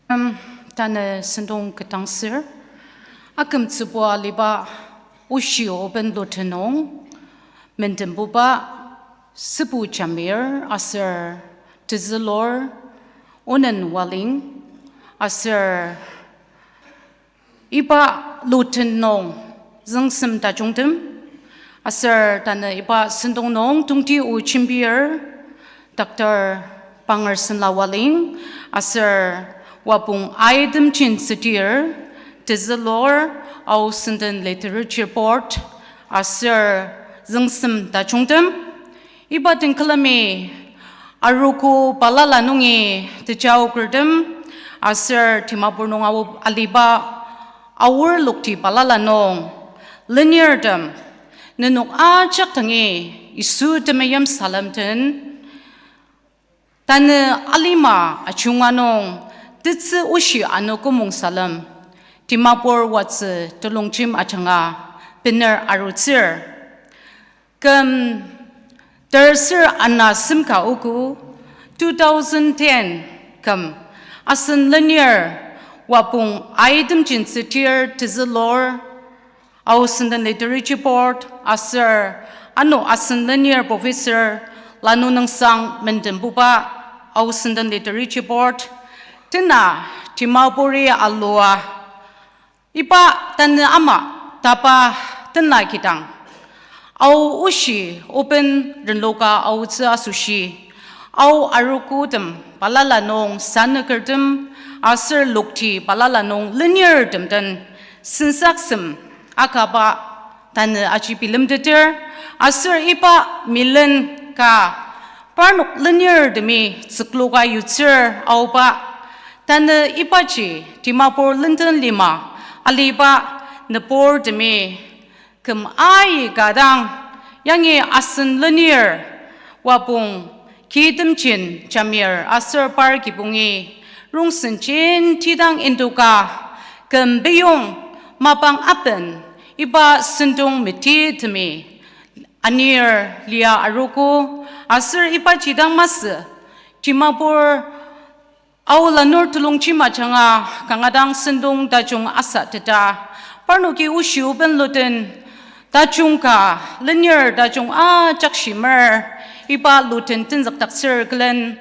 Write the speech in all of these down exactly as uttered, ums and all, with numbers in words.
Em, tanü sentong ketdangsür, akümtsübua aliba oshi oben lutenung, mendenbuba Sübu Jamir aser tezülur Onen Waling aser iba luten nung züngsem tajungtem, aser tanü iba sentong nung tongti o jembir Doctor Pangersenla Waling, aser wapong aitem jentsütir, tezülur Ao Senden Literature Board, aser züngsem tajungtem, iba den külemi arogo balala nungi tejaokertem, aser Dimapur nung ao aliba Aor lokti balala nung lenirtem, nenok ajak dangi Yisu temeim salem den, tanü alima ajunga nung tetsü oshi ano kümong salem, Dimapur watsü telongjem ajanga bener arutsür. Küm terser ana semka ogo, two thousand ten küm, asen lenir wapong aitem jentsütir tezülur Ao Senden Literature Board aser ano asen lenir professor Lanu Nungsang mendenbuba Ao Senden Literature Board, tena Dimapuri alua iba tanü ama tapa tena kidang, Ao oshi oben renloka aotsü asoshi, Ao arogotem balala nung sanükertem aser lokti balala nung lenirtem den sensaksem akaba tanü aji bilemteter, aser iba milen ka parnok lenirtemi tsükloka yutsür aoba, tanü ibaji Dimapur lenden lima aliba nüburtemi küm aika dang, yangi asen lenir wapong Kitemjen Jamir aser par kibongi rongsen jenti dang indoka, küm beyong mapang aben iba sentong metitemi anir lia arogo, aser ibaji dang masü Dimapur Ao lanur telongjem ajanga kanga dang sentong tajung asateta, parnoki oshi oben luten tajung ka lenir tajung ajak shimer iba luten tenzükdaktsür külen,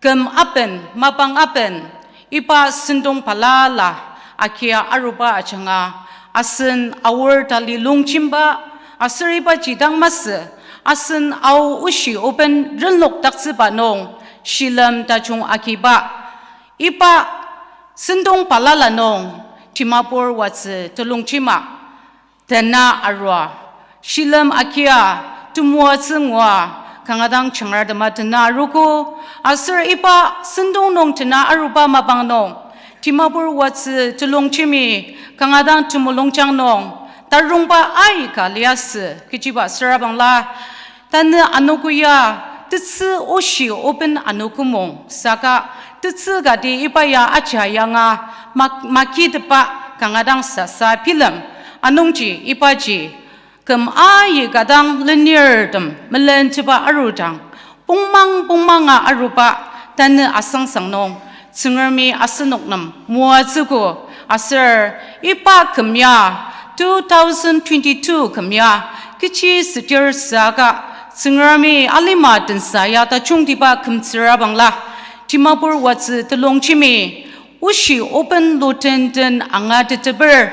küm aben, mapang aben, iba sentong balala akia aruba ajanga asen Aor tali longjemba, aser ibaji dang masü asen Ao oshi oben renlokdaktsüba nung shilem tajung agiba. Iba sentong balala nung Dimapur watsü telongjema tena arua, shilem akia temoatsü ngua kanga dang jangratem tena arogo, aser iba sentong nung tena aruba mapang nung Dimapur watsü telongjemi kanga dang temulungjang nung tarongba aika liasü kechiba süra bangla, tanü anogo ya tetsü oshi oben ano kümong saka tetsü kati iba ya aja yanga mak- makitepa kanga dang sasa bilem. Anungji ibaji küm aika dang lenirtem melentepa arudang, pongmang pongmanga aruba tanü asangsang nung Tsüngremi asenok nem moatsüogo, aser iba küm ya two thousand twenty-two küm ya kechi südir saka Tsüngremi alima tensa ya tajungtiba kümtsüra bangla, Dimapur watsü telongjemi oshi oben lutenten angateteper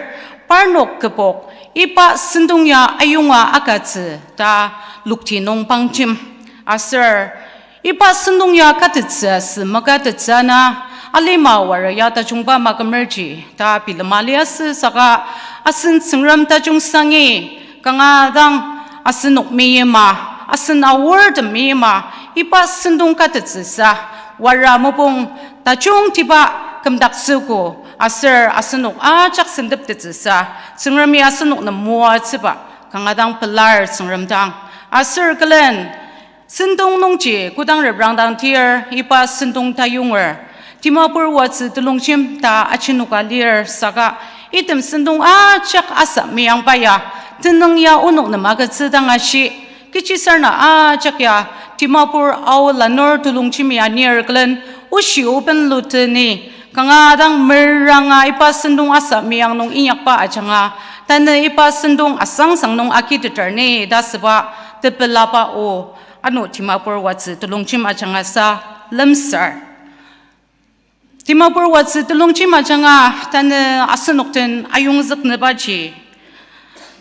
parnok kübok iba sentong ya ayonga agütsü ta lokti nung pangjem. Aser iba sentong ya katettsü asü makatettsü ana alima wara ya tajungba makümerji ta bilema liasü saka asen Tsüngrem tajung sangi kanga dang asenok meyima, asen Aortem meyima, iba sentong katettsüsa wara mopung tajungtiba kümdaktsüogo, aser asenok ajak senteptettsüsa Tsüngremi asenok nem moatsüba kanga dang pelar Tsüngrem dang. Aser külen sentong nungji kodang reprangdang tir iba sentong tayonger Dimapur watsü telongjem ta achinoka lir saka item sentong ajak asa meyangba ya tenüng ya onok nem agütsü dang ashi. Kechisarena ajak ya Dimapur Ao lanur telongjemi anir külen oshi oben luteni Kanga dang meranga iba sentong asa meyang nung inyakba ajanga, tanü iba sentong asangsang nung agiteter ni ta asüba tepelaba o, ano Dimapur watsü telongjem ajanga sa lemsar. Dimapur watsü telongjem ajanga tanü asenok den ayongzüknübaji,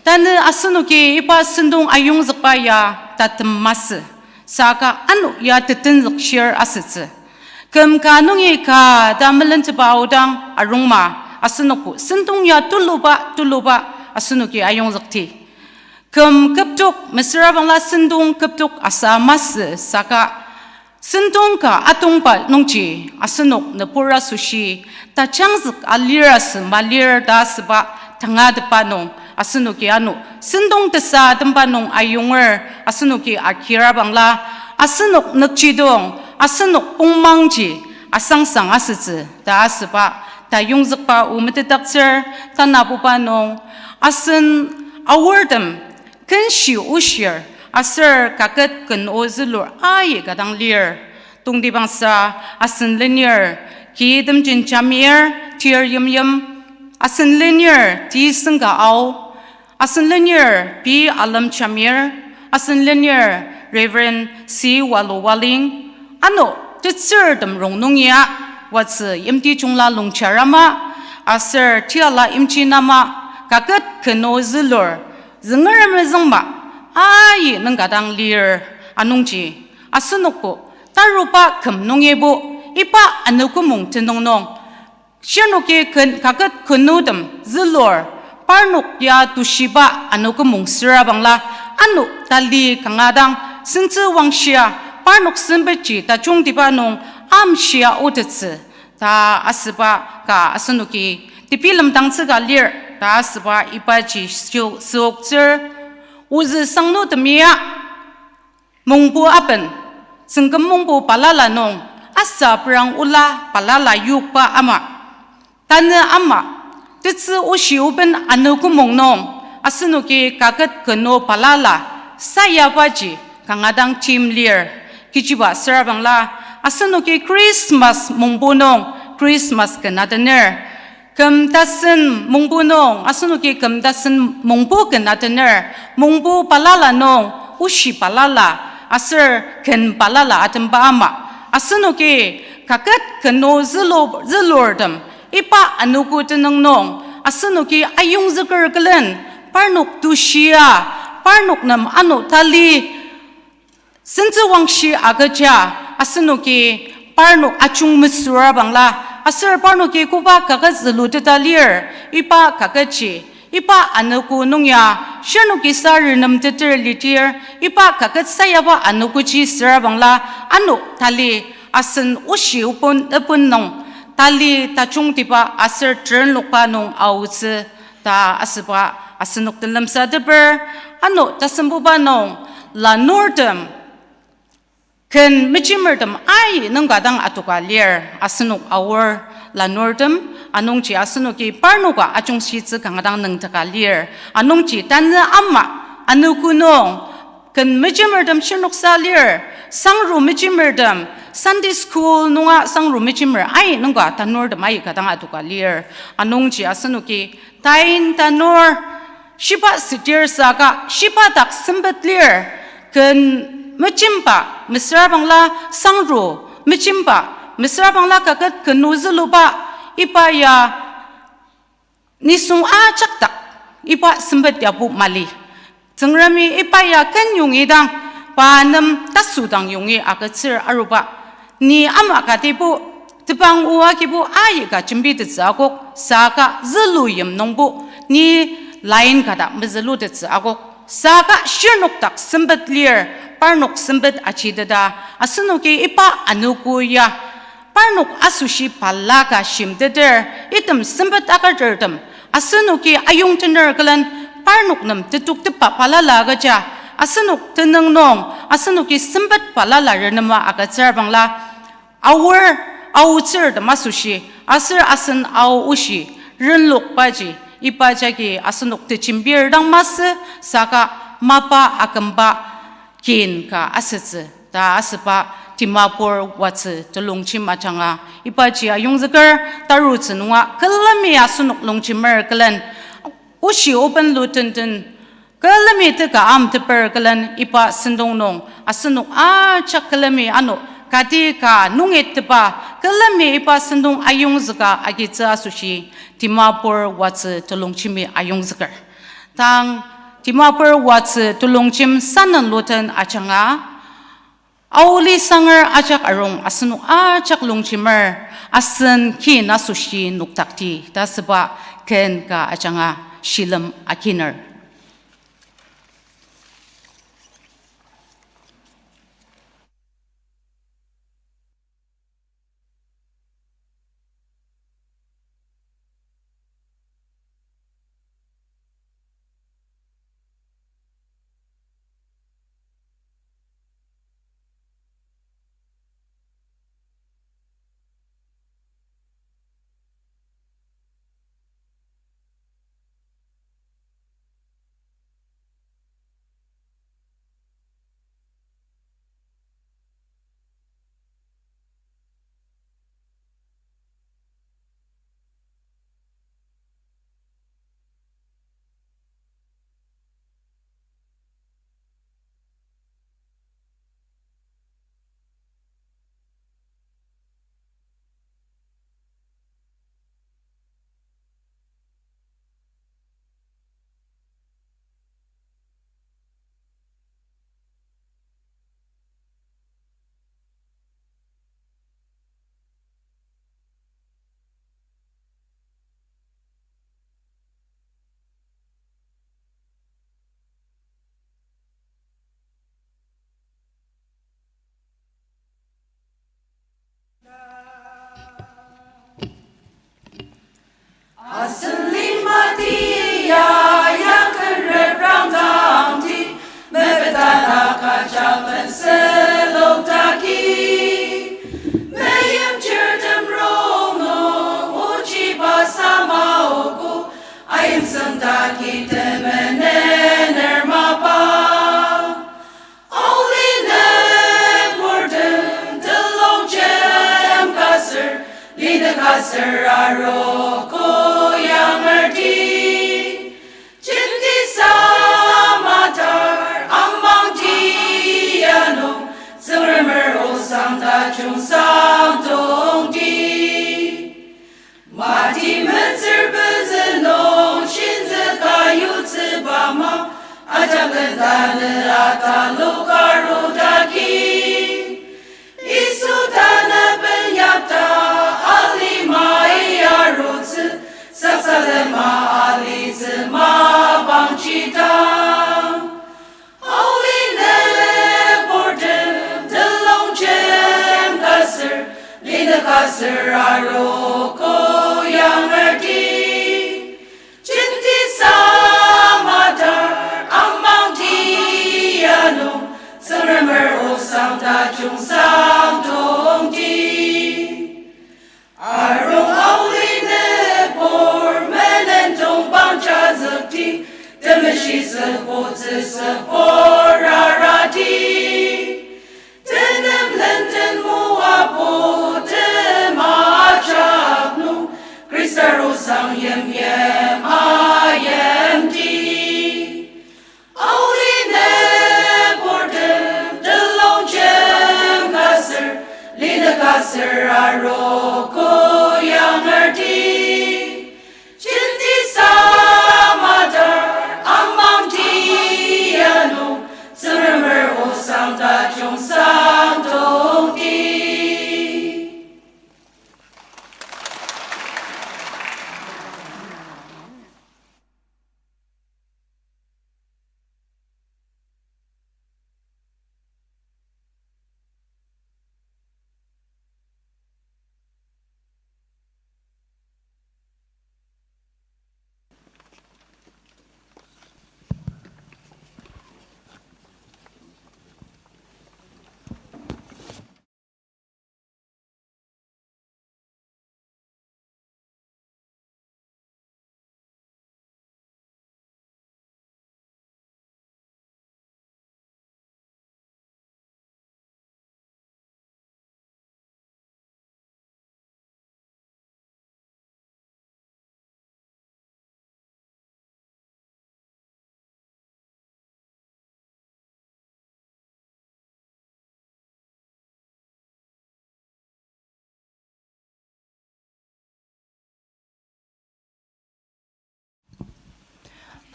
tanü asenoki iba sentong ayongzükba ya tatem masü, saka ano ya tetenzükshir asütsü. Küm ka nungi ka ta melentepa aodang arungma, asenokbo sentong ya tuluba tuluba asenoki ayongzükti. Küm küptok mesüra bangla sentong küptok asa masü saka, sentong ka atongba nungji asenok nübur asoshi tajangzük alir asü malir ta asüba tangatetba nung, asenoki ano sentong tesatemba nung ayonger asenoki akira bangla, asenok nükjidong, asenok pongmangji asangsang asütsü ta asüba tayongzükba o metetdaktsür. Tanabuba nung asen aortem kenshi oshir aser kaket ken o zülur aika dang lir. Tongtibangsa asen lenir Ki Temjen Jamir, tir yimyim, asen lenir T Sengka Ao, asen lenir P Alem Jamir, asen lenir Reverend C Walu Waling, ano tetsürtem rongnung ya, watsü yimti jungla longjarama, aser tiala yimji nama, kaket ken o zülur, züngerem mezüngma, ayi nüngka dang lir, anungji asenokbo taruba küm nungibo iba anogo mung tenüng nung, shirnoki ken kaket ken otem zülur, parnok ya tushiba anogo mung süra bangla, ano tali kanga dang sentsü wangshia, parnok sempetji tajungtiba nung amshia otettsü ta asüba ka asenoki tebilemdangtsü ka lir ta asüba ibaji sü-, süoktsür. Ozü sangnutem ya mungbu aben, tsüngküm mungbu balala nung, asa prang ola balala yokba ama, tanü ama, tetsü oshi oben anogo mung nung, asenoki kaket ken o balala sayabaji kanga dang tim lir. Kechiba süra bangla, asenoki Christmas mungbu nung Christmas ken atener, küm tasen mungbu nung, asenoki küm tasen mungbu ken atener, mungbu balala nung, oshi balala, aser ken balala atemba ama, asenoki kaket ken o zülu-, zülurtem iba anogo tenüng nung, asenoki ayongzüker külen, parnok tushia, parnok nem ano tali sentsü wangshi agüja, asenoki parnok ajung mesüra bangla, aser parnoki koba kaket züluteta lir, iba kaketji, iba anogo nung ya, shirnoki sa renemteter lidir, iba kaket sayaba anogoji süra bangla, ano tali asen oshi oben, oben nung, tali tajungtiba aser terenlokba nung aotsü ta asüba asenok den lemsateper. Ano tasembuba nung lanurtem, ken mejimertem aika nüngka dang adoka lir, asenok aor lanurtem, anungji asenoki parnoka ajungshitsü kanga dang nüngdaka lir, anungji tanü ama anogo nung ken mejimertem shirnoksa lir, sangru mejimertem, Sunday school nunga sangru mejimer aika nüngka tanurtem aika dang adoka lir, anungji asenoki tain tanur, shiba südir saka, shiba dak sempet lir, ken mejemba, mesüra bangla sangru mejemba, mesüra bangla kaket ken o züluba, iba ya nisung ajak dak, iba sempet yabo mali. Tsüngremi iba ya ken yongi dang, pa nem tasüdang yongi agütsür aruba. Ni ama katibo, tebang o agibo aika jembitettsü akok, saka zülu yim nungbo, ni line kata mezülutettsü akok. Saka shirnok dak sempet lir, parnok sempet ajiteta, asenoki iba anogo ya, parnok asoshi balaka shimteter, item sempet akatertem, asenoki ayongtener külen, parnok nem tetuktepba balala agüja, asenok tenüng nung, asenoki sempet balala renema agütsür bangla, aor, aotsürtem asoshi, aser asen ao oshi, renlokbaji, iba jagi asenok tejembir dang masü, saka mapa akümba kin ka asütsü ta asüba Dimapur Watsü Telongjem ajanga ibaji ayongzüker. Tarutsü nunga külemi asenok longjemer külen, oshi open lutenden, külemi teka amteper külen iba sentong nung asenok ajak külemi ano kati ka nungitepa külemi iba sentong ayongzüka agitsü asoshi Dimapur Watsü Telongjemi ayongzüker. Tang Dimapur Watsü Telongjem sanen luten ajanga Aoli sanger ajak arung asenok ajak longjemer asen kin asoshi noktakti ta süba ken ka ajanga shilem akiner. Asen limati ya, ya ken reprangdangti, mepetala kajapen selok taki. Meyim chirtem rongnung ochiba sama ogo, ayimsem taki temenen ermaba. Aoli nübortem telongjem ka ser, linük ka ser arogo yangerti. Jenti samatar amangti ya nung, Tsüngremer osang tajung sang tongti. Mati metsür pezü nung shinzüka yutsüba ma, ajaken tanü atalok arudaki. Yisu tanü ben yapta alimai arutsü, saksalema alitsü mapangchidang. Aoli nübortem telongjem ka ser, linük ka ser arogo yangerti. Jenti samatar amangti ya nung, Tsüngremer osang tajung sang tongti. Arung aoli nübur menen tongpang jazükti, temeshi sübotsü sübor arati. Tenem lenden moapo tema ajak nung, Khrista rosang yimyim ayimti. Aoli nübortem telongjem ka ser, linük ka ser arogo yangerti. Jenti samatar amangti ya nung, Tsüngremer osang tajung sang tongti.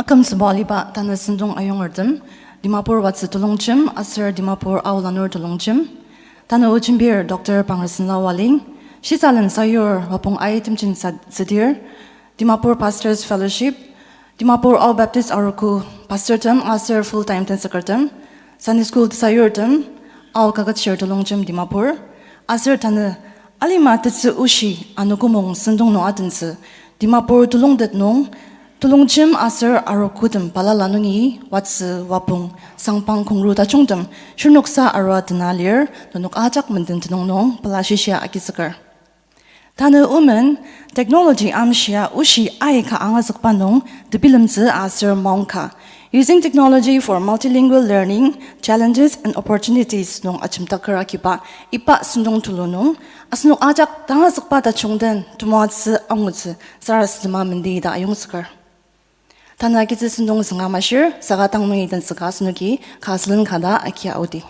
Kümtsüba aliba tanü sentong ayongertem, Dimapur watsü telongjem aser Dimapur Ao lanur telongjem. Tanü o jembir Doctor Pangrasenla Waling, shisalen sayur Wapong Ai Temjen sa-, Südir, Dimapur Pastors Fellowship, Dimapur Ao Baptist Arogo pastortem aser full-time tenzükertem, Sunday School tesayurtem, Ao Kaketshir telongjem Dimapur, aser tanü alima tetsü oshi anogo mung sentong nung atentsü, Dimapur telongtet nung, telongjem aser arogotem balala nungi, watsü, wapong, sangpang kongru tajungtem, shirnoksa arua tena lir, nenok ajak menden tenüng nung, pela shishia agizüker. Tanü omen, technology amshia oshi aika angazükba nung, tebilemtsü aser maongka. Using technology for multilingual learning, challenges and opportunities nung ajemdaker agiba, iba sentong tulu nung, asenok ajak tangazükba tajung den temoatsü angutsü sarasadema mendi ta ayongzüker. Tanü agitsü sentong zünga mashir, saka tang nungi tenzüka asenoki ka sülen ka ta agia aodi.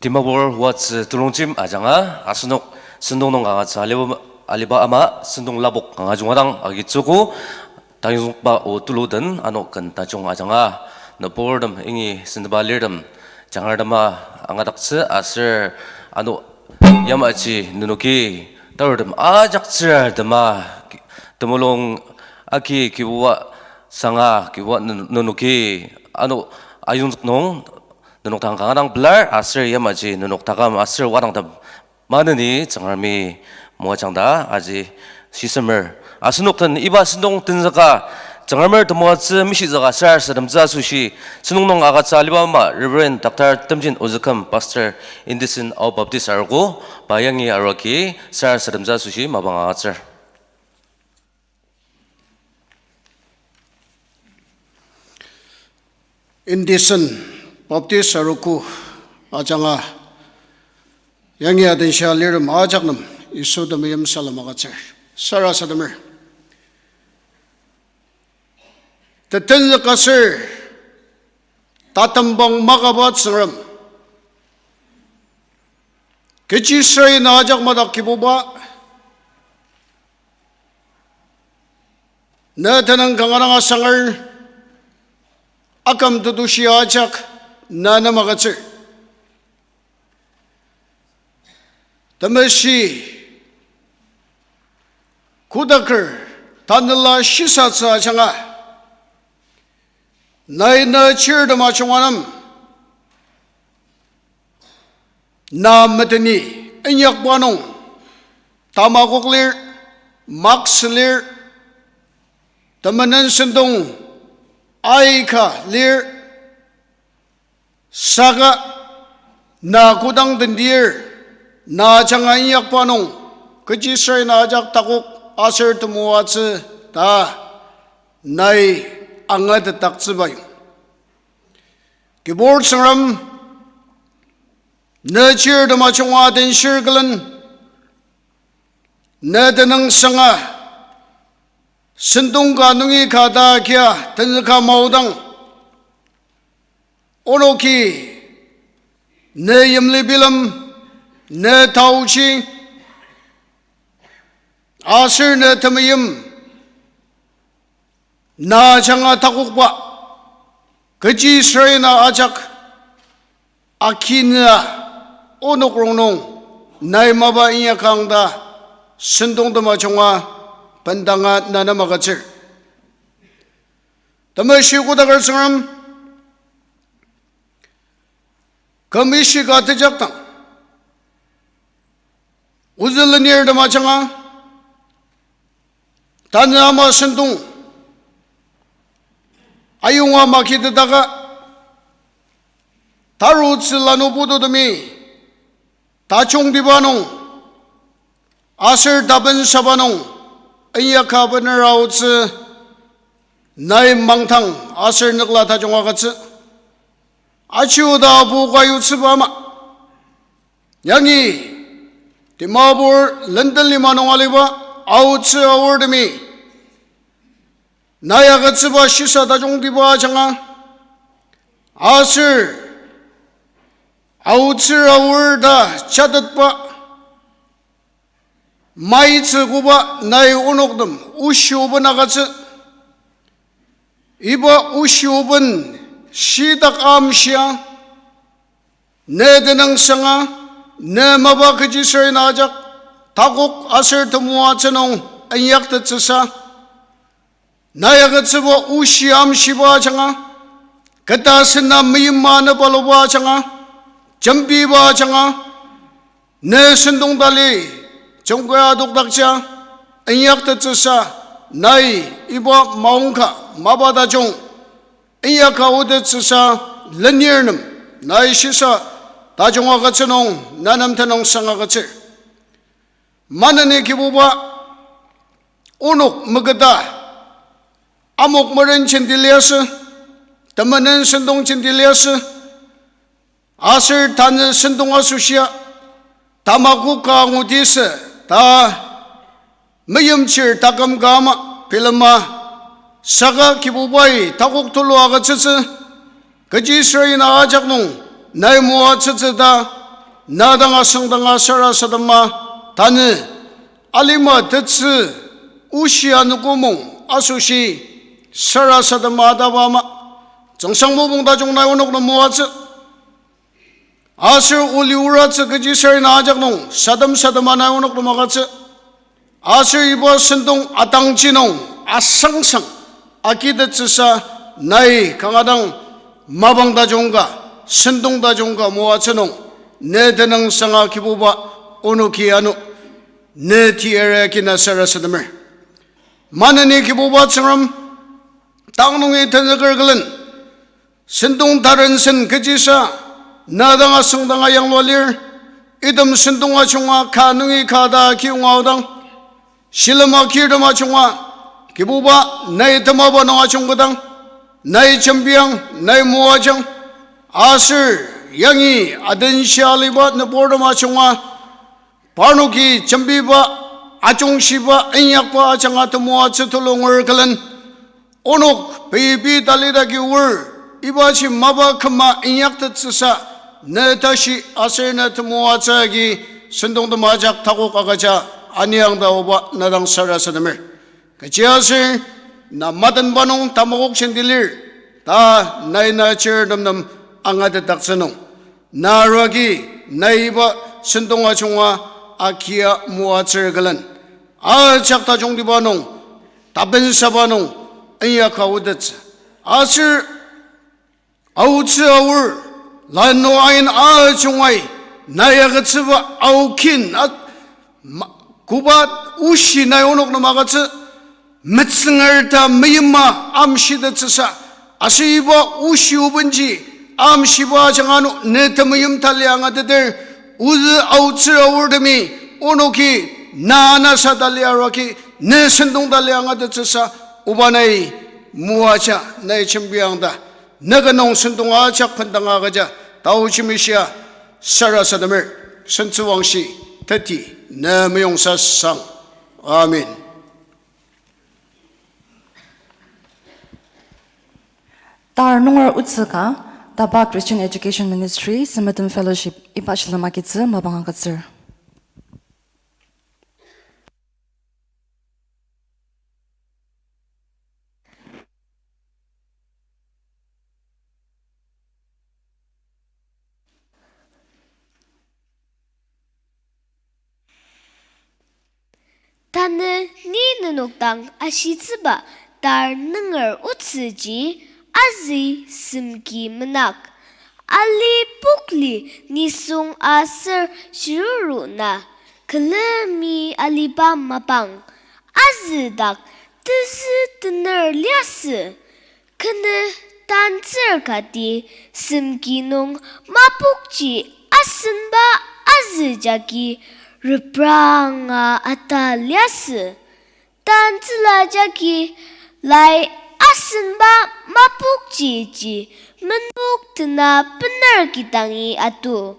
Dimapur watsü telongjem ajanga, asenok sentong nung kangatsü aliba, aliba ama sentong lapok kanga junga dang agitsüogo, tayongzükba o tulu den ano ken tajung ajanga, nüburtem ingi senteba lirtem, jangartema angadaktsü aser ano yamaji nenoki, tarutem ajaktsür tema, temulung agi kibuba sanga kibuba nen-, nenoki, ano ayongzük nung, nenok dang kanga dang pelar aser yamaji nenok taküm aser wadangtem maneni Tsüngremi moajang ta aji shisemer. Asenok den iba sentong tenzüka Tsüngremer temoatsü mishizüka sarasademtsü asoshi, sentong nung agütsü aliba ama Reverend Doctor Temjin Ozüküm, Pastor, Indecent Ao Baptist Arogo, pa yangi aruaki sarasademtsü asoshi mapang agütsür. Indecent Baptist Arogo ajanga yangi adenshia lirtem ajak nem Yisu temeim salem agütsür. Sarasademer. Tetenzük aser tatembang makaba Tsüngrem, kechisrai na ajak madak Kibuba, ne tenüng kanga dang asanger, aküm tetushi ajak na nem agütsür. Temeshi kodaker tanela shisatsü ajanga, nai na chirtem ajunga nem, na meteni inyakba nung, tamakok lir, maksü lir, temenen sentong aika lir, saka na kodang tendir, na ajanga inyakba nung, kechisrai na ajak takok aser temoatsü ta nai angatetdaktsüba yong. Kibur Tsüngrem, ne chirtem ajunga tenshir külen, ne tenüngsanga, sentong ka nungi ka ta kia tenzüka maodang, onoki ne yimli bilem, ne taochi, aser ne temeim, na ajanga takokba, kechisrai na ajak akinüa onok rongnung nai mapa inyakang ta sentongtem ajunga bendanga na nem agütsür. Temeshi kodaker Tsüngrem, küm ishika tejakdang, ozü lenirtem ajanga, tanü ama sentong ayonga makitetaka, tarutsü lanubudutemi tajungtiba nung aser tapensaba nung inyaka bener aotsü nai mangdang aser nükla tajung agütsü. Aji oda apu ka yutsüba ama, yangi Dimapur lendong lima nung aliba aotsü aortemi nai agütsüba shisa tajungtiba ajanga, aser aotsür aor ta jatetba maitsü koba nai onoktem oshi oben agütsü. Iba oshi oben shitak amshia, ne tenüngsanga, ne mapa kechi sür na ajak, takok aser temoatsü nung inyaktettsüsa, nai agütsüba oshi amshiba ajanga, keta sena meima ne paluba ajanga, jembiba ajanga, ne sentong tali, jungkai adokdakja, inyaktettsüsa, nai iba maongka, mapa tajung, inyaka aotettsüsa, lenirtem, nai shisa, tajung agütsü nung, na nem tenüngsang agütsür. Maneni Kibuba, onok meketa, amok meren jenti liasü, temenen sentong jenti liasü, aser tanü sentong asoshia, tamakoka ngutisü, ta meimchir taküm ka ama bilema, saka Kibubai takok tulu agütsütsü, kechi süra ina ajak nung, nai moatsütsü ta, na dang asüngdanga sarasadema, tanü, alima tetsü, oshi anogo mung, asoshi, sarasadema ataba ama, tsüngsang mopung tajung nai onok nem moatsü. Aser oli oratsü kechi süra ina ajak nung, sadem sadema nai onok nem agütsü. Aser iba sentong atangji nung, asangsang, agitettsüsa, nai kanga dang, mapang tajung ka, sentong tajung ka moatsü nung, ne tenüngsanga Kibuba, onoki ano, ne tiyari kina sarasademer. Maneni Kibuba Tsüngrem, tang nungi tenzüker külen, sentong tarensen kechisa, na dang asüngdanga yanglua lir, item sentong ajunga ka nungi ka ta kiyonga aodang, shilem akirtem ajunga, Kibuba, nai temaba nung ajungketang, nai jembiang, nai moajang, aser yangi adenshia aliba nüburtem ajunga, parnoki jembiba, ajungshiba, inyakba ajanga temoatsü tulunger külen, onok pei pei talidaki oar, ibaji mapa küma inyaktettsüsa, ne tashi aser ne temoatsü agi sentongtem ajak takok agüja, aniang ta Oba, na dang sarasademer. Kechiaser, na matenba nung tamakok jenti lir, ta nai na chirtem nem angatetdaktsü nung, na aruagi, nai iba sentong ajunga akia moatsür külen, ajak tajungtiba nung, tapensaba nung, inyaka aotettsü. Aser aotsü aor, lanu ain ajungai, nai agütsüba aokin, a, ma-, koba oshi nai onok nem agütsü, metsünger ta meima amshitettsüsa, aser iba oshi obenji amshiba ajanga ano ne temeim tali angateter, ozü aotsür aortemi, onoki na anasa tali aruaki, ne sentong tali angatettsüsa, Oba nai moaja, nai jembiang ta, ne kü nung sentong ajak bendanga agüja, tao jemishia sarasademer, sentsüwangshi, teti, ne meyongsa sang. Amen. Tar nunger otsü ka, DABA Christian Education Ministry, Semetem Fellowship, iba shilem agitsü mapang agütsür. Tanü ni nenok dang ashitsüba tar nunger otsüji azü semki menak. Ali pokli nisung aser shiruru na külemi aliba mapang azü dak tezü tener liasü. Kenü tantsür kati semki nung mapokji asenba azü jagi repranga ata liasü. Tantsüla jagi lai asenba mapokjiji menpok tena bener kidangi atu.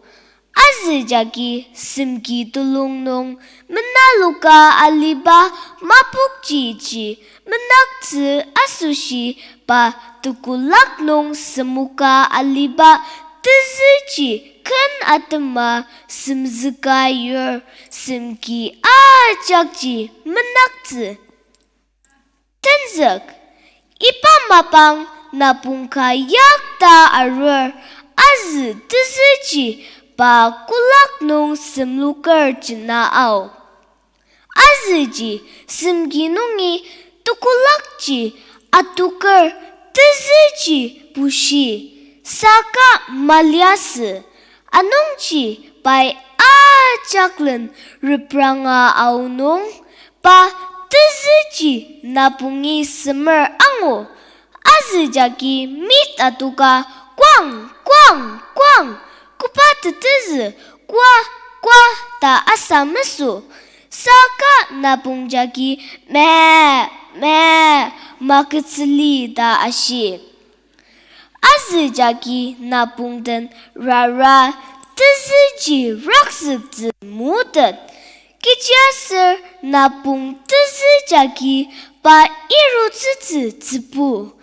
Azü jagi semki tulung nung menaloka aliba mapokjiji menaktsü asoshi pa tekolak nung semoka aliba tezüji ken atema semzüka yur semki ajakji menaktsü. Tenzük, Iba mapang napong ka yakta arur, azü tezüji pa kolak nung semloker jena ao. Azüji semki nungi tekolakji atoker tezüji bushi, saka maliasü. Anungji pai ajak len repranga aonung, pa tezüji napongi semer angu. Azü jagi mit atoka, kwang, kwang, kwang, koba tetezü, kwa, kwa, ta asa mesü. Saka napong jagi, me, me, maketsüli ta ashi. Azü jagi napong den rara tezüji rakzüktsü mutet. Kechiaser napong tezü jagi pa irutsütsü tsübu.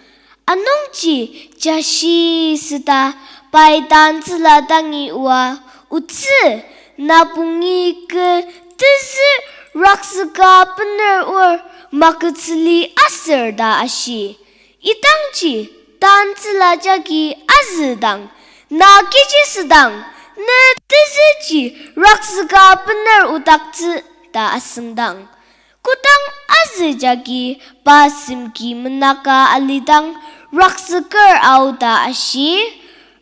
Anungji jashi süta pai tantsüla dangi oa, otsü, napongi kü tezü rakzüka bener or maketsüli aser ta ashi. Idangji tantsüla jagi azü dang, na kechi südang, ne tezüji rakzüka bener odaktsü ta asüngdang. Kodang azü jagi pa semki menaka alidang rakzüker ao ta ashi,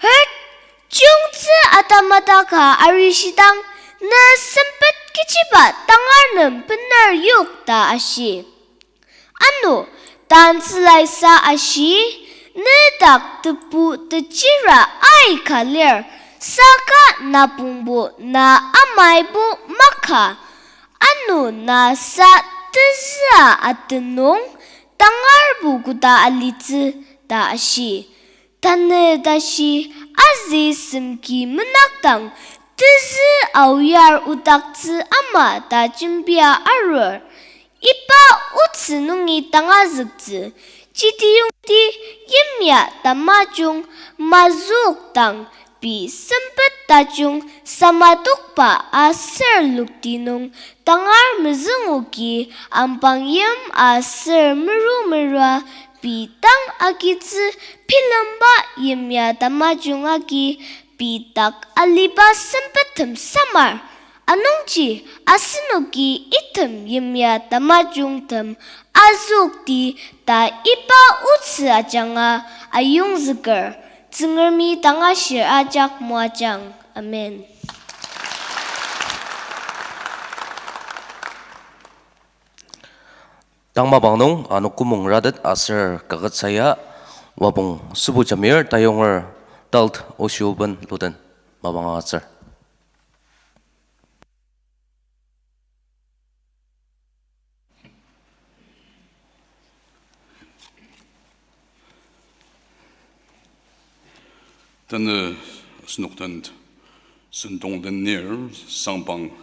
hurt, chiyungtsü atamata ka arishidang, ne sempet kechiba tangar nem bener yok ta ashi. Ano, tantsülaisa ashi, ne dak tebu techira aika lir, saka napongbo na amaibo maka. Ano na sa tezüa atenung, tangarbo koda alitsü ta ashi. Tanü tashi azü semki menakdang tezü aoyar odaktsü ama ta jembia arur. Iba otsü nungi tangazüktsü, chitiyongti yimya tamajung mazükdang pei sempet tajung samadokba aser lokti nung tangar mezüngoki ampang yim aser meru merua pei tang agitsü bilemba yimya tamajung agi pei dak aliba sempettem samar. Anungji asenoki item yimya tamajungtem azükti ta iba otsü ajanga ayongzüker, Tsüngremi tangashir ajak moajang. Amen. Tang mapang nung ano kümong ratet aser kaket saya Wapong Sübu Jamir, tayonger Dalt Oshiuben Luden mapang agütsür. Tanü asenok den sentong lenir sangbang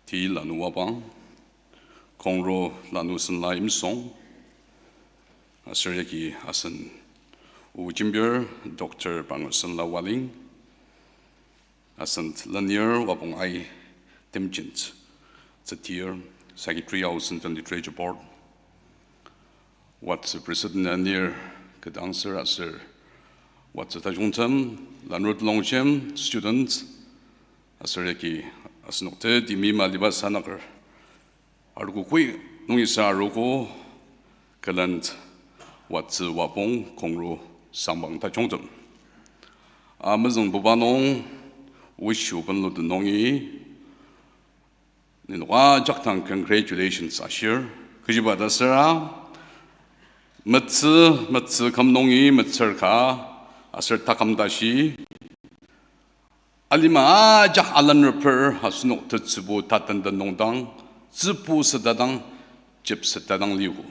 ti lanu wapang, kongro lanu senla imsong, aser yagi asen o jembir Doctor Pangersenla Waling, asen lenir Wapong Ai Temjen Tsütir, Secretary Ao Senden Literature Board, Watsü President anir kedangser aser Watsü tajungtem, lanur telongjem, students, aser yagi asenok tetemi maliba sanaker, arogo koi nungi sa arogo, külen Watsü Wapong kongro sangbang tajungtem. A mezüngbuba nung, Oshiuben Luden nungi, nenok ajak dang congratulations ashir. Kechiba ta süra, metsü, metsü küm nungi metsür ka, aser taküm tashi, alima ajak alan reper asenok tetsübu tatenden nungdang, tsübu sütadang, jep sütadang liogo.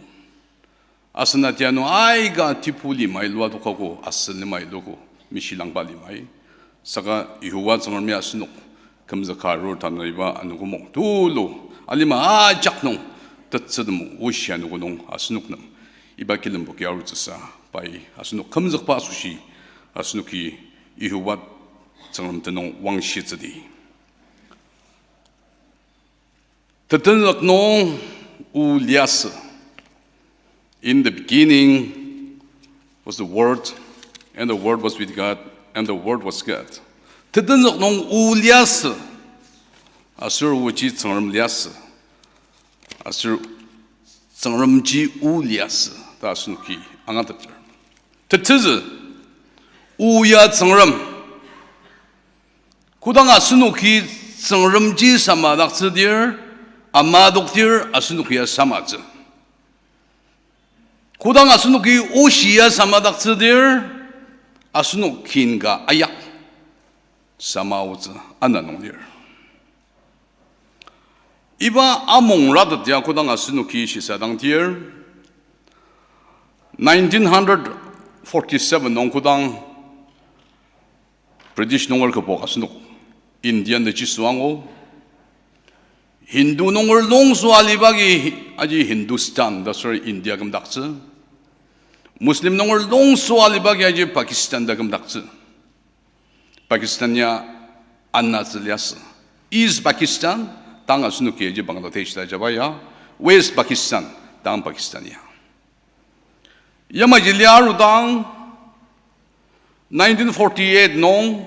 Asen atia nung aika tipu limai lua tokago, asen limai lugo, mishilangba limai. Saka Yihowa Tsüngremi asenok kümzüka arur tanü iba anogo mung tulu alima ajak nung tetsütem oshi anogo nung asenok nem iba kilemboki arutsüsa pai asenok kümzükba asoshi asenoki Yihowa Tsüngrem tenüng wangshitsüdi. Tetenzük nung o liasü. In the beginning, was the Word, and the Word was with God, and the Word was God. Tetenzük nung o liasü, aser oji Tsüngrem liasü, aser Tsüngremji o liasü ta asenoki angateter. Tetezü, o ya Tsüngrem. Kodang asenoki Tsüngremji samadaktsüdir, amadokdir asenoki ya samatsü. Kodang asenoki oshi ya samadaktsüdir, asenok kin ka ayak samaotsü ana nung lir. Iba amung ratet ya kodang asenoki shisadangdir, nineteen hundred forty-seven nung kodang British nunger kübok asenok India nüji süango, Hindu nunger longsü aliba agi aji Hindustan ta aser India kümdaktsü. Muslim nunger longsü aliba agi aji Pakistan ta kümdaktsü. Pakistan ya anatsü liasü. East Pakistan, tang asenoki aji Bangladesh ta ajaba ya, West Pakistan, tang Pakistan ya. Yamaji lia arudang, nineteen forty-eight nung,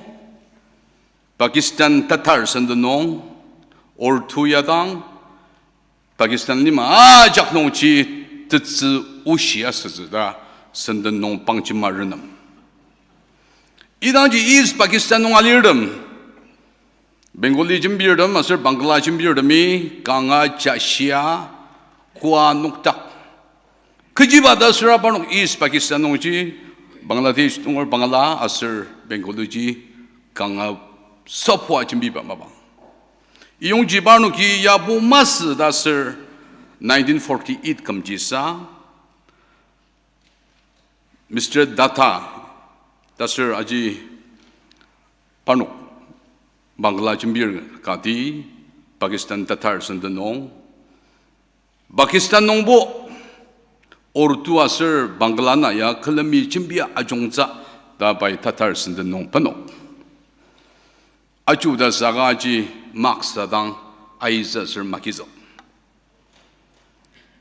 Pakistan Tatar senden nung, Urdu ya dang, Pakistan lima ajak nungji tetsü oshi asütsü ta senden nung pangjema renem. Idangji East Pakistan nung alirtem, Bengali jembirtem aser Bangla jembirtemi kanga jashia koa nokdak. Kechiba ta süra parnok East Pakistan nungji, Bangladesh nunger Bangla aser Bengali ji kanga sapua jembiba mapang. Iyongji parnoki yabo masü ta ser nineteen forty-eight kümjisa, Mister Datta ta ser aji parnok Bangla jembir kati Pakistan Tatar senden nung, Pakistan nungbo Urdu aser Bangla na ya külemi jembia ajungtsü ta pai Tatar senden nung penok. Ajuda saka aji mark sadang aizü aser magizük.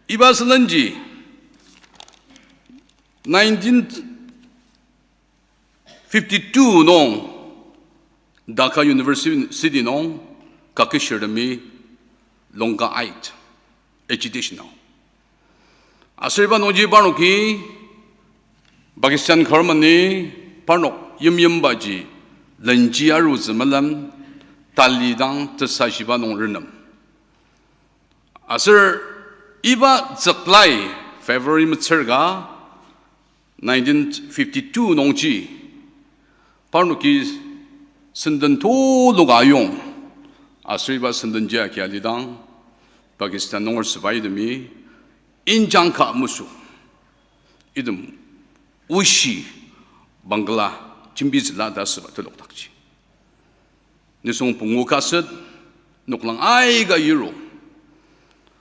Iba sülenji nineteen fifty-two nung Dhaka University nung kakishirtemi Longaite agitation nung. Aser iba nungji parnoki Pakistan government-i parnok yimyimbaji lenji arutsü melem talidang tesashiba nung renem. Aser iba tsüklai February metsür ka nineteen fifty-two nungji parnoki senden tulu ka ayong, aser iba sendenji agi alidang Pakistan nunger sepaitemi injang ka mesü, item oshi Bangla jembitsüla ta asüba telokdakji. Nisung pungu kaset, noklang aika yiro.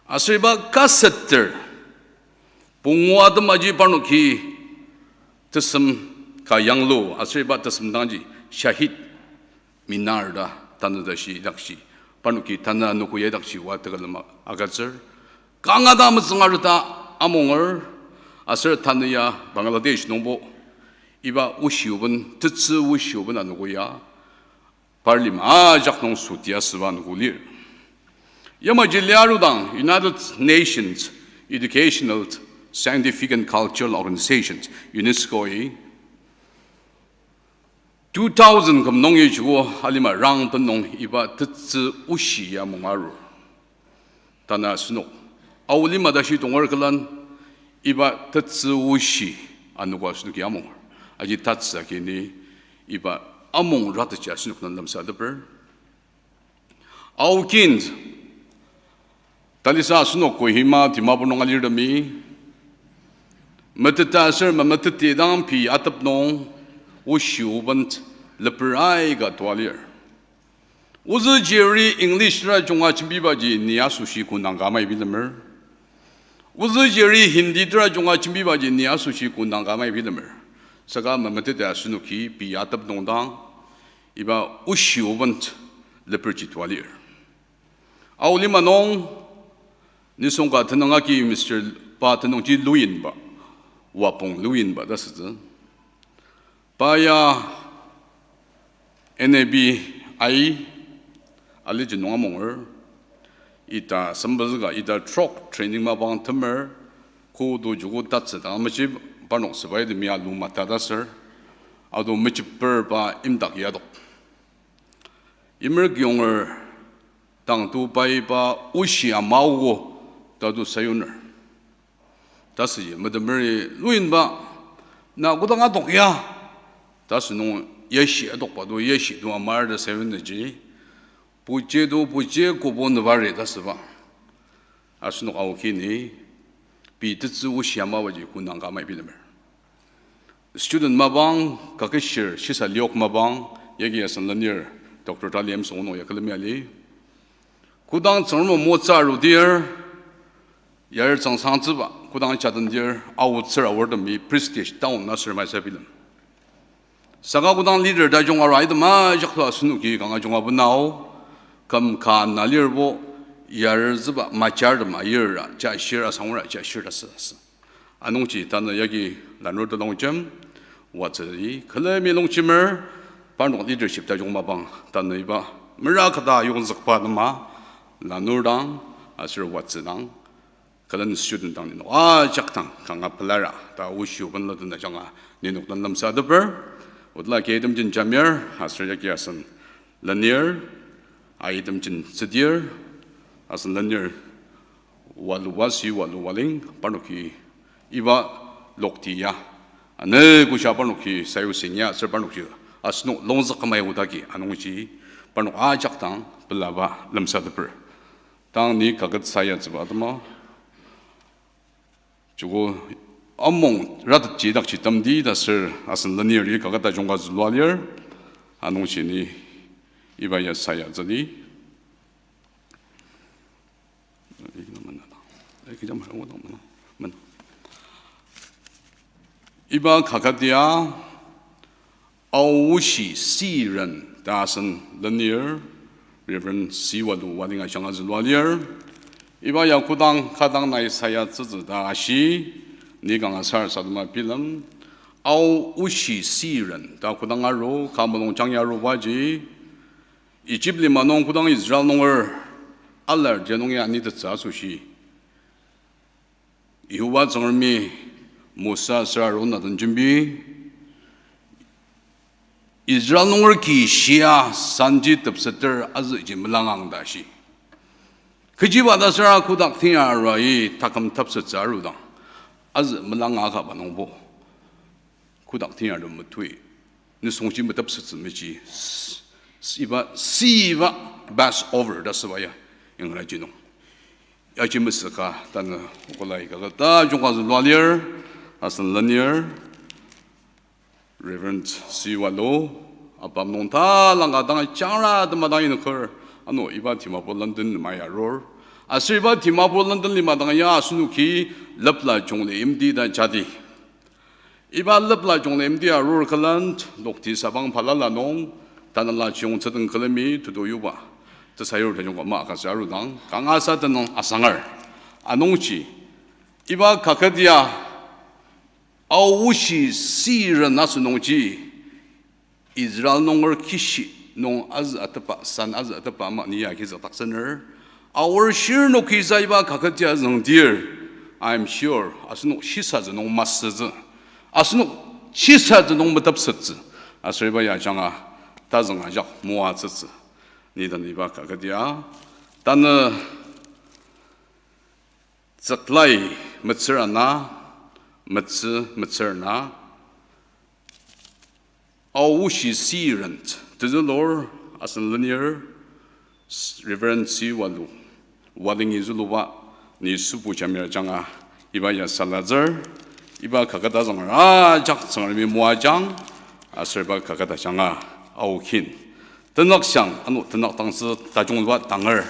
Aser iba kasetter, pungu atemaji parnoki tesem ka yanglu, aser iba tesem dangji Shahid Minar ta tanü tashi idakji, parnoki tanü anogo ya idakji oa tekülem agütsür. Kanga ta metsüngareta amonger, aser tanü ya Bangladesh nungbo iba oshi oben, tetsü oshi oben anogo ya parliament ajak nung sütia süba anogo lir. Yamaji lia arudang United Nations Educational, Scientific and Cultural Organizations, UNESCO-i two thousand küm nungi joko alima rangben nung iba tetsü oshi ya mung arur. Tanü asenok Ao lima tashi tonger külen iba tetsü oshi anogo asenoki amonger. Aji tatsü agi ni iba amung ratetji asenok den lemsateper. Ao kin, talisa asenok Kohima, Dimapur nung alirtemi, meteta aser memeteti dang pei atep nung oshi oben leper aika toa lir. Ozü jiri English tera junga jembibaji ni asoshi kü nangka amai bilemer. Ozü jiri Hindi tera junga jembibaji ni asoshi kü nangka amai bilemer. Saka memeteta asenoki pei atep nung dang iba oshi oben leperji toa lir. Ao lima nung nisung ka tenüng agi Mister pa tenüngji Luyinba Wapong Luyinba ta sütsü. Pa ya N A B I, aliji nung amonger, ita sembazüka, ita trok training mapang temer, kodo joko tatsü ta mechi parnok sepai temi alu mata ta ser, ado mechiper pa imdak yadok. Imer kionger tang tu pai pa oshi amaogo ta tu sayuner. Ta süji metemeri Luyinba, na kodang adok ya? Ta sünung yashi adokba do yashi do amar ta seven ji. Puji do puji kobo nübari ta süba. Asenok aokini, pei tetsü oshi amabaji konang ka mai bilemer. Student mapang, kaketshir, shisa liok mapang, yagi asen lenir, Doctor Tali M. Songonok ya külemi ali. Kodang Tsüngrem motsü arudir, yar tsüngsangtsüba, kodang jatendir, aotsür aortemi prestige down na ser mai sa bilem. Saka kodang leader tajung aru aitema jakto asenoki kanga junga benao, küm ka na lirbo, yartsüba, majartem ayira, jashir asangura, jashir ta sü asü. Anungji tanü yagi lanur telongjem, watsüi külemi longjemer, parnok leadership tajung mapang, tanü iba, mera kata yongzükba tema, lanur dang, aser watsü dang, külen student dang ninok ajak dang kanga pelara ta oshi oben leden ajanga ninok den lemsateper, otla ki itemjin jamir, aser yagi asen lenir, aitemjin tsüdir, asen lenir waluba si walu waling parnoki iba lokti ya, ane kusha parnoki sayu sinya aser parnoki asenok longzük kümai odagi anungji parnok ajak dang pelaba lemsateper. Tang ni kaket sayatsüba atema, joko among ratetji dakji temdi ta ser asen lenir li kaket tajung ka zülua lir, anungji ni iba ya sayatsü di. Iba kaket ya, Aoshi Siren ta asen lenir, Reverend Siwalu Waling ajanga zülua lir. Iba ya kodang kadang nai sayatsütsü ta ashi, ni kanga sarasadema bilem. Aoshi Siren ta kodang aru, ka mulung jangya arubaji, Egypt lima nung kodang Israel nunger alar ji nung ya anitettsü asoshi, Yihoba Tsüngremi Mosa aser Aron na den jembi, Israel nunger ki shia sanji tepseter azüji melangang ta shi. Kechiba ta süra kodak tenya arai taküm tepsettsü arudang, azü melanga akaba nungbo kodak tenya aru metui, nisungji metepsettsü meji, s-, s-, iba, si iba, Passover ta süba ya, Engraji nung. Yaji mesüka tanü okolai kaket tajung ka zülua lir, asen lenir, Reverend Siwalu, apam nung talangka dang jangra tema dang inoker, ano iba Dimapur London lima ya arur. Aser iba Dimapur London lima dang ya asenoki Lepla Jongle Imti ta jadi. Iba Lepla Jongle Imti arur külen lokti sabang balala nung, tanela chiyong tsüten külemi tutu yuba tesayur tajung ka ma ka sa arudang, kanga sa tenüng asangar. Anungji, iba kaket ya, Aoshi Siren asü nungji, Israel nunger kishi nung azü atepa, san azü atepa ama ni ya kizükdaktsüner. Aor shirnoki sa iba kaket ya züngdir, I'm sure, asenok shisatsü nung masütsü, asenok shisatsü nung metepsettsü, aser iba ya ajanga tazüng ajak moatsütsü. Ni tanü iba kaket ya, tanü tsüklai metsür ana, metsü metsür na, Aoshi Siren tezülur asen lenir, Reverend Siwalu Walingi züluba ni sübu jamir ajanga iba ya salatsür, iba kaket azünger ajak Tsüngremi moajang, aser iba kaket ajanga aokin tenükshang, ano tenük dangtsü tajungba tangar,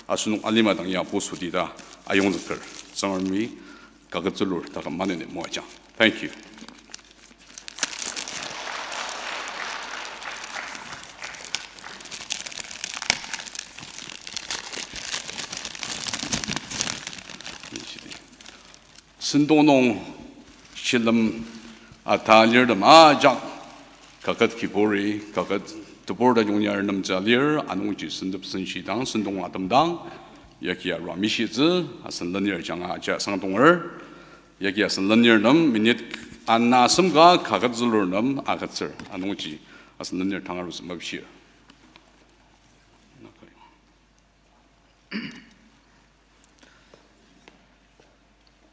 asenok alima dang ya pusudi ta ayongzüker. Tsüngremi kaket zülur taküm maneni moajang. Thank you. Sentong nung Shilem ata lirtem ajak, kaket kiburi, kaket tebur tajung yarnemtsü lir, anungji sentep senshi dang, sentong atem dang, yagi arua mishitsü, asen lenir ajanga aja sangdonger, yagi asen lenir nem, minute ana asem ka kaket zülur nem agütsür, anungji asen lenir tangar arutsü mepishir.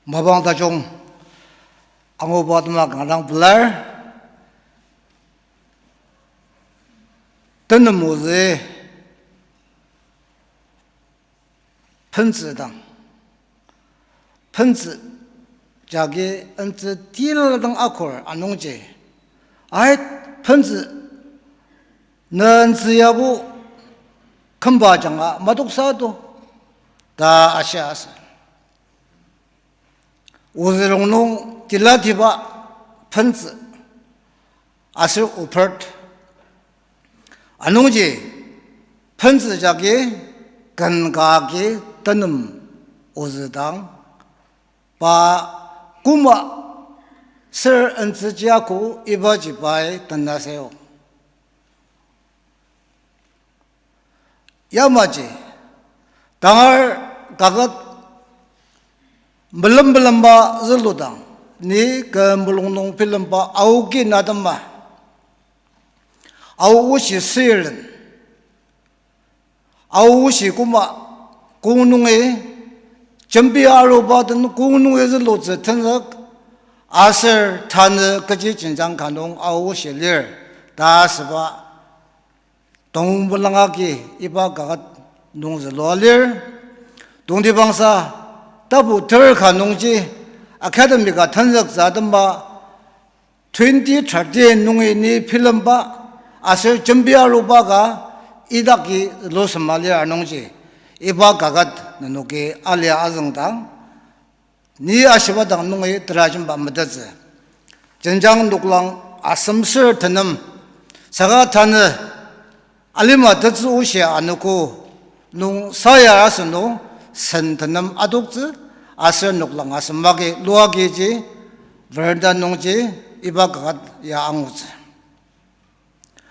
Mapang tajung anguba atema kanga dang pelar. Tenem ozü pentsü dang. Pentsü jagi antsü tila dang akur anungji, ait pentsü ne antsü yabo kümba ajanga madoksa to ta ashia asü. Ozü rongnung tilatiba pentsü aser upert. Anungji pentsü jagi ken ka agi tenem ozü dang, pa koma ser antsüji ako ibaji pai tenaseo. Yamaji, tangar kaket melem melemba züludang, ni kü mulung nung bilemba aoki na atema, Ao oshi süiren, Ao oshi koma kong nungi, jembi aruba den kong nungi zülutsü tenzük, aser tanü kechi jenjang ka nung Ao oshi lir ta asüba tongpelang agi iba kaket nung zülua lir. Tongtibangsa tapu ter ka nungji academy ka tenzüktsü atema twenty thirteen nungi ni bilemba aser jembi aruba ka idaki zülusema lir anungji, iba kaket nenoki alia azüngdang, ni ashiba dang nungi terajemba metettsü. Jenjang noklang asemsür tenem, saka tanü alima tetsü oshi anogo nung sayar asünung sen tenem adoktsü, aser noklang asem agi lua agiji veranda nungji iba kaket ya angutsü.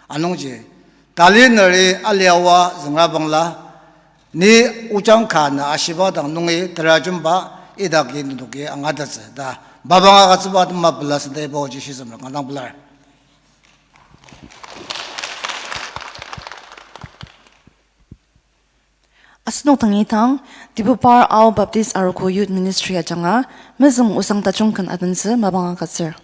Anungji, tali neri aliaoa züngra bangla, ni ojang ka na ashiba dang nungi terajemba idaki nenoki angatettsü ta, mapang agütsüba atema pela sendai iba oji shizümra kanga dang pelar. Asenok dangi tang, Dibupar Ao Baptist Arogo Youth Ministry ajanga, mezüng osang tajung ken abentsü mapang agütsür.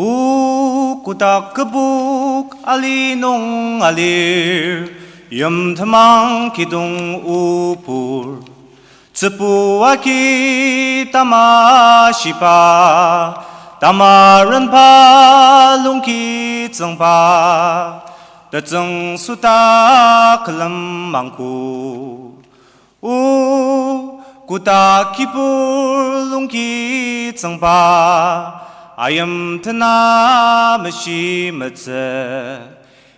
O kotak kübok ali nung alir, yimtemang kidong o pur. Tsübu agi tamashiba, tamarenba lungki tsüngba, tetsüng süta külem mangku. O kotak kibur lungki tsüngba, ayimtena meshi metsü.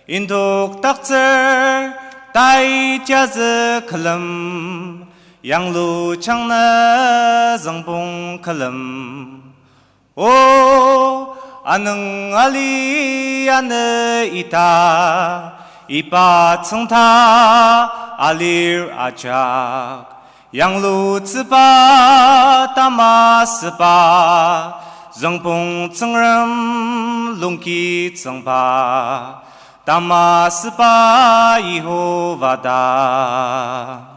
Indokdaktsür tai tiazü külem, yanglu changnü züngpong külem. O, anüng ali anü ita, iba tsüngda alir ajak. Yanglutsüba, tamasüba, züngpong Tsüngrem lungki tsüngba, tamasüba Yihova ta.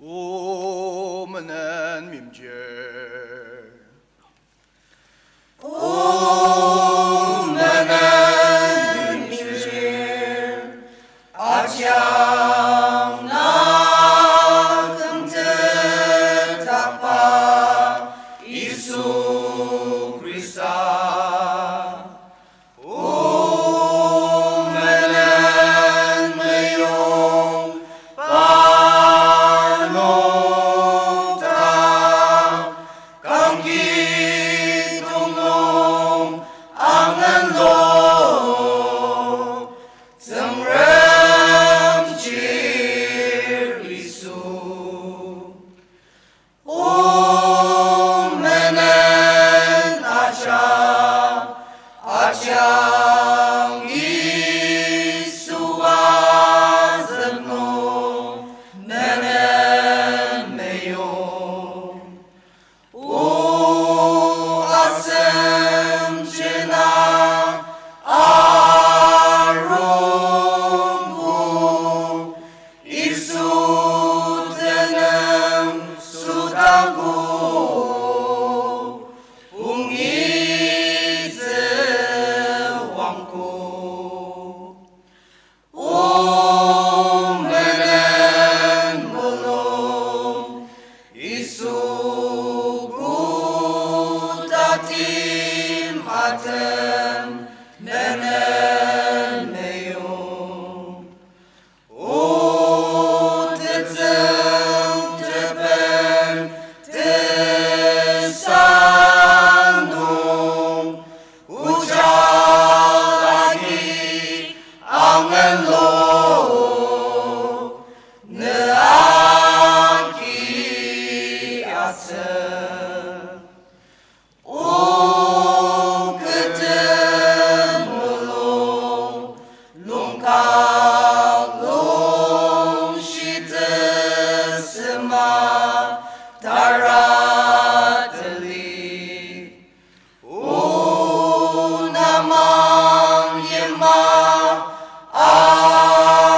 O menen mimjir. O menen mimjir. Ajang na kümtetdakba Yisu Khrista. O menen meyong parnok ta, kangki tongnung angenlo, Tsüngrem chir Yisu. O menen ajang, ajang Yisu azük nung menen meyong. O asem jena arungbo, Yisu tenem sudangko, ongitsü wangko. O menen mulung, Yisu kotatim atem menen meyong. O tetsüng tepen tesanung, ojal agi angenlo, ne agi asü. O kü temulung, lungka lungshi tesema tarateli. O namang yima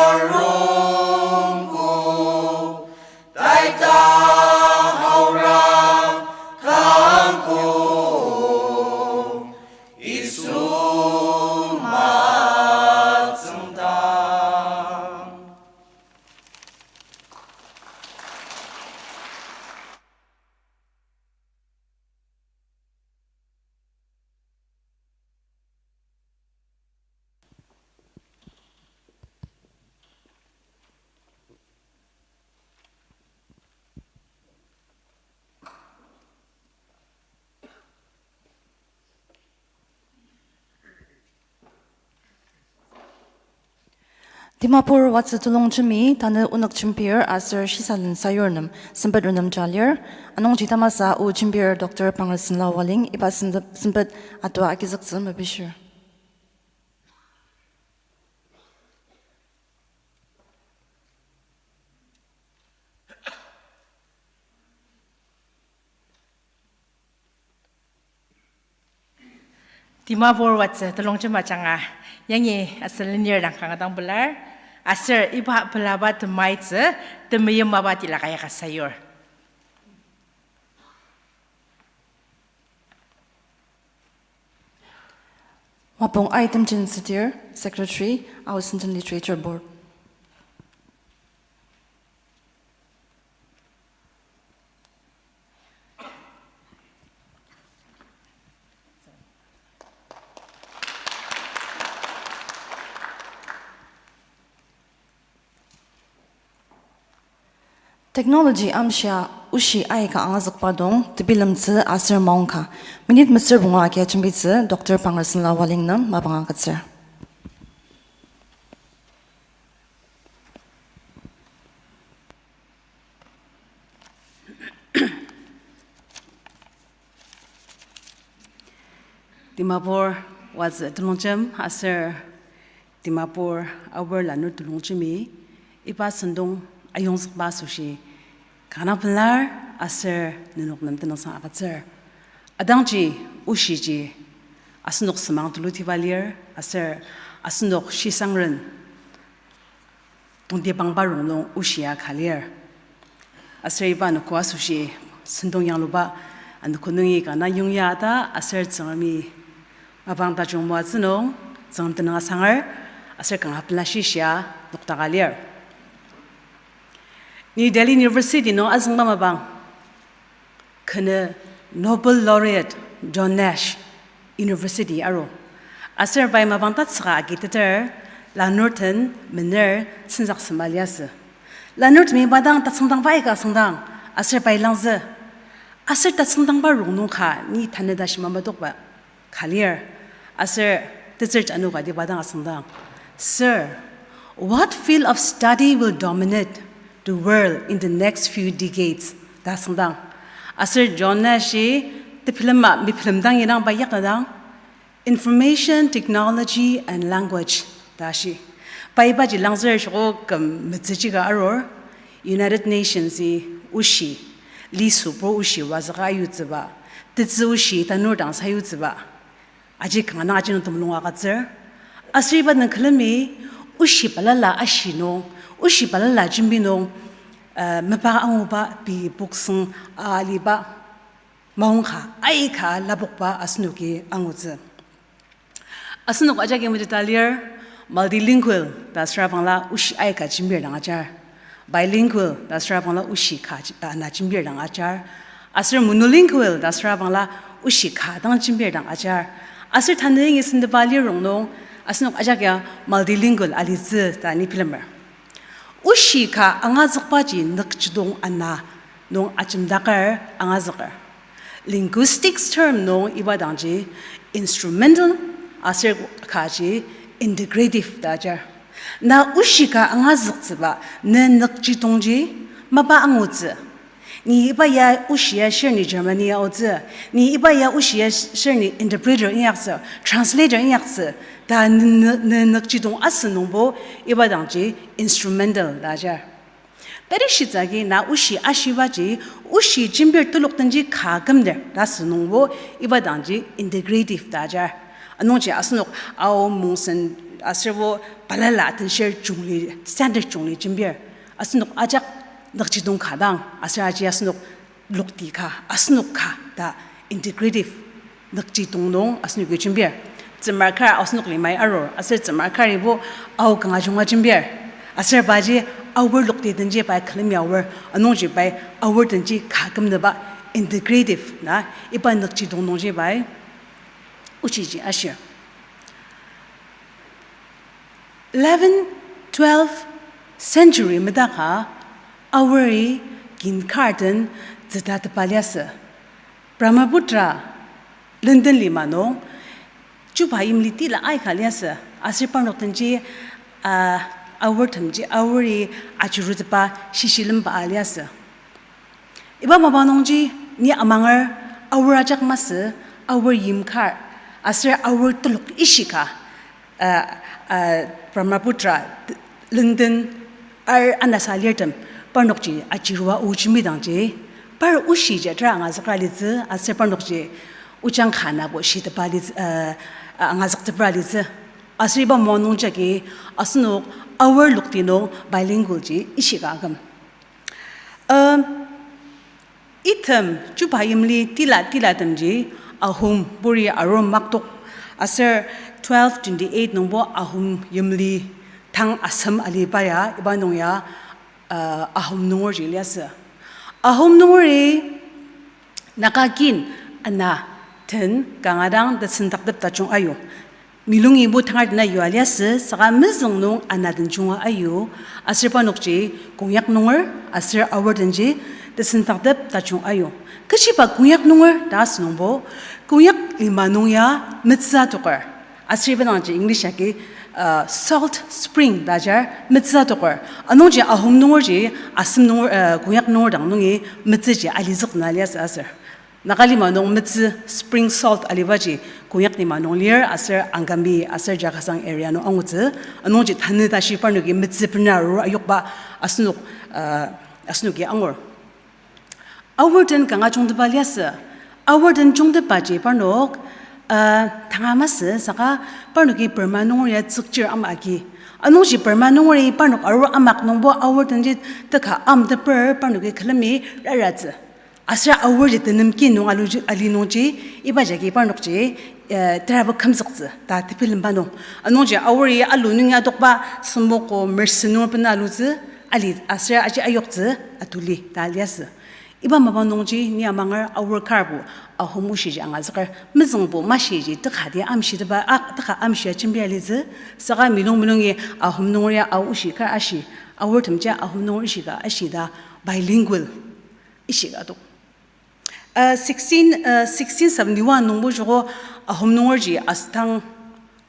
arungko, taita haora kangko, Yisu matsüngdang. Dimapur Watsü Telongjemi tanü onük jembir aser shisalen sayur nem sempet renemja lir. Anungji tamasa o jembir Doctor Pangrasenla Waling iba sempet, sempet atua agizüktsü mepishir. Dimapur Watsü Telongjem ajanga yangi asen lenir dang kanga dang pelar, aser iba pelaba temaitsü temeim mapa tilaka yaka sayur. Mapang Aitemjen Südir, Secretary, Ao Sentin Literature Board. Technology amshia oshi aika angazükba dang tebilemtsü aser maongka. Minute mesüra pungu agia jembitsü Doctor Pangrasenla Waling nem mapang agütsür. Dimapur wazü telongjem aser Dimapur Aor lanur telongjemi iba sentong ayongzükba asoshi kanga pelar aser nenok nem tenüngsang agütsür. Idangji oshiji asenok semang tulutiba lir aser asenok shisangren tongtibangba rongnung oshia ka lir. Aser iba anogo asoshi sentong yangluba anogo nungi kanga yongya ta aser Tsüngremi mapang tajung moatsü nung Tsüngrem tenüng asangar aser kanga pela shishia noktaka lir. Ni Delhi University nung azüngba mapang kene Nobel laureate John Nash University aru. Aser pai mapang tatsüka agiteter lanurten mener senzak sema liasü. Lanurtemi pa dang tatsüngdangba aika asüngdang aser pai langzü. Aser tatsüngdangba rongnung ka ni tanü ta shima madokba ka lir. Aser tetsür janu ka ti pa dang asüngdang, Sir, what field of study will dominate the world in the next few decades? ta asüngdang. Aser John Nash-i tepilema mepilem dang indang pa yakta dang, Information Technology and Language ta shi. Pai ibaji langzür shoko küm metsüji ka arur, United Nations-i oshi, lisopur oshi wazüka ayutsüba, tetsü oshi tanur dang sayutsüba aji kanga dang aji nung temulung agütsür. Aser iba nung külemi oshi balala ashi nung, oshi balala jembi nung, uh, mepa anguba pei poksüng aliba maongka aika lapokba asenoki angutsü. Asenok ajaki meteta lir, multilingual ta asüra bangla oshi aika jembir dang ajar. Bilingual ta asüra bangla oshi ka ji-, ana jembir dang ajar. Aser monolingual ta asüra bangla oshi ka dang jembir dang ajar. Aser tanü yangi sentepa lir rongnung, asenok ajak ya multilingual alitsü ta ni bilemer. Oshi ka angazükbaji nükjidong ana nung ajemdaker angazüker. Linguistics term nung iba dangji instrumental aser kaji integrative ta ajar. Na oshi ka angazüktsüba ne nükjidongji mapa angutsü. Ni iba ya oshi ya shir ni Germany ya aotsü. Ni iba ya oshi ya shir ni interpreter inyaktsü, translator inyaktsü ta ne, ne, ne nükjidong asü nungbo iba dangji instrumental ta ajar. Tari shitsü agi na oshi ashibaji, oshi jembir telok denji ka kümdir ta asü nungbo iba dangji integrative ta ajar. Anungji asenok Ao, Mongsen aserbo balala atenshir jungli, standard jungli jembir. Asenok ajak nükjidong ka dang, aser aji asenok lokti ka, asenok ka ta integrative nükjidong nung asenoki jembir. Tsümar kar asenok limai arur, aser tsümar karibo Ao kanga junga jembir. Aser paji Aor lokti denji pai külemi Aor, anungji pai Aor denji ka kümnüba integrative na iba nükjidong nungji pai oshiji ashir. Eleven, twelve century medaka Aori kin kar den zütatepa liasü. Brahmaputra lenden lima nung chuba yimli tila aika liasü. Aser parnok denji, ah, Aortemji Aori ajurutepa shishilemba aliasü. Iba mapang nungji ni amanger Aor ajak masü, Aor yim kar, aser Aor telok ishika, ah, ah, Brahmaputra lenden ar anasa lirtem parnokji ajirua o jembidangji, par oshiji tera angazükra litsü, aser parnokji ojang ka nabo shitepa litsü, ah, angazüktepra litsü. Aser iba mapang nung jagi asenok Aor lokti nung bilingual ji ishika aküm. Um, item chuba yimli tila tilatemji Ahom puri aru maktok aser twelve twenty-eight nungbo Ahom yimli tang asem aliba ya, iba nung ya, uh, Ahom nungerji liasü. Ahom nungeri Naga kin ana den kanga dang tesendaktep tajung ayu. Milungibo tangar dena yua liasü, saka mezüng nung ana den junga ayu, aser parnokji Konyak nunger, aser Aor denji tesendaktep tajung ayu. Kechiba Konyak nunger ta asünungbo, Konyak lima nung ya metsü adoker. Aser iba dangji English agi, uh, salt spring ta ajar, metsü adoker. Anungji Ahom nungerji, asem nunger, uh, Konyak nunger dang nungi metsüji alizük na liasü aser. Nagalima nung metsü spring salt alibaji Konyak lima nung lir aser Angami aser Chakhesang area nung angutsü. Anungji tanü tashi parnoki metsü bener arur ayokba asenok, uh, asenoki angur. Aor den kanga jungteba liasü. Aor den jungtebaji parnok, uh, tanga masü saka parnoki Burma nunger ya tsükchir ama agi. Anungji Burma nungeri parnok arur amak nungbo aor denji teka amteper parnoki külemi raratsü. Aser aor ji tenem ki nung alu-, ali nungji, iba jagi parnokji, eh, terabo kümzüktsü ta tebilemba nung. Anungji aori alu nung ya adokba sümoko mersi nung bena alutsü, ali aser aji ayoktsü atuli ta liasü. Iba mapang nungji ni amanger aor karbo Ahom oshiji angazüker mezüngbo mashiji tekadi amshiteba ak teka amshia jembia litsü, saka milung milungi Ahom nunger ya Ao oshi kar ashi, aor temji Ahom nunger oshi ka ashi ta bilingual ishika adok. Uh, sixteen, uh, sixteen seventy-one nungbo joko Ahom nungerji asüdang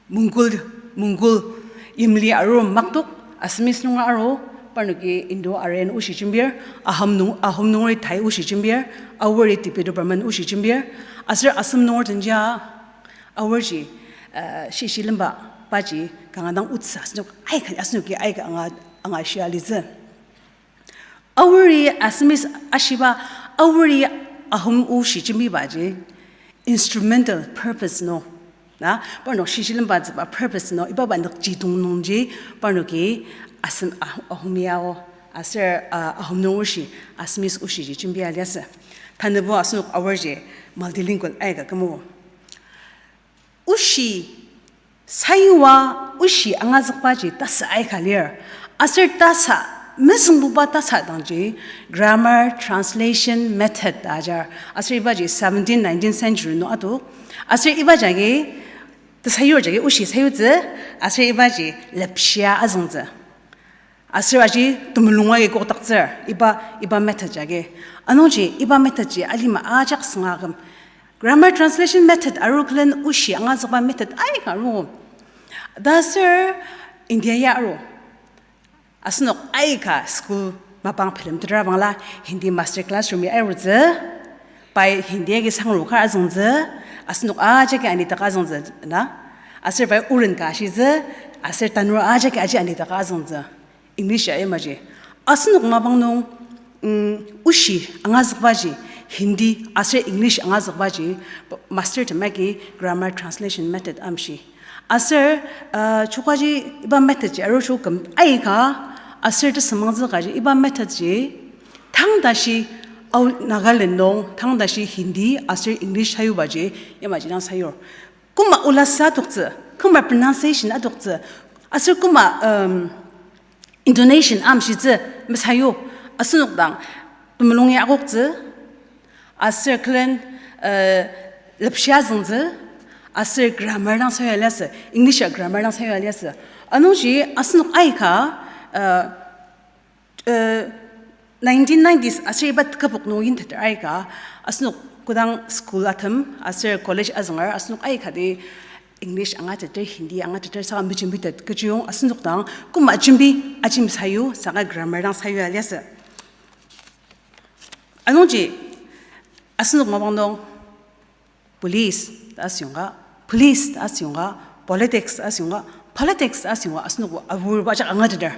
Mongol, Mongol yimli arur makdok, Assamese nunger aru, parnoki Indo-Aryan oshi jembir, Ahom nung-, Ahom nungeri Thai oshi jembir, aori Tibeto-Burman oshi jembir, aser Assam nunger denjia aorji, uh, shishi lemba paji kanga dang otsü asenok aika, asenoki aika anga, angashia litsü. Aori Assamese ashiba, aori Ahom oshi jembibaji instrumental purpose nung, na, parnok shishi lembatsüba purpose nung, iba ba nükjidong nungji, parnoki Assam, Ah-, Ahom yao, aser, ah, Ahom nung oshi, Assamese oshiji jembia liasü. Tanübo asenok aorji multilingual aika kümo. Oshi sayua oshi angazükbaji tasa aika lir. Aser tasa, mezüngbuba tasa dangji grammar translation method ajar. Aser ibaji seventeen, nineteenth century nung adok. Aser iba jagi, tesayur jagi oshi sayutsü, aser ibaji lepshia azüngtsü. Aser aji temulung agi kokdaktsür, iba, iba method jagi. Anungji, iba method ji alima ajak sünga aküm. Grammar translation method aru külen oshi angazükba method aika aru. Ta aser India ya aru. Asenok aika school mapang bilemtetra bangla Hindi master classroom ya arutsü. Pai Hindi agi sangru ka azüngtsü. Asenok ajaki anitaka azüngtsü na. Aser pai uren ka ashitsü. Aser tanur ajaki aji anitaka azüngtsü. English ya yamaji. Asenok mapang nung, mm, oshi angazükbaji, Hindi aser English angazükbaji, master temagi grammar translation method amshi. Aser, uh, chokaji iba method ji aru choküm aika, aser tesümangtsü kaji iba method ji, tang tashi, au Nagaland nung, tang tashi Hindi aser English sayubaji, yamaji dang sayur. Koma olasa adoktsü, koma pronunciation adoktsü, aser koma, um, intonation amshitsü, mesayu, asenok dang, temulung ya akoktsü, aser külen, uh, lepshia azüngtsü, aser grammar dang sayua liasü, English ya grammar dang sayua liasü. Anungji asenok aika, uh, uh, nineteen nineties aser iba tekübok nung yimteter aika, asenok kodang school atem, aser college azünger, asenok aika di English angateter, Hindi angateter, saka mejembitet kechiyong asenok dang, koma jembi, aji mesayu, saka grammar dang sayua liasü. Anungji, asenok mapang nung, police ta asüngka, police ta asüngka, politics ta asüngka, politics ta asüngka, asenokbo aburba ajak angateter.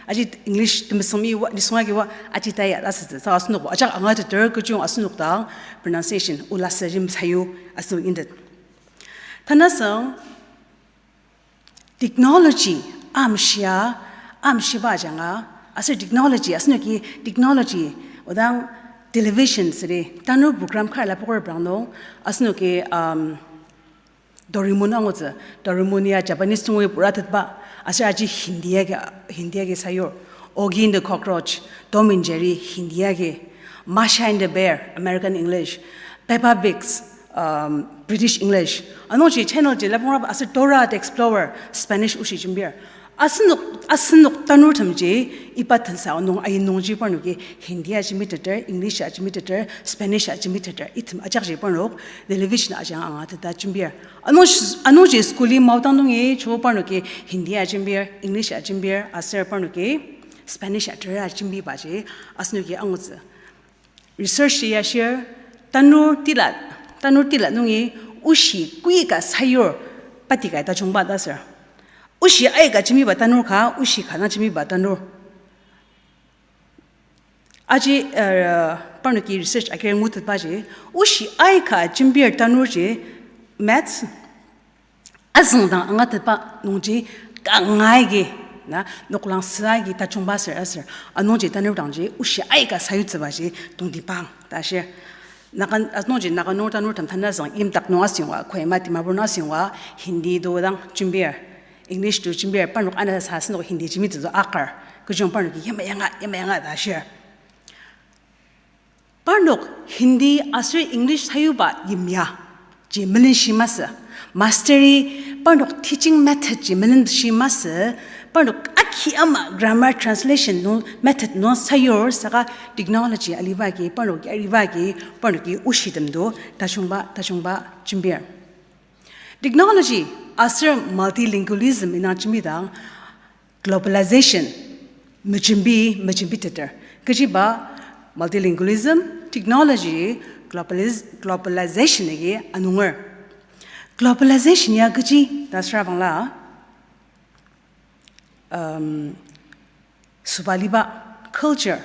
Aji English temesüngmiba, nisung agiba, aji taya ta asütsü. Saka asenokbo ajak angateter, kechiyong asenok dang pronunciation, olasü ji mesayu, asenok indet. Tanasüng, technology amshia, amshiba ajanga, aser technology, asenoki technology, odang television süri, tanur program kar lapoker brang nung, asenoki, um, Doraemon angutsü, Doraemon ya Japanese nungi puratetba, aser aji Hindi agi, Hindi agi sayur, Oggy and the Cockroach, Tom and Jerry, Hindi agi, Masha and the Bear, American English, Peppa Pigs, um, British English. Anungji channel ji lapongraba aser Dora the Explorer, Spanish oshi jembir. Asenok, asenok tanurtemji iba tensa nung ain nungji parnoki Hindi ajemiteter, English ajemiteter, Spanish ajemiteter, item ajakji parnok television ajanga angateta jembir. Anungji, anungji school-i maodang nungi cho parnoki Hindi ajembir, English ajembir, aser parnoki Spanish ater ajembibaji asenoki angutsü. Research ya shir, Tanur tila, tanur tila nungi oshi koika sayur patikai tajungba ta sür. Oshi aika jembiba tanur ka, oshi ka dang jembiba tanur. Aji, uh, parnoki research aker ngutetbaji, oshi aika jembir tanurji maths, azüngdang angatetba nungji kanga agi, na, noklang süa agi tajungba sür aser, anungji tanur dangji oshi aika sayutsübaji tongtibang ta shir. Naga, anungji Naga nung tanur tem tanü azüng yimdak nung asüngwa, Kohima Dimapur nung asüngwa, Hindi to dang jembir, English to jembir, parnok ana sa asenok Hindi jembitsü to akar, kechiyong parnoki yamai yanga, yamai yanga ta shir. Parnok Hindi aser English sayuba yimya ji melenshi masü. Mastery parnok teaching method ji melenshi masü. Parnok aki ama grammar translation nung method nung sayur saka technology aliba agi, parnok aliba agi, parnoki oshitem to tajungba, tajungba jembir. Technology aser multilingualism indang jembidang globalization mejembi, mejembiteter. Kechiba multilingualism, technology, globaliz-, globalization agi anunger. Globalization ya kechi ta süra bangla, um, sobaliba, culture,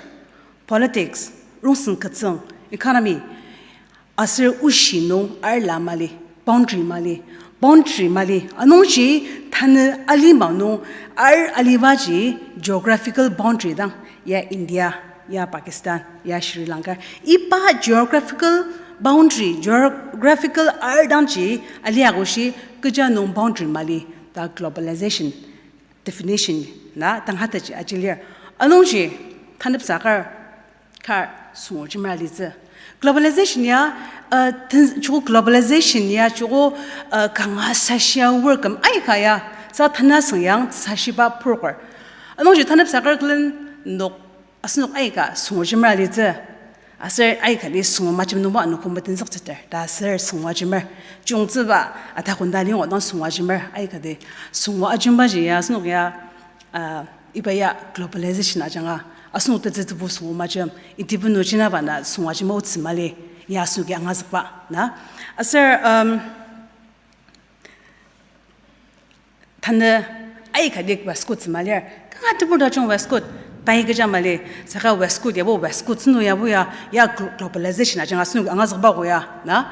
politics, rongsen ketsüng, economy, aser oshi nung arla mali, boundary mali, boundary mali. Anungji tanü alima nung ar alibaji geographical boundary dang, ya India, ya Pakistan, ya Sri Lanka. Iba geographical boundary, geographical ar dangji ali agoshi kecha nung boundary mali ta globalization definition na tanghataji aji lir. Anungji tanepsa kar, kar süngo jemera litsü. Globalization ya, uh, ten-, joko globalization ya, joko, uh, kanga sashia workam aika ya, sa tanü asüngyang sashiba proker. Anungji tanepsa kar külen nok asenok aika süngo jemera litsü. Aser aikali süngo majem nungbo anogo metenzüktsüter ta aser süngo ajemer. Jungtsüba ata kunda liyongo dang süngo ajemer aikati. Süngo ajembaji ya asenok ya, uh, iba ya globalization ajanga asenok tetsü tebu süngo majem, itibu nujinaba na süngo ajema otsü mali, ya asenoki angazükba na. Aser, um, tanü aika dik waistcoat tsü ma lir. Kanga tebur tajung waistcoat tai kecha mali, saka waistcoat yabo waistcoat senu yabo ya, ya glo-, globalization ajanga asenok angazükba ko ya na.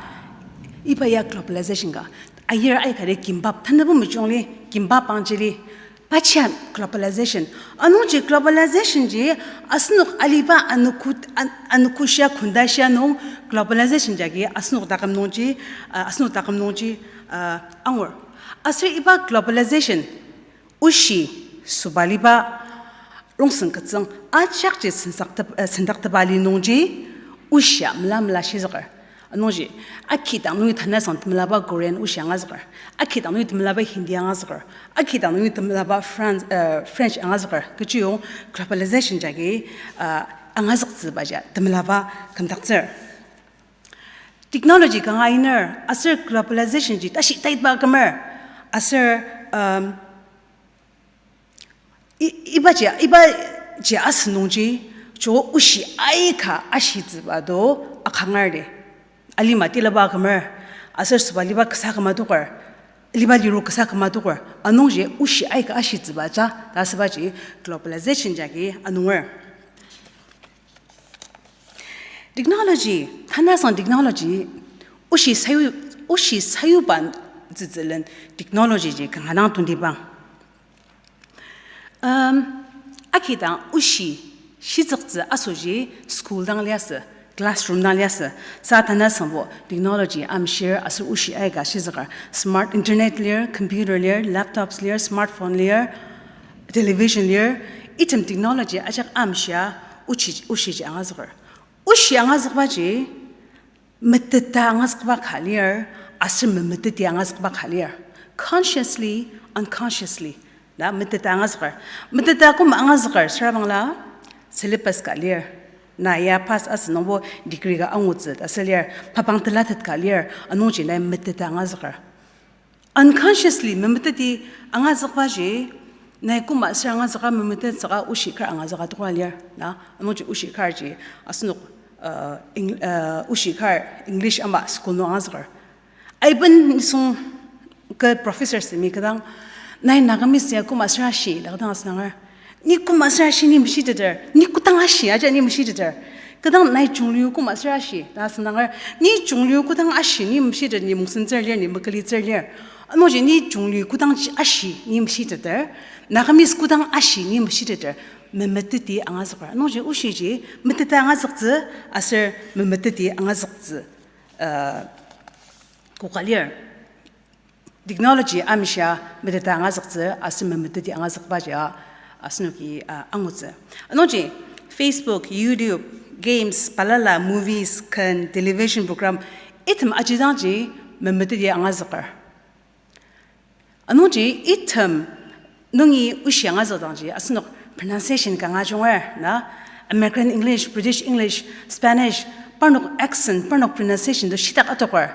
Iba ya globalization ka. Ayir aika dik kimbap, tanübo mejungli kimbap angjili. Pachian globalization. Anungji globalization ji asenok aliba anogo, an-, anogoshia kondashia nung globalization jagi asenok taküm nungji, uh, asenok taküm nungji, uh, angur. Aser iba globalization oshi sobaliba rongsen ketsüng ajakji sendaktepa, uh, sendaktepa li nungji oshia mela mela shizüker. Anungji, akidang nungi tanasang temelaba Korean oshi angazüker. Akidang nungi temelaba Hindi angazüker. Akidang nungi temelaba France, uh, French angazüker. Kechiyong globalization jagi, uh, angazüktsübaji temelaba kümdaktsür. Technology kanga iner, aser globalization ji tashi taitba kümer, aser, um, I-, ibaji, ibaji asünungji, jo oshi aika ashitsüba do akangar de. Alima tilaba kümer, aser sobaliba kasa küma toker, aliba liru kasa küma toker, anungji oshi aika ashitsüba ja, ta asübaji globalization jagi anunger. Technology, tanasang technology, oshi sayu, oshi sayuba tsütsülen technology ji kanga dang tongtibang. Um, akidang oshi shizüktsü asoji school dang liasü, classroom dang liasü, sa tanasangbo technology amshir aser oshi aika shizüker, smart internet lir, computer lir, laptops lir, smartphone lir, television lir, item technology ajak amshia oshi, oshiji angazüker. Oshi angazükbaji, meteta angazükba ka lir, aser memeteti angazükba ka lir. Consciously, unconsciously, na meteta angazüker. Meteta koma angazüker, sürabangla syllabus ka lir. Na ya pass asünungbo degree ka angutsü ta sü lir. Mapang telatet ka lir, anungji nai meteta angazüker. Unconsciously, memeteti angazükbaji, nai koma sür angazüka memetet saka oshi kar angazüka tokla lir, na, anungji oshi karji, asenok, uh, Eng-, uh, oshi kar English ama school nung angazüker. Aiben nisung ke professor semi kedang, nai Nagamese ya koma sür ashi, ta kedang asünanger. Ni koma sür ashi ni meshiteter, ni kodang ashi aja ni meshiteter. Kedang nai Chungliu koma sür ashi, ta asünanger. Ni Chungliu kodang ashi ni meshiteter, ni mungsentsür lir, ni mekelitsür lir. Anungji ni Chungliu kodang ji ashi ni meshiteter, Nagamese kodang ashi ni meshiteter, memeteti angazüker. Anungji oshiji meteta angazüktsü aser memeteti angazüktsü, uh, koka lir. Technology amshia meteta angazüktsü aser memeteti angazükbaji asenoki, uh, angutsü. Anungji Facebook, YouTube, games, balala, movies, ken, television program, item ajidangji memeteti angazüker. Anungji item nungi oshi angazükdangji asenok pronunciation kanga junger na, American English, British English, Spanish, parnok accent, parnok pronunciation to shitak atoker.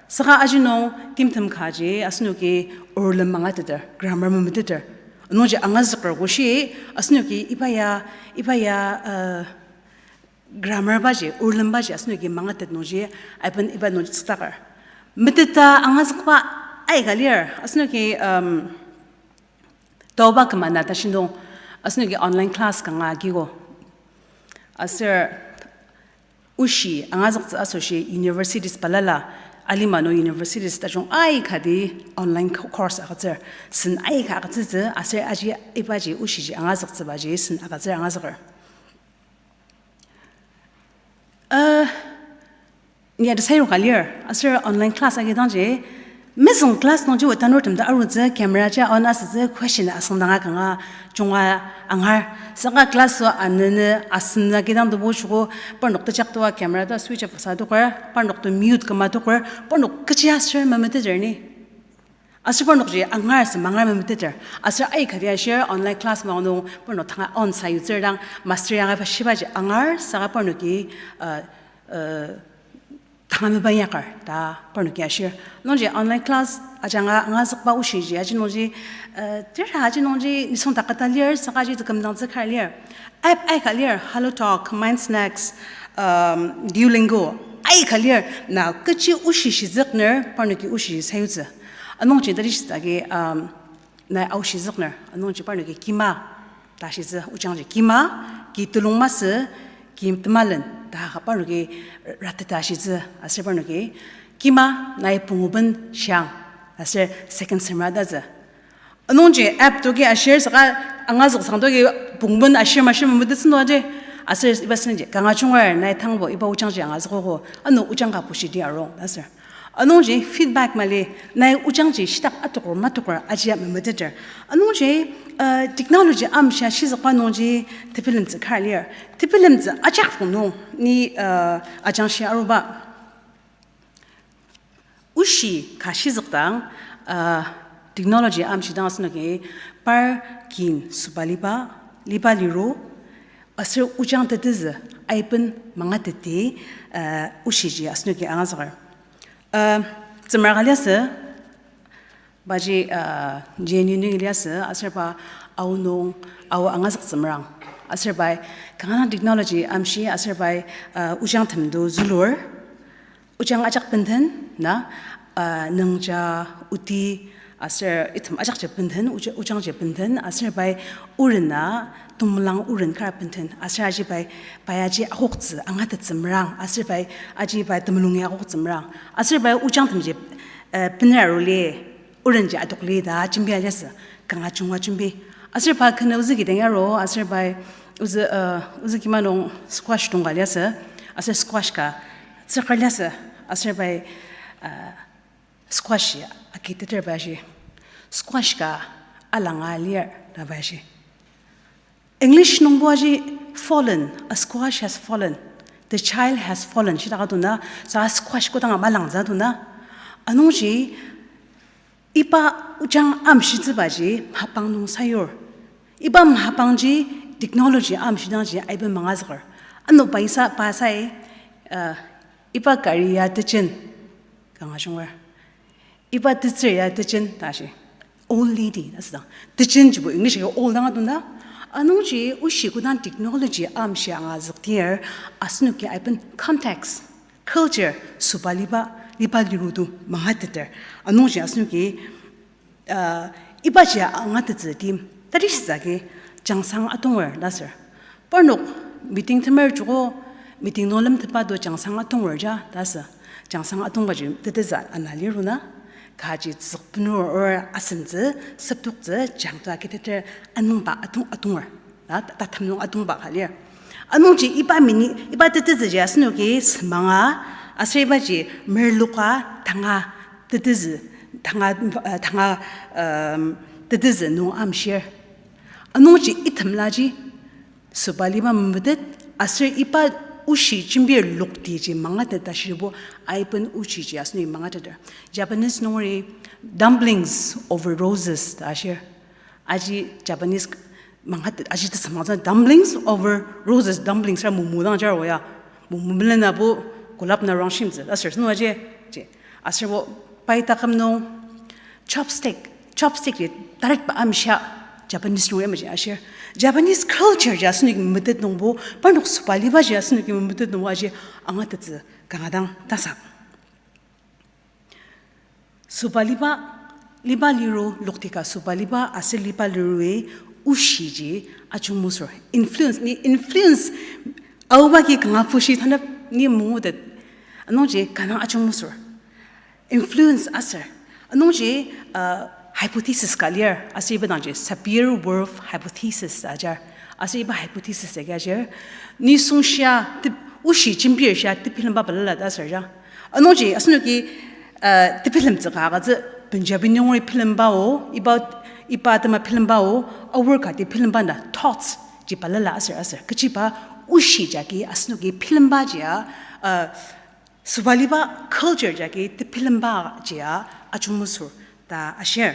Saka aji nung timtem kaji asenoki orulem mangateter, grammar memeteter. Anungji angazüker koshi asenoki iba ya, iba ya, uh, grammar baji, orulem baji asenoki mangatet nungji, aiben iba nungji tsütaker. Meteta angazükba aika lir, asenoki, um, taoba kümana ta shindong, asenoki online class kanga agiko. Aser oshi angazüktsü asoshi universities balala, alima nung universities tajung aikati online co-, course agütsür, sen aika agütsütsü, aser aji ibaji oshiji angazüktsübaji sen agütsür angazüker. Uh, ni ata sayur ka lir, aser online class agidangji, mezüng class nungji wa tanurtem ta arutsü, camera ja on asütsü, question asüngdanga kanga junga angar. Saka class o anene asen agidang tebu shuku, parnok tejak tua camera ta switch off sa toker, parnok to mute küma toker, parnok kechi aser memeteter ni. Aser parnokji angar sü mangar memeteter. Aser aikati ashir online class maong nung parnok tanga on sayutsür dang master yang iba shibaji angar saka parnoki, uh, uh, tanga meba inyakar ta parnoki ashir. Nungji online class ajanga angazükba oshiji aji nungji, uh, tera aji nungji nisung takata lir saka aji tekümdangtsü kar lir. App aika lir, HelloTalk, MindSnacks, um, Duolingo, aika lir, na kechi oshi shizükner parnoki oshi sayutsü. Anungji tali shitsü agi, um, nai aoshi zükner, anungji parnoki kima ta shitsü, ojangji kima, ki telung masü, ki temalen ta ka parnoki rateta shitsü, aser parnoki kima nai punguben shiang, aser second semra tatsü. Anungji app toki ashir saka angazüksang toki punguben ashir mashir memetettsü nung aji, aser iba senji kanga junger nai tangbo iba ojangji angazükogo, ano ojang ka pushidi arung, aser. Anungji feedback mali, nai ojangji shitak atoker matoker ajia memeteter. Anungji, uh, technology amshia shizükba nungji tebilemtsü kar lir. Tebilemtsü ajak nung ni, uh, ajangshi aruba. Oshi ka shizükdang, uh, technology amshidang asenoki par kin süba liba, liba liru, aser ojang tetezü aiben mangateti, uh, oshiji asenoki angazüker. Uh, tsümraka liasü, baji, uh, J N U nungi liasü, aser pa Ao nung, Ao angazüktsü merang. Aser pai kanga dang technology amshi, aser pai, uh, ojang temdo zülur. Ojang ajak benten, na, uh, nüngja, oti, aser item ajakji benten, oja-, ojangji benten, aser pai orena, temelang oren kar benten, aser aji pai, pai aji akoktsü, angatettsü merang, aser pai aji pai temulungi akoktsü merang, aser pai ojang temji, uh, bener aruli, orenji adokli ta jembi aliasü, kanga junga jembi. Aser pa kena ozü kidang yaro, aser pai ozü, uh, ozü kima nung squash tongka liasü, aser squash ka tsüka liasü, aser pai, uh, squash ya akiteter pai ashi, squash ka alanga lir ta pai ashi. English nungbo aji fallen, a squash has fallen, the child has fallen, shidaka dona, sa squash kodanga malangza dona. Anungji, iba ojang amshitsübaji mapang nung sayur. Iba mapangji technology amshidangji aiben mangazüker. Ano paisa, pasai, uh, iba gari ya tejen, kanga junger. Iba tetsür ya tejen ta ashi. Old lady, ta asüdang. Tejen jibo English agi old dang adunda. Anungji oshi kodang technology amshi angazükdir, asenoki aiben context, culture, sobaliba, liba lirudo mangateter. Anungji asenoki, uh, ibaji angatettsü tim, tari shitsü agi, jangsang atonger ta aser. Parnok meeting temer joko, meeting nung lemtetba do jangsang atonger ja ta asü. Jangsang atongbaji tetezü ana liruna, kaji tsükpenur or asentsü, septoktsü, jangto akiteter anungba atong atonger. Ta, ta, tatem nung atongba ka lir. Anungji iba mini, iba tetezüji asenoki semanga, aser ibaji merloka tanga tetezü, tanga, uh, tanga, um, tetezü nung amshir. Anungji itemlaji sobaliba memetet, aser iba oshi jembir loktiji mangatet ta ashirbo, aiben oshiji asenoki mangateter. Japanese nungeri dumplings over roses ta ashir. Aji Japanese mangatet, aji tesamangtsü dumplings over roses, dumplings ra mumu dang jar oya. Mumu melen abo gulab na rangshimtsü, aser senu aji, ji. Aserbo pai taküm nung chopstick, chopstick ji taretba amshia Japanese nung yamaji ashir. Japanese culture ji asenoki memetet nungbo, parnok sobaliba ji asenoki memetet nungbo aji angatettsü kanga dang tasak. Sobaliba, liba liru lokti ka sobaliba aser liba lirui oshiji ajungmesür. Influence, ni influence, aoba ki kanga pushi tanep ni mungutet. Anungji kanga ajungmesür. Influence aser. Anungji, uh, hypothesis ka lir, aser iba dangji Sapir-Whorf hypothesis ajar. Aser iba hypothesis agi ajar, nisung shia tep-, oshi jembir shia tebilemba balala ta aser ja. Anungji asenoki, uh, tebilemtsü ka agütsü Punjabi nungeri bilembao, iba, iba atema bilembao, aor kati bilemba na thoughts ji balala aser aser. Kechiba oshi jagi asenoki bilemba jia, uh, sobaliba culture jagi tebilemba jia ajungmesür ta ashir.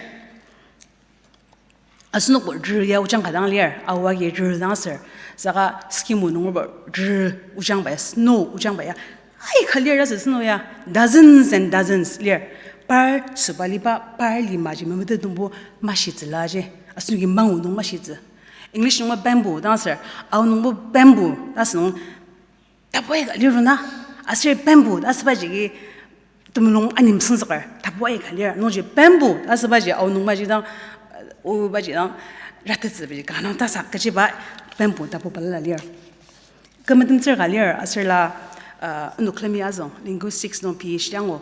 Asenokbo rü ya ojang ka dang lir, aoa agi rü dang aser. Saka Eskimo nungerbo rü ojangba ya, snow ojangba ya. Aika lir ta asü snow ya, dozens and dozens lir. Par sobaliba, par limaji memetet nungbo mashitsüla ji. Asenoki mangu nung mashitsü. English nungbo bamboo dang aser, ao nungbo bamboo ta asünung tapu aika liruna, aser bamboo ta asübaji temulung anim senzüker, tapu aika lir. Nungji bamboo ta asübaji, ao nungbaji dang, uh, obaji dang, ratettsübaji kanga dang tasak kechiba bamboo tapu balala lir. Kü metemtsür ka lir, aser la, uh, onok külemi azüng, linguistics nung PhD angu.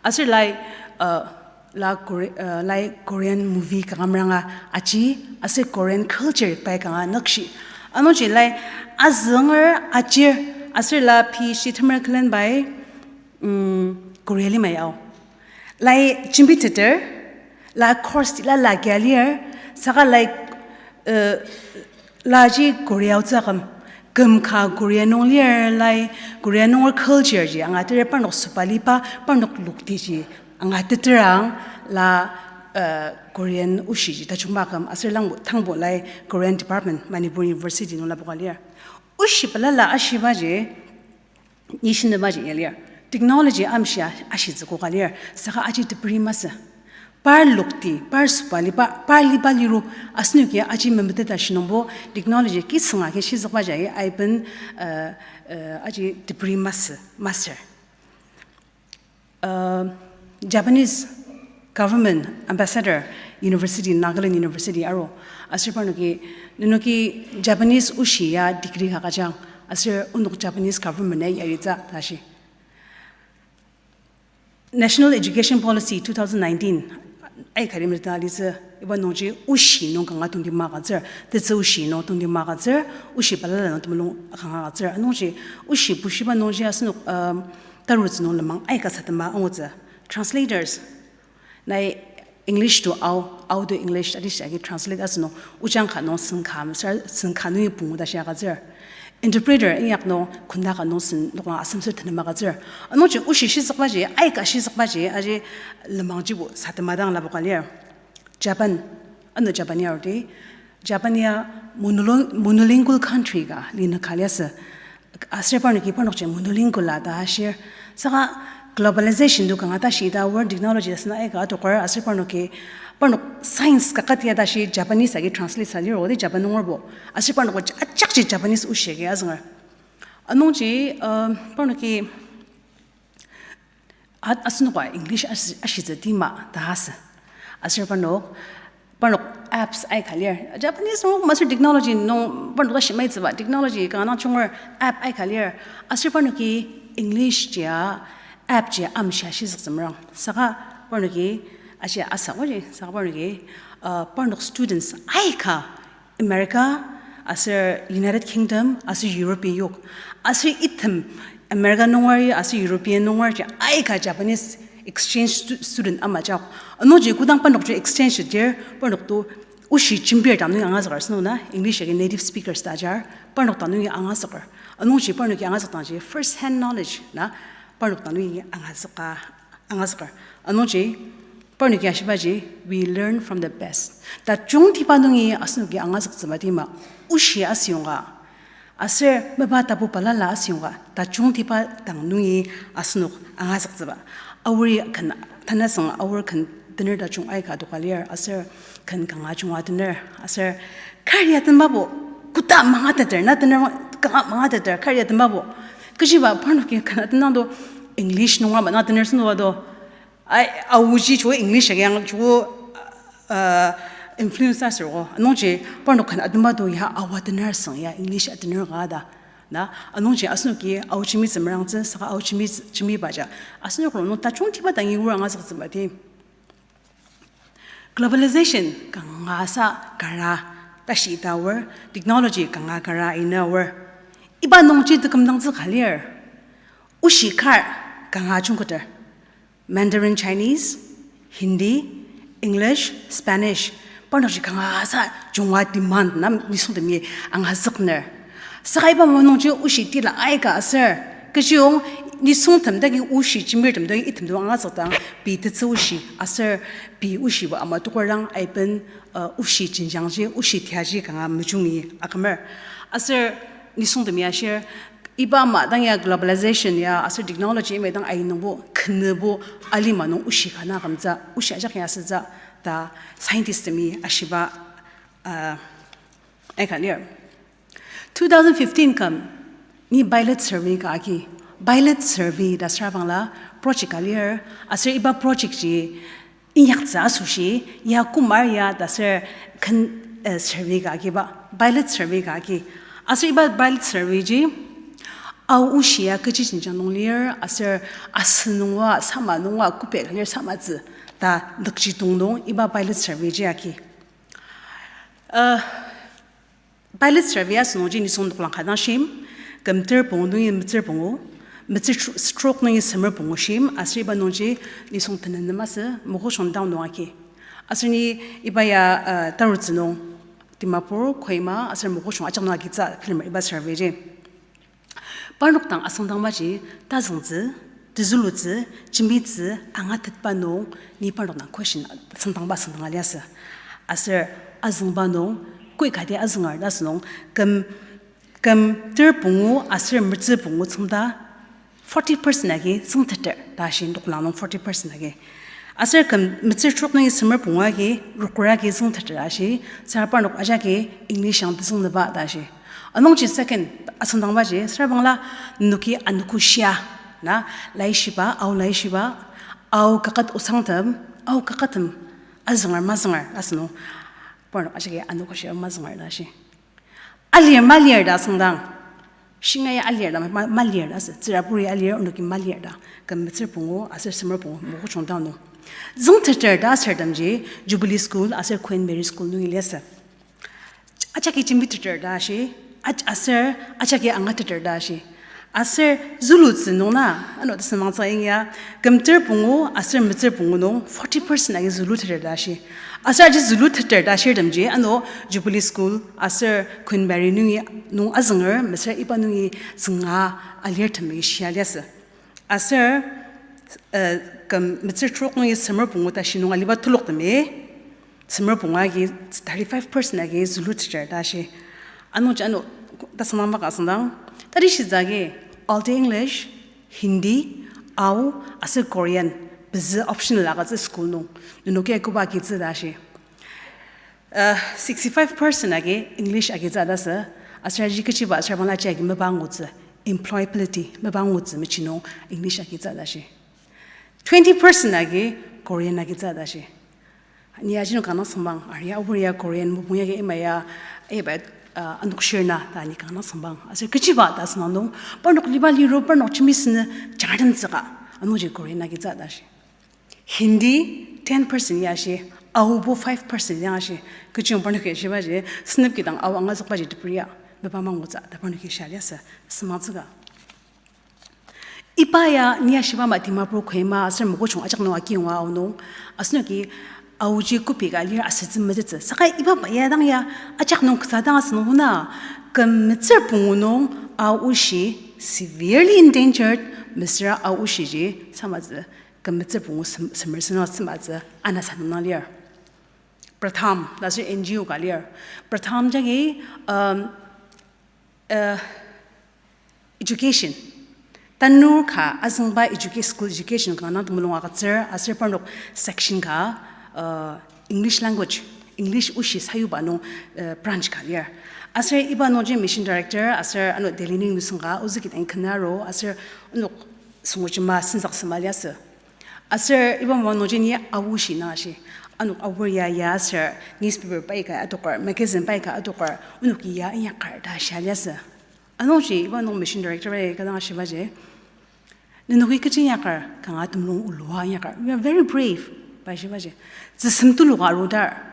Aser lai, uh, la Kore-, uh, lai Korean movie kanga meranga aji, aser Korean culture pai kanga nükshi. Anungji lai azünger ajir, aser la PhD temer külen pai, mm, Korea lima yao. Lai jembiteter, la course tila la kia lir, saka lai, uh, laji Korea aotsü aküm, küm ka Korea nung lir, lai Korea nunger culture ji angateter, parnok sobaliba, parnok loktiji angateter ang la, uh, Korean oshiji tajungba aküm, aser langbo tangbo lai Korean department Manipur University nung lapoka lir. Oshi balala ashibaji, nishinübaji ya lir. Technology amshia ashitsü koka lir. Saka aji teperi masü. Par lokti, par sobaliba, par liba liru, asenoki aji memeteta shinungbo technology kisünga ki shizükbaji aiben, uh, uh, aji teperi masü, master. Uh, Japanese government ambassador university, Nagaland University aru, aser parnoki, nenoki Japanese oshi ya degree ka agüjang, aser onok Japanese government ya yaritsü ta shi. National Education Policy two thousand nineteen, aikari meta alitsü, iba nungji oshi nung kanga tongtibang agütsür, tetsü oshi nung tongtibang agütsür, oshi balala nung temulung kanga agütsür. Anungji oshi bushiba nungji asenok, um, tarutsü nung lenmang aika satema angutsü. Translators, nai English to Ao, Ao to English, adi shia agi translate asünung, ojang ka nung sen ka, sen ka nungi pungu ta shia agütsür. Interpreter, inyak nung kunda ka nung sen noklang asemser tenema agütsür. Anungji oshi shizükbaji, aika shizükbaji, aji lenmangjibo satema dang lapoka lir. Japan, ano Japan ya arudi, Japan ya monolo-, monolingual country ka linüka liasü. Aser parnoki parnokji monolingual a ta ashir. Saka globalization to kanga tashi ita aor, technology asena aika adoker, aser parnoki, parnok science kaket ya tashi Japanese agi translate sa lir, odi Japan nungerbo. Aser parnok ajakji Japanese oshi agi azünger. Anungji, uh, parnoki, a-, asenoka English ashi-, ashitsü tima ta asü. Aser parnok, parnok apps aika lir. Japanese nung masür technology nung parnok tashi maitsüba, technology kanga dang junger app aika lir. Aser parnoki English jia app jia amshi ashizüktsü merang. Saka parnoki ashi asa oji, saka parnoki, uh, parnok students aika America, aser United Kingdom, aser European yok. Aser item America nungerji, aser European nungerji aika Japanese exchange stu-, student ama jak. Anungji kodang parnok ji exchange dir, parnok to oshi jembir dang nungi angazüker sünung na, English agi native speakers ta ajar, parnok dang nungi angazüker. Anungji parnoki angazükdangji first hand knowledge na, parnok dang nungi angazüka, angazüker. Anungji, parnoki ashibaji, we learn from the best. Tajungtiba nungi asenoki angazüktsüba tima, oshi asüyonga. Aser mapa tapu balala asüyonga, tajungtiba dang nungi asenok angazüktsüba. Aori ken tanasüng aor ken tener tajung aika adoka lir, aser ken kanga junga tener, aser kari atenbabo, koda mangateter, na tener kanga mangateter, kari atenbabo. Kechiba parnoki ken atendang to English nunga ma na tener senoa to. Ai, aoji joko English agi ang joko, uh, influence aser o. Anungji parnok ken atenba to ya aoa tener asüng ya English atener ka ta. Na, anungji asenoki ao jembitsü merangtsü, saka ao jembi, jembibaja. Asenok rongnung tajungtiba dangi ura angazüktsüba ti. Globalization kanga sa kara tashi ita aor, technology kanga kara ina aor. Iba nungji tekümdangtsü ka lir. Oshi kar kanga jungketer. Mandarin Chinese, Hindi, English, Spanish, parnokji kanga sa junga demand na nisungtemi angazükner. Saka iba manungji oshi tila aika aser, kechiyong nisungtem dagi oshi jembirtem dagi item to angazükdang, pei tetsü oshi aser pei oshiba ama tokorang aiben, uh, oshi jenjangji, oshi tiaji kanga mejungi akümer. Aser nisungtemi ashir, iba ama dang ya globalization ya aser technology ima dang ainungbo, kenübo, alima nung oshi ka na akümtsü, oshi ajak ya asütsü ta scientist temi ashiba, uh, aika lir. Two thousand fifteen küm ni pilot survey ka agi, pilot survey ta süra bangla project ka lir, aser iba project ji inyaktsü asoshi, ya kumar ya ta aser ken, eh, survey ka agiba, pilot survey ka agi. Aser iba pilot survey ji, ao oshi ya kechi jenjang nung lir, aser asü nunga, sama nunga, kübok ka lir samatsü, ta nükjidong nung iba pilot survey ji agi. Uh, Pilot survey asünungji nisung noklang ka dang shim, küm ter pungu nungi metsür pungu, metsür tr-, stroke nungi semer pungu shim, aser iba nungji nisung tenet nem asü, Mokokchung town nung agi. Aser ni iba ya, uh, tarutsü nung, Dimapur, Kohima, aser Mokokchung ajak nung agitsü bilemer iba survey ji. Parnok dang asüngdangbaji, tazüngtsü, tezülutsü, jembitsü, angatetba nung, ni parnok dang question asüngdangba asüngdanga liasü. Aser azüngba nung, koi kati azünger ta asünung, küm, küm ter pungu aser metsür pungu tsüngda, forty percent agi züngteter ta ashi, noklang nung forty percent agi. Aser küm metsür trok nungi semer pungu agi, rokor agi züngteter ta ashi, sür parnok ajaki English ang tezüngteba ta ashi. Anungji second asüngdangbaji, sür bangla nenoki anogo shia, na, laishiba, ao laishiba, ao kaket osangtem, ao kaketem, azünger mazünger, asünung, parnok ajaki anogo shia mazünger ta ashi. Alir malir ta asüngdang. Shingai alir ta ma-, malir ta asü. Tsüraburi alir, onoki malir ta. Küm metsür pungu, aser semer pungu, Mokokchung town nung. Züngteter ta asürtemji, Jubilee School, aser Queen Mary School nungi liasü. Ajaki jembiteter ta ashi, aj-, aser ajaki angateter ta ashi. Aser zülutsü nung na, ano tesüngmangtsü ingya, küm ter pungu, aser metsür pungu nung, forty percent agi züluteter ta ashi. Aser aji züluteter ta ashirtemji, ano Jubilee School, aser Queen Mary nungi, nung azünger, mesüra iba nungi zünga alirtemi shia liasü. Aser, eh, küm metsür trok nungi semer pungu tashi nung aliba telok temi, semer pungu agi thirty-five percent agi züluteter ta ashi. Anungji ano tasüngdang baka asüngdang, tari shitsü agi, Alto English, Hindi, Ao aser Korean pezü optional agütsü school nung. Nenoki koba agitsü ta shi. Uh, sixty-five percent agi English agitsü ta sü. Aser aji kechiba aser bangla ji agi meba ngutsü, employability meba ngutsü mechi nung English agitsü ta shi. Twenty percent agi Korean agitsü ta shi. Ni aji nung kanga süngmang, aria aor ya Korean mopung ya ke ima ya, eh, ba, uh, anokshir na ta ni kanga süngmang. Aser kechiba ta sünang nung, parnok liba liro, parnok jembi sünü jangratemtsüka, anungji Korean agitsü ta shi. Hindi ten percent ya shi, Aobo five percent ya shi, kechiyong parnok ya shiba ji, sünep kidang Ao angazükba ji teper ya, meba mangutsü ta parnok ya shia liasü, süngmangtsüka. Iba ya ni ashiba ama Dimapur Kohima aser Mokokchung ajak nung akiyonga aonung, asenoki Aoji kopi ka lir asütsü metettsü. Saka iba ba ya dang ya ajak nung kasa dang asünung hona, küm metsür pungu nung Aoshi severely endangered, mesüra Aoshi ji samatsü, küm metsür pungu sem-, semer sena samatsü, ana sanung na lir. Pratham, ta aser N G O ka lir. Pratham jagi, um, uh, education. Tanur ka azüngba educa-, school education ka nang temulung agütsür, aser parnok section ka, uh, English language, English oshi sayuba nung, uh, branch ka lir. Aser iba nungji mission director, aser ano Delhi nung nusung ka, ozü kidang kenaro, aser onok sungujima senzak sema liasü. Aser iba mapa nungji ni Aoshi na shi. Ano aor ya ya aser newspaper pai ka adoker, magazine pai ka adoker, onoki ya inyakar ta shia liasü. Anungji iba nung mission director pai ka dang ashiba ji, nenoki kechi inyakar, kanga temulung olua inyakar. You are very brave, pa shiba ji. Tsüsem tuluka arudar.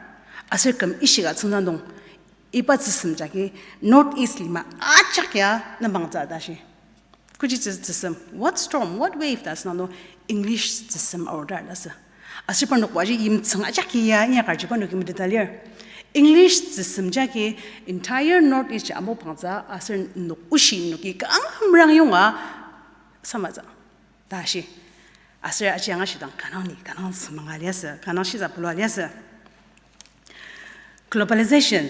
Aser küm ishika tsüngda nung, iba tsüsem jagi North East lima ajak ya nembang tsü ta shi. Kechi tsü-, tsüsem, what storm, what wave ta asünang nung English tsüsem arudar ta sü. Aser parnok waji yimtsüng ajak ya inyakar ji parnoki meteta lir. English tsüsem jagi entire North East ji amokbang tsü aser nok oshi noki kanga merang yonga samatsü. Ta shi. Aser aji angashidang kanga ni, kanga sümanga liasü, kanga shiza pulua liasü. Globalization,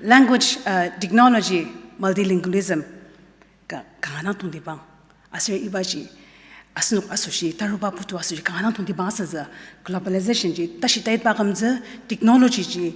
language, uh, technology, multilingualism, ka-, kanga tongtibang. Aser ibaji, asenok asoshi, taruba putu asoshi, kanga tongtibang asütsü, globalization ji, tashi taitba kümtsü, technology ji,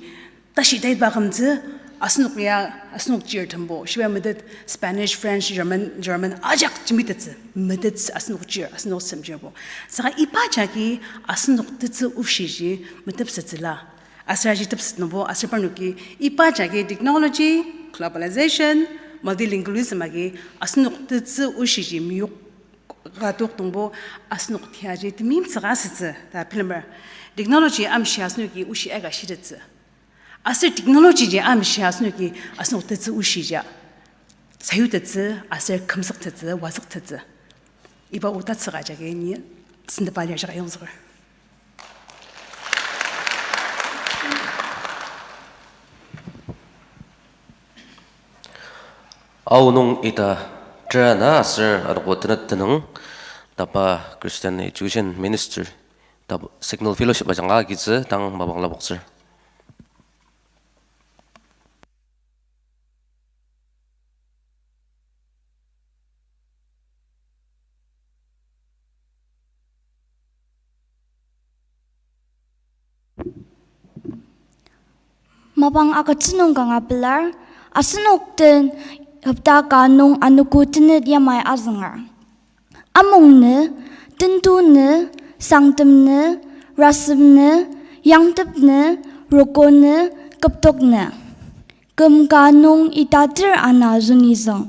tashi taitba kümtsü, asenok ya, asenok chir tembo, shiba metet Spanish, French, German, German, ajak jembitettsü, metet asenok chir, asenok semchirbo. Saka iba jagi asenok tetsü oshiji metepsettsüla. Aser aji tepset nungbo, aser parnoki iba jagi technology, globalization, multilingualism agi asenok tetsü oshiji meyok ka tok nungbo, asenok tiaji temeimtsüka asütsü ta bilemer. Technology amshia asenoki oshi aika shitettsü. Aser technology ji amshia asenoki asenok tetsü oshija sayutettsü, aser kümzüktettsü, wazüktettsü. Iba otatsüka jagi ni sentepa lir jaka yongzüker. Aonung ita tera na aser arogo tenet tenüng tapa Christian Education Ministry ta Signal Fellowship ajanga agitsü dang mapang lapoktsür. Mapang agütsü nung kanga pelar, asenok den hopta ka nung anogo tenet yamai azünger. Amung nü, tentu nü, sangtem nü, rasem nü, yangtep nü, roko nü, küptok nü. Küm ka nung ita ter ana züngizüng.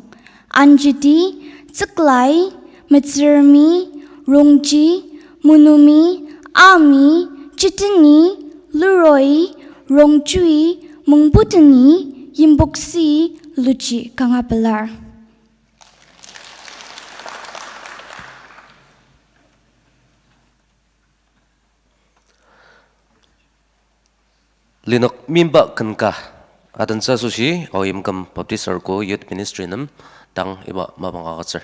Anjiti, Tsüklai, Metsürmi, Rongji, Munumi, Ami, Chiteni, Luroi, Rongjui, Mungputeni, Yimboksi, Luji kanga pelar. Linük mimba ken ka adentsü asoshi Ao Yimküm Baptist Arogo Youth Ministry nem dang iba mapang agütsür.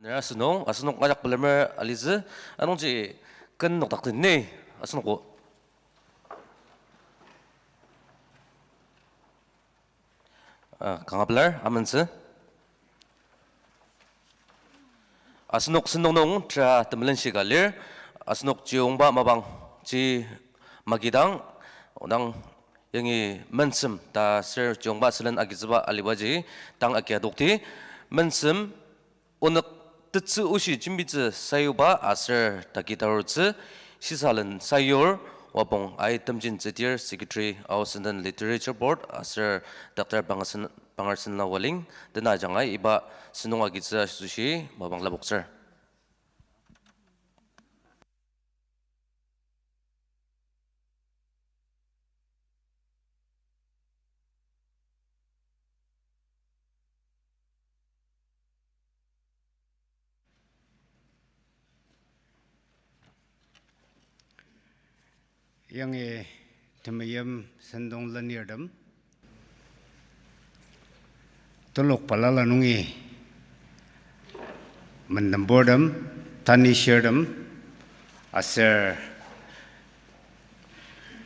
Nera asenung, asenok ajak pelamer alitsü, anungji ken nokdaktsü ni, asenok o. Ah, kanga pelar, amentsü. Asenok sentong nung tera temelenshi ka lir, asenok chiyongba mapang ji magidang, odang yangi mensem ta ser chiyongba sülen agitsüba alibaji tang agia dokti, mensem onük tetsü oshi jembitsü sayuba aser tagi tarutsü, shisalen sayur, Wapong Ai Temjin Tsetir, Secretary, Ao Senden Literature Board, aser Doctor Pangarsen-, Pangarsenla Waling, tena ajangai iba sentong agitsü asoshi mapang lapoktsür. Yangi temeim sentong lenirtem, telok balala nungi mendenburtem, tanishirtem, aser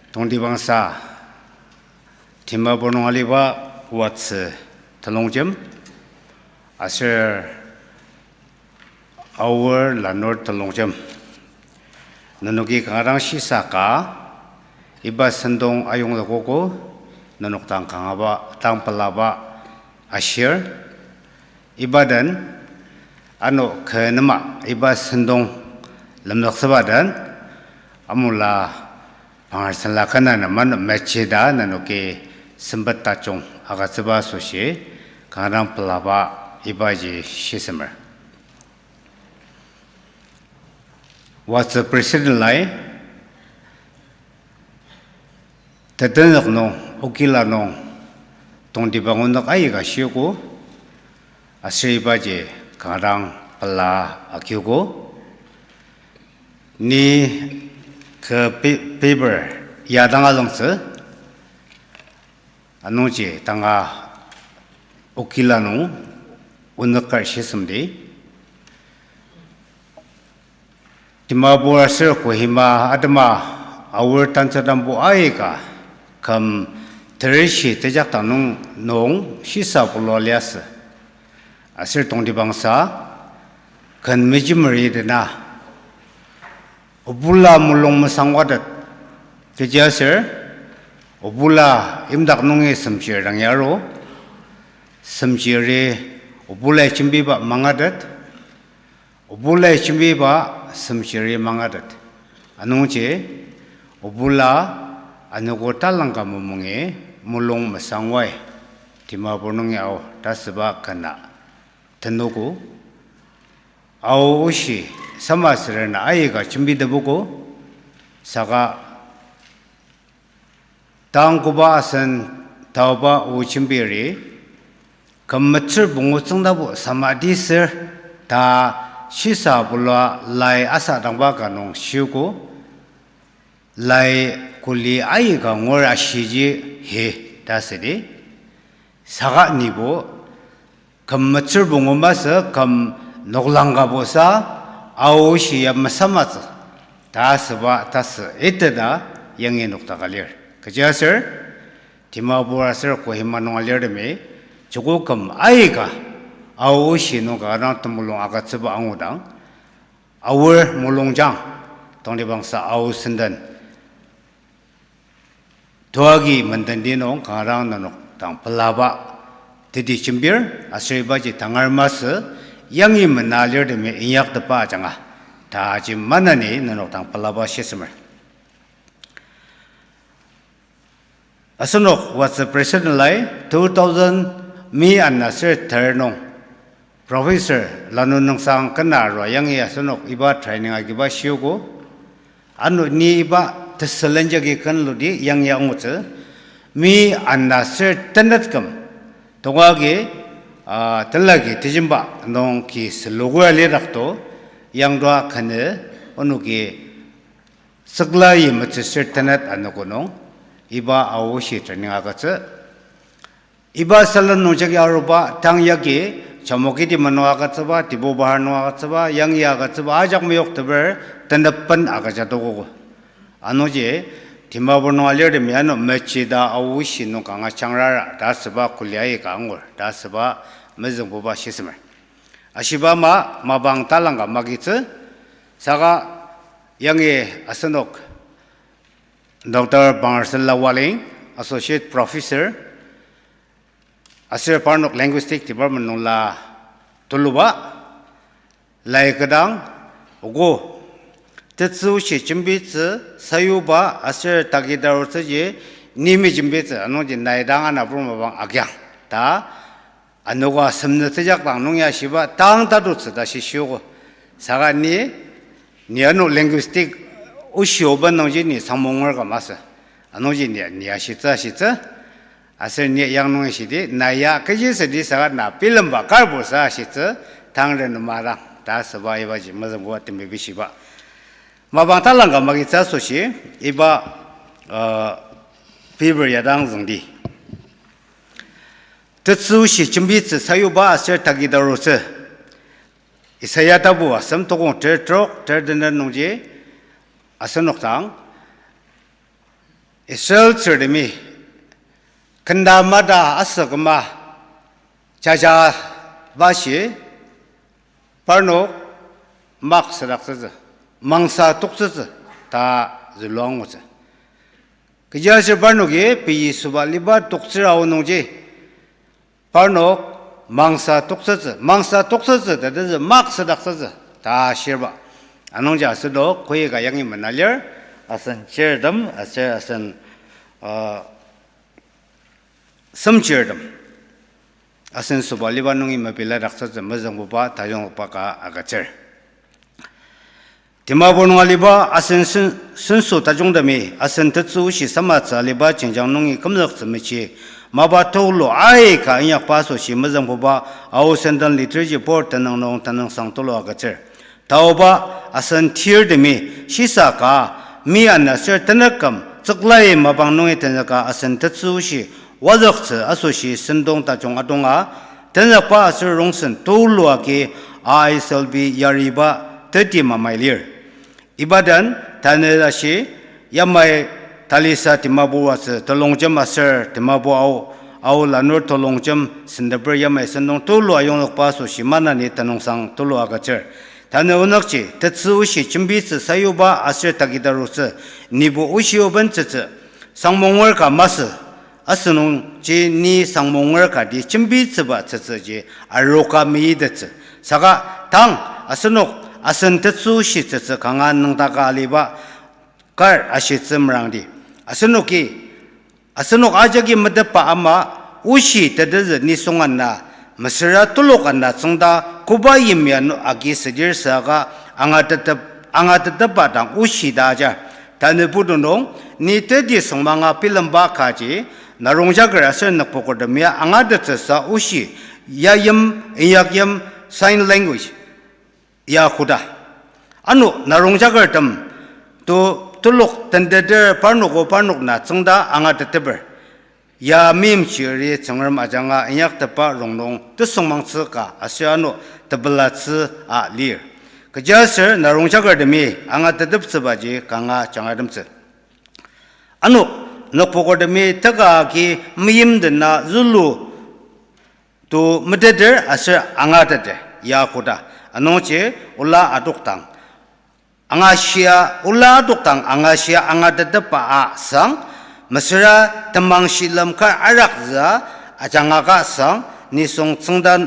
tongtibangsa Dimapur nung aliba Watsü Telongjem, aser Aor Lanur Telongjem. Nenoki kanga dang shisa ka, iba sentong ayongzükogo, nenok dang kangaba, dang pelaba ashir. Iba den, ano kü nema iba sentong lemzüktsüba den, Amola Pangarsenla kena nem ano mechita nenoki sempet tajung agütsüba asoshi, kanga dang pelaba ibaji shisemer. Watsü President lai, tetenzük nung, okila nung, tongtibang onük aika shiogo, aser ibaji kanga dang pela agiogo. Ni kü pa-, paper ya dang alangtsü, anungji tanga okila nung onük kar shisemdi. Dimapur aser Kohima atema Aor tantsüdangbo aika küm terishi tejakdang nung, nung shisa bulua liasü. Aser tongtibangsa, ken mejimeri dena, obula mulung mesangwatet. Kechiaser, obula imdak nungi semchir dang yaro, semchiri obulai jembiba mangatet, obulai jembiba semchiri mangatet. Anungji, obula anogo talangka mamongi mulung mesangwai, Dimapur nungi ao ta süba kena tenogo. Ao oshi sama sürena aika jembitepogo, saka tang koba asen taoba o jembiri, küm metsür pungu tsüngdabo samadi sür ta shisa bulua lai asadangba ka nung shiogo, lai kuli aika ngur ashiji hi ta südi. Saka nibo, küm metsür pungu masü küm noklang ka bosa, Ao oshi ya mesamatsü ta süba tasü iteta yangi nokdaka lir. Kechiaser, Dimapur aser Kohima nung alirtemi, joko küm aika, Ao oshi nung kanga dang temulung agütsüba angudang, Aor mulungjang, tongtibangsa Ao Senden toagi mendendi nung kanga dang nenok dang pelaba teti jembir, aser ibaji tangar masü, yangi mena alirtemi inyaktepba ajanga, taji maneni nenok dang pelaba shisemer. Asenok Watsü President lai two thousand May ana ser ter nung Professor Lanu Nungsang kena arua yangi asenok iba training agiba shiogo. Ano ni iba tesülen jagi kenludi yangi angutsü. May ana ser tenet küm tongagi, ah, tenlagi tejemba nung ki sülogo alidakto yangdua kene onoki Sükla yimetsü ser tenet anogo nung, iba Ao oshi training agütsü. Iba sülen nung jagi aruba tang yagi Chümokiti mano agütsüba, Tibu Bahar nung agütsüba, yangi agütsüba, ajak meyokteper, tenepen agüja tokogo. Anungji, Dimapur nung alirtemi ano mechi ta aoshi nung kanga changrara, ta asüba kulia aika angur, ta asüba mezüngbuba shisemer. Ashiba ama, mapang talangka magitsü, saka yangi asenok Doctor Bangarsela Waling, Associate Professor, aser parnok Linguistic Department nungla tuluba, lai kedang, ogo, tetsü oshi jembitsü sayuba aser tagi tarutsüji ni mejembitsü, anungji nai dang ana pur mapang agiang ta, anogo semnü tejakdang nung ya shiba tang tatutsü ta shishiogo. Saka ni, ni ano linguistic oshi oba nungji ni sangmonger ka masü. Anungji ni, ni ashitsü ashitsü. Aser ni yang nung shidi, na ya kechi südi saka na bilemba karbo sa ashitsü, tang renema dang ta asüba ibaji mezüngbuba temi bishiba. Mapang talangka magitsü asoshi, iba, uh, paper ya dang züngdi. Tetsü oshi jembitsü sayuba aser tagi tarutsü. Isaiah tapu asem tokong ter trok ter tenet nungji asenok dang Israel tsürtemi kenda mata asüküma jaja bashi parnok mak südaktsütsü, mangsa toktsütsü ta zülua angutsü. Kechiaser parnoki pei süba liba toktsür ao nungji parnok mangsa toktsütsü, mangsa toktsütsü ta tezü mak südaktsütsü ta shirba. Anungji asenok koika yangi mena lir, asen chirtem, aser asen, uh, semchirtem. Asen süba liba nungi mepiladaktsütsü mezüngbuba tajungba ka agütsür. Dimapur nung aliba asen sen-, senso tajungtemi asen tetsü oshi samatsü aliba jenjang nungi kümzüktsü mechi mapa tulu aika inyakba asoshi mezüngbuba Ao Senden Liturgy Board tenüng nung tenüngsang tulu agütsür. Taoba asen tirtemi shisa ka mi ana ser tenüküm tsüklai mapang nungi tenzüka asen tetsü oshi wazüktsü asoshi sentong tajung adonga tenzükba aser rongsen tulu agi I S L B yariba teti mamai lir. Iba den tanü ashi yamai talisa Dimapur oatsü telongjem aser Dimapur Ao, Ao lanur telongjem senteper yamai sentong tulu ayonglokba asoshi maneni tenüngsang tulu agütsür. Tanü onükji tetsü oshi jembitsü sayuba aser tagi tarutsü nibo oshi obentsütsü sangmonger ka masü. Asünungji ni sangmonger kati jembitsüba tsütsüji aroka meitettsü. Saka tang asenok asen tetsü oshi tsütsü kanga nüngdaka aliba kar ashitsü merangdi. Asenoki, asenok ajaki metetba ama oshi tetezü nisung ana mesüra telok ana tsüngda koba yimya nung agi südir saka angatetep-, angatetepba dang oshi ta ajar. Tanü putu nung, ni teti süngmanga bilemba kaji, narongjaker aser nükpokertemi angatettsüsa oshi, ya yim, inyak yim, sign language ya koda. Ano narongjakertem to telok tenteter parnoko parnok na tsüngda angateteper. Ya meimchiri Tsüngrem ajanga inyaktepba rongnung tesüngmangtsü ka aser ano tepelatsü a lir. Kechiaser narongjakertemi angateteptsübaji kanga jangratemtsü. Ano nükpokertemi teka agi meimdena zülu to meteter aser angateter ya koda. Anungji ola adokdang angashia, ola adokdang angashia angatetepba asang, mesüra temang shilem kar arakzüa ajangaka asang, nisung tsüngda,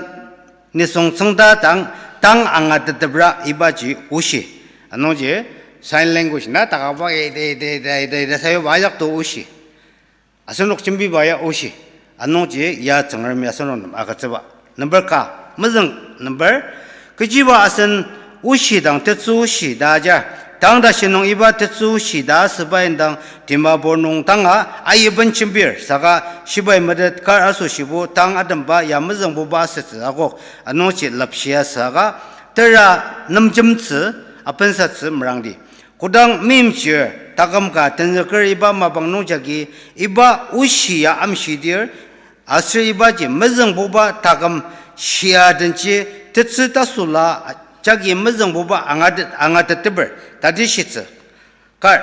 nisung tsüngda dang, dang angatetepra ibaji oshi. Anungji sign language na takaba ide, ide, ide, ide, ide sayuba ajak to oshi. Asenok jembiba ya oshi. Anungji ya Tsüngremi asenok nem agütsüba. Number ka, mezüng number, kechiba asen oshi dang tetsü oshi ta ajar. Tang tashi nung iba tetsü oshi ta asüba indang Dimapur nung tanga aiben jembir saka shibai metet kar asoshibo tang atemba ya mezüngbuba asütsü akok anungji lapshia saka tera nemjemtsü apensatsü merangdi. Kodang meimchir taküm ka tenzüker iba mapang nungjagi iba oshi ya amshidir, aser ibaji mezüngbuba taküm shia denji tetsü tasüla jagi mezüngbuba angatet-, angatetteper, tatishitsü. Kar.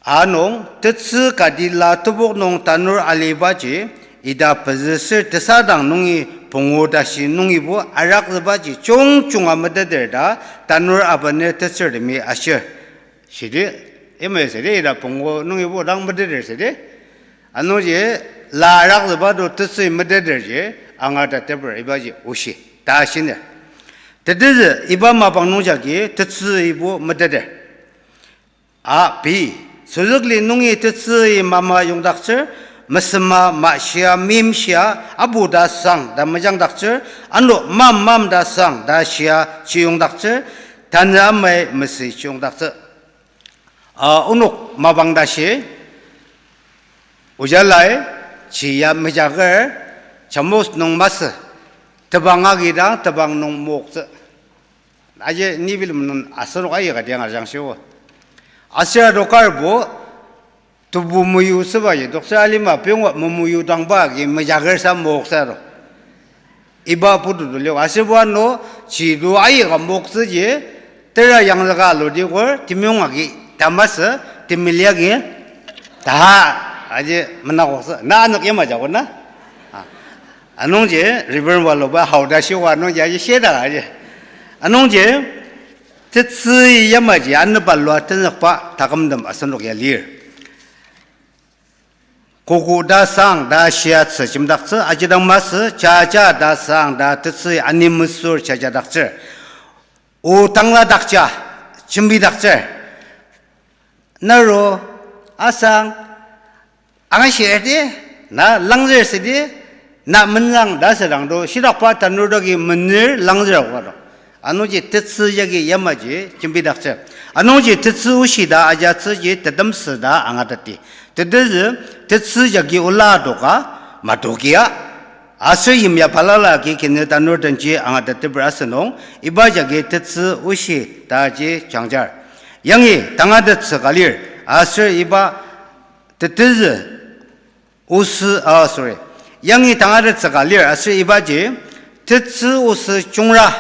Anung, tetsü kati la tebok nung tanur alibaji, ita pezü ser tesadang nungi pungu tashi nungibo arakzübaji chungjunga meteter ta, tanur abener tetsürtemi ashir. Shidi, ime sidi ita pungu nungibo dang meteter sidi. Anungji la arakzüba to tetsü meteterji, angatetteper ibaji oshi ta shiner. Tetezü iba mapang nungjagi tetsü ibo meteter. A, pei, süzükli nungi tetsü-i mama yongdaktsür, mesüma mashia mimshia apu ta sang ta mejangdaktsür, ano mam mam ta sang ta shia chiyongdaktsür, tanü amai mesü chiyongdaktsü. A, onok mapang tashi, ojalai, chi ya mejaker, chamus nung masü, tebang agi dang tebang nung moktsü. Aji nibilem nung asenok aika tiang ajangshio. Aser ado karbo, tebu meyutsübaji, toksa alima pengwa memuyu dangba agi mejaker sa moksa do. Iba putu do lio. Aser bo ano, chi do aika moktsüji, tera yangzüka aludi kor, timyong agi tamasü, timili agi taha, aji menakoktsü. Na anok yamaji ako na? A. Anungji, Reverend Waloba haoda shiwa anungji aji shida aji. Anungji, tetsü yamaji anepalua tenzükba takümtem asenok ya lir. Kogo ta sang ta shiatsü jemdaktsü, ajidang masü, jaja ta sang ta tetsü ani mesür jajadaktsür. O tangladakja, jembidaktsür. Naro, asang, angashirdi, na langzür sidi, na menzang ta sedang do, shidakba tanur dogi mener langzür oka do. Anungji tetsü yagi yamaji jembidaktsür. Anungji tetsü oshi ta ajatsüji tetemsü ta angateti. Tetezü tetsü yagi ola doka, madokia. Aser yimya balala agi kini tanur denji angateteper asünung, iba jagi tetsü oshi taji jangjar. Yangi tangatettsü ka lir, aser iba tetezü osü, ah, sorry. Yangi tangatettsü ka lir, aser ibaji tetsü osü jungra,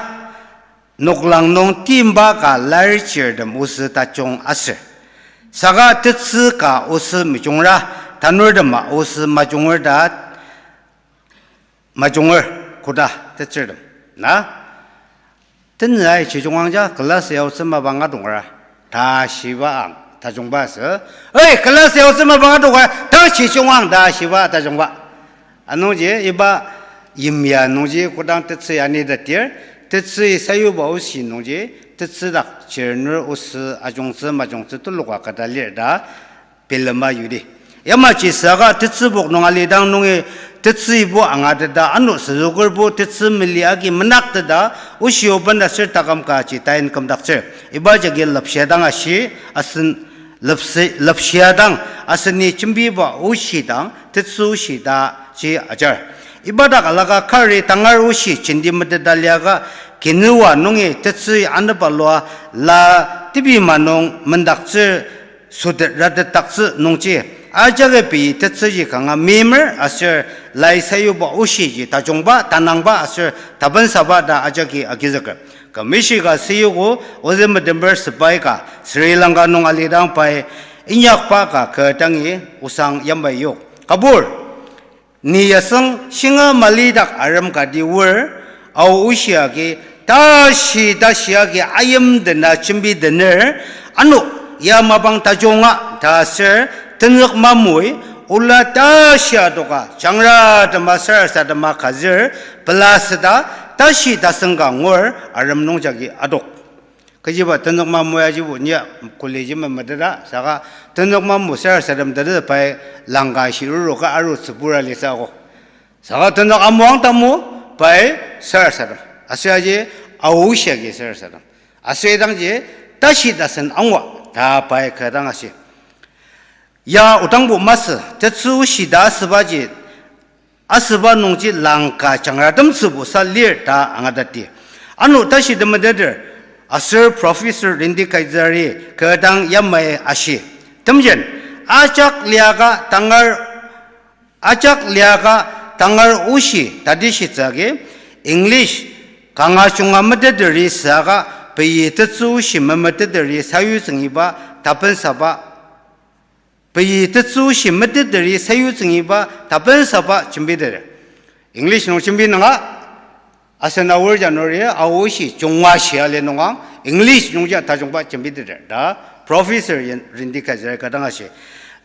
noklang nung timba ka lar chirtem osü tajung aser. Saka tetsü ka osü mejungra, tanurtema osü majunger ta majunger koda tetsürtem. Na? Tenzüai chijungangja glass yaotsü mapang adongra ta shiba ang tajungba sü. Ei, glass yaotsü mapang adongra ta chijungang ta shiba tajungba. Anungji iba yimya nungji kodang tetsü anitetir, tetsü sayuba oshi nungji, tetsü dak chirnür osü ajungtsü majungtsü tuluka kata lir ta bilema yudi. Yamaji saka tetsübok nung alidang nungi tetsübo angateta ano süzükerbo tetsü meli agi menakteta oshi oben aser taküm kaji tain kümdaktsür. Iba jagi lepshia dang ashi asen lepse-, lepshia dang aseni jembiba oshi dang tetsü oshi ta ji ajar. Iba dak alaka kari tangar oshi jenti meteta liaka kinüwa nungi tetsü anepa lua la tebima nung mendaktsür sotet ratetdaktsü nungji, ajaki pei tetsüji kanga meimer aser lai sayuba oshiji tajungba, tanangba aser tabensaba ta ajaki agizüker. Kü mishi ka sayugo, ozü metember sepai ka Sri Lanka nung alidang pai inyakba ka kü dangi osang yamai yok. Kabur, ni yasüng shinga malidak arem kati oer, Ao oshi agi, tashi tashi agi ayimdena jembitener, ano ya mapang tajunga ta aser tenzük mamoi, ola tashi adoka, jangra tema sarasadema kazür, pela süta, tashi tasüng ka ngur, arem nungjagi adok. Kechiba tenzük mamoi ajibo nia college memeteta, saka tenzük mamo sarasadem tete pai langka shiruru ka aru tsübura lisako. Saka tenzük amoang tamu pai sarasadem. Aser aji Ao oshi agi sarasadem. Aser idangji tashi tasen angua ta pai kü dang ashi. Ya odangbo masü, tetsü oshi ta asübaji, asüba nungji langka jangratemtsübo sa lir ta angateti. Ano tashi temeteter, aser Professor Randy Kaizari kü dang yamai ashi. Temjen, ajak liaka tangar Ajak liaka tangar oshi tatishitsü agi, English kanga junga meteteri saka pei tetsü oshi memeteteri sayutsüngiba tapensaba, pei tetsü oshi meteteri sayutsüngiba tapensaba jembiteter. English nung jembi nunga, asen Aor January Ao oshi junga shia li nunga, English nungji tajungba jembiteter ta Professor Yen-, Rendi Kaiser ka dang ashi.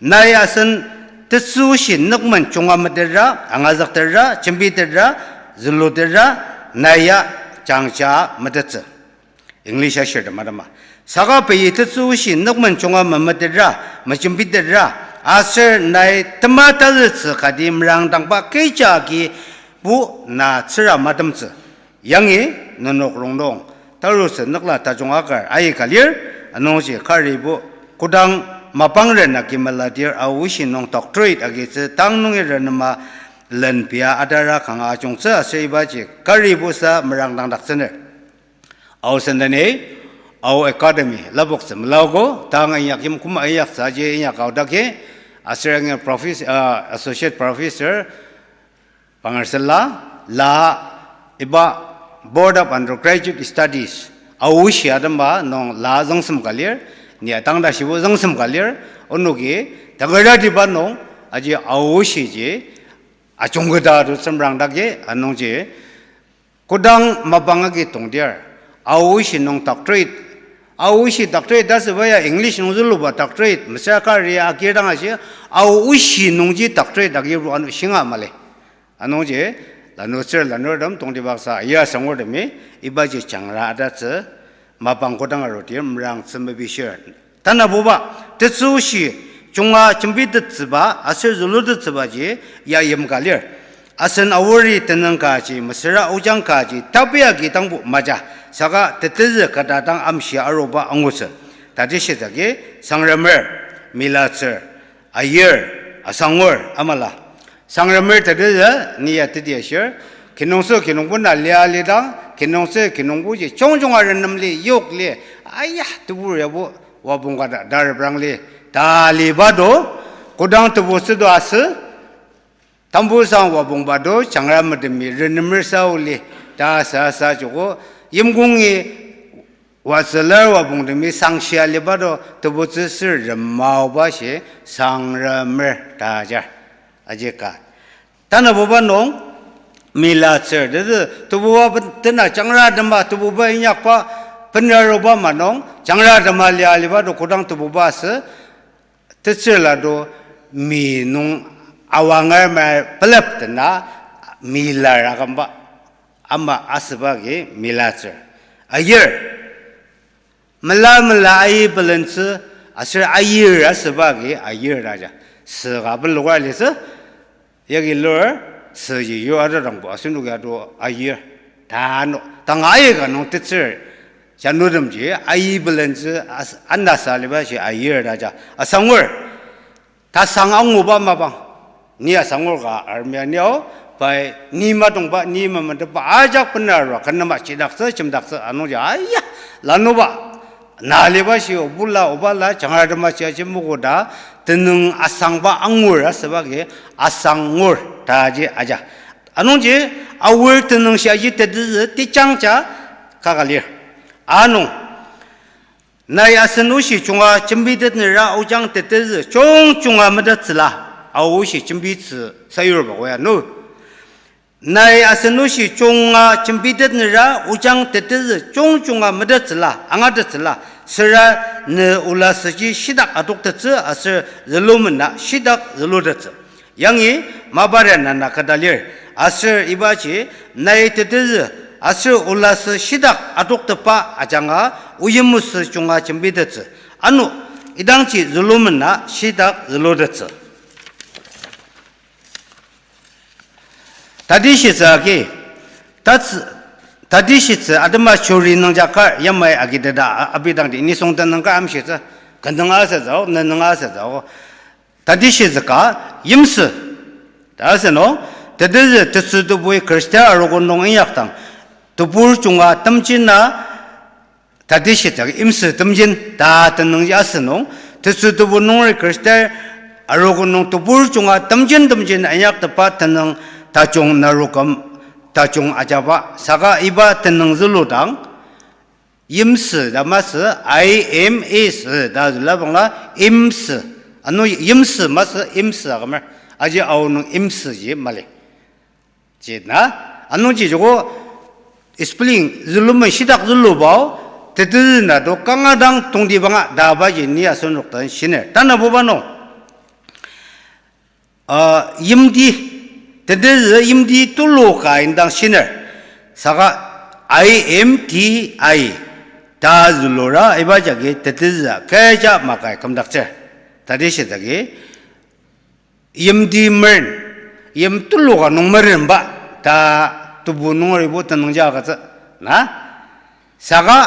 Nai asen tetsü oshi nükmen junga metera, angazüktera, jembitera, zülutera, nai ya jangja metettsü. English ashir tema tema. Saka pei tetsü oshi nükmen junga memetera, mejembitera, aser nai tema tazütsü kati merangdangba kecha agibo na tsüra matemtsü. Yangi nenok rongnung tarutsü nükla tajung akar aika lir, anungji karibo kodang mapang ren agi meladir Ao oshi nung doctorate agitsü tang nungi renema lenpia atara kanga ajungtsü aser ibaji karibosa merangdangdaktsüner. Ao Sendeni, Ao Academy lapoktsü melaogo, tang inyak yim koma inyaktsü aji inyak aodaki, aser angi profes-, uh, associate professor Pangersela, la iba Board of Undergraduate Studies, Ao oshi atema nung la züngsem ka lir, ni atang tashibo züngsem ka lir, onoki takaratiba nung aji Ao oshiji ajungketa to tsümrangdaki anungji kodang mapang agi tongdir, Ao oshi nung doctorate, Ao oshi doctorate ta asüba ya English nung züluba doctorate, mesüra kari agir dang ashi, Ao oshi nungji doctorate agibo ano shinga mali. Anungji, lanur tsür lanurtem tongtibaksa ya asangurtemi, ibaji jangra atatsü, mapang kodang arudir merangtsü mepishir. Tanabuba, tetsü oshi junga jembitettsüba aser zülutettsübaji ya yimka lir. Asen Aori tenüng kaji mesüra ojang kaji tabi agi dangbo maja, saka tetezü kata dang amshia aruba angutsü. Tatishitsü agi sangremer, milatsür, ayir, asangur, amala. Sangremer tetezü ni ya teti ashir, kinungtsü kinungbo na lia lidang, kinungtsü kinungboji jungjunga renemli, yokli, aya, tebur yabo, wabong ka ta, ta reprangli, ta liba do, kodang tebutsü do asü, tambusang wabongba do, jangra metemi renemer saoli, ta sa sa joko, yimkongi watsülar wabongtemi sangshia liba do, tebutsü sür remaoba shi, sangremer ta ajar. Aji ka. Tanabuba nung, milatsür, tetezü, tebuba ben-, tena jangra tema, tebuba inyakba, benraruba ma nung, jangra tema lia liba do kodang tebuba asü, tetsürla do, mi nung awanger ma pelep tena, milar akümba, ama asüba agi milatsür. Ayir. Mela mela ayi pelentsü, aser ayir asüba agi ayir ta aja. Sü ka peloka litsü, yagi lur, süji yo ata dangbo, asenoki ato ayir. Tano, tanga aika nung tetsür, janutemji, ayi pelentsü, as-, anasa liba shi ayir ta aja. Asangur. Tasang anguba mapang. Ni asangur ka army anio, pai ni matongba, ni mametepa ajak benarua, kanema chidaktsü, chimdaktsü, anungji, aya, lanuba, na liba shi obula, obala, jangra tema chi aji muku ta, tenüng asangba angur asüba agi, asangur, ta aji aja. Anungji, Aor tenüng shi aji tetezü, tejangja, kaka lir. Anung, nai asen oshi junga jembitetnüra ojang tetezü jungjunga metettsüla, Ao oshi jembitsü sayurba koya nu. Nai asen oshi junga jembitetnüra ojang tetezü jungjunga metettsüla, angatettsüla, süra ne ola süji shitak adoktettsü aser zülumena shitak zülutettsü. Yangi maparen ana kata lir, aser ibaji nai tetezü aser ola sü shitak adoktepa ajanga oyimsü junga jembitettsü. Ano, idangji zülumena shitak zülutettsü. Tatishitsü agi, tatsü, tatishitsü atema churi nungja kar yamai agiteta a-, abidangdi nisung tenüng kar amshitsü, kenüng asütsü, nenüng asütsü. Tatishitsü ka yimsü. Ta asünung, tetezü tetsü tebui Khristan arogo nung inyakdang, tebur junga temjin na, tatishitsü yimsü temjin ta tenüngji asünung, tetsü tebu nungri Khristan arogo nung tebur junga temjin temjin inyaktepa tenüng tajung naroküm tajung ajaba, saka iba tenüng züludang, yimsü ta masü, I M S ta zülabangla, imsü. Ano yimsü masü, imsü akümer. Aji aonung imsüji mali. Ji na, anungji joko spelling zülumen shitak zülubao, tetezü na do kanga dang tongtibanga ta abaji ni asenok den shiner. Tanabuba nung, ah, yimti, tetezü yimti tulu ka indang shiner. Saka I M T I ta zülura iba jagi tetezü kecha makai kümdaktsür. Tati shitagi, yimti meren, yim tulu ka nung merenba, ta tebu nungeribo tenüngji agütsü, na? Saka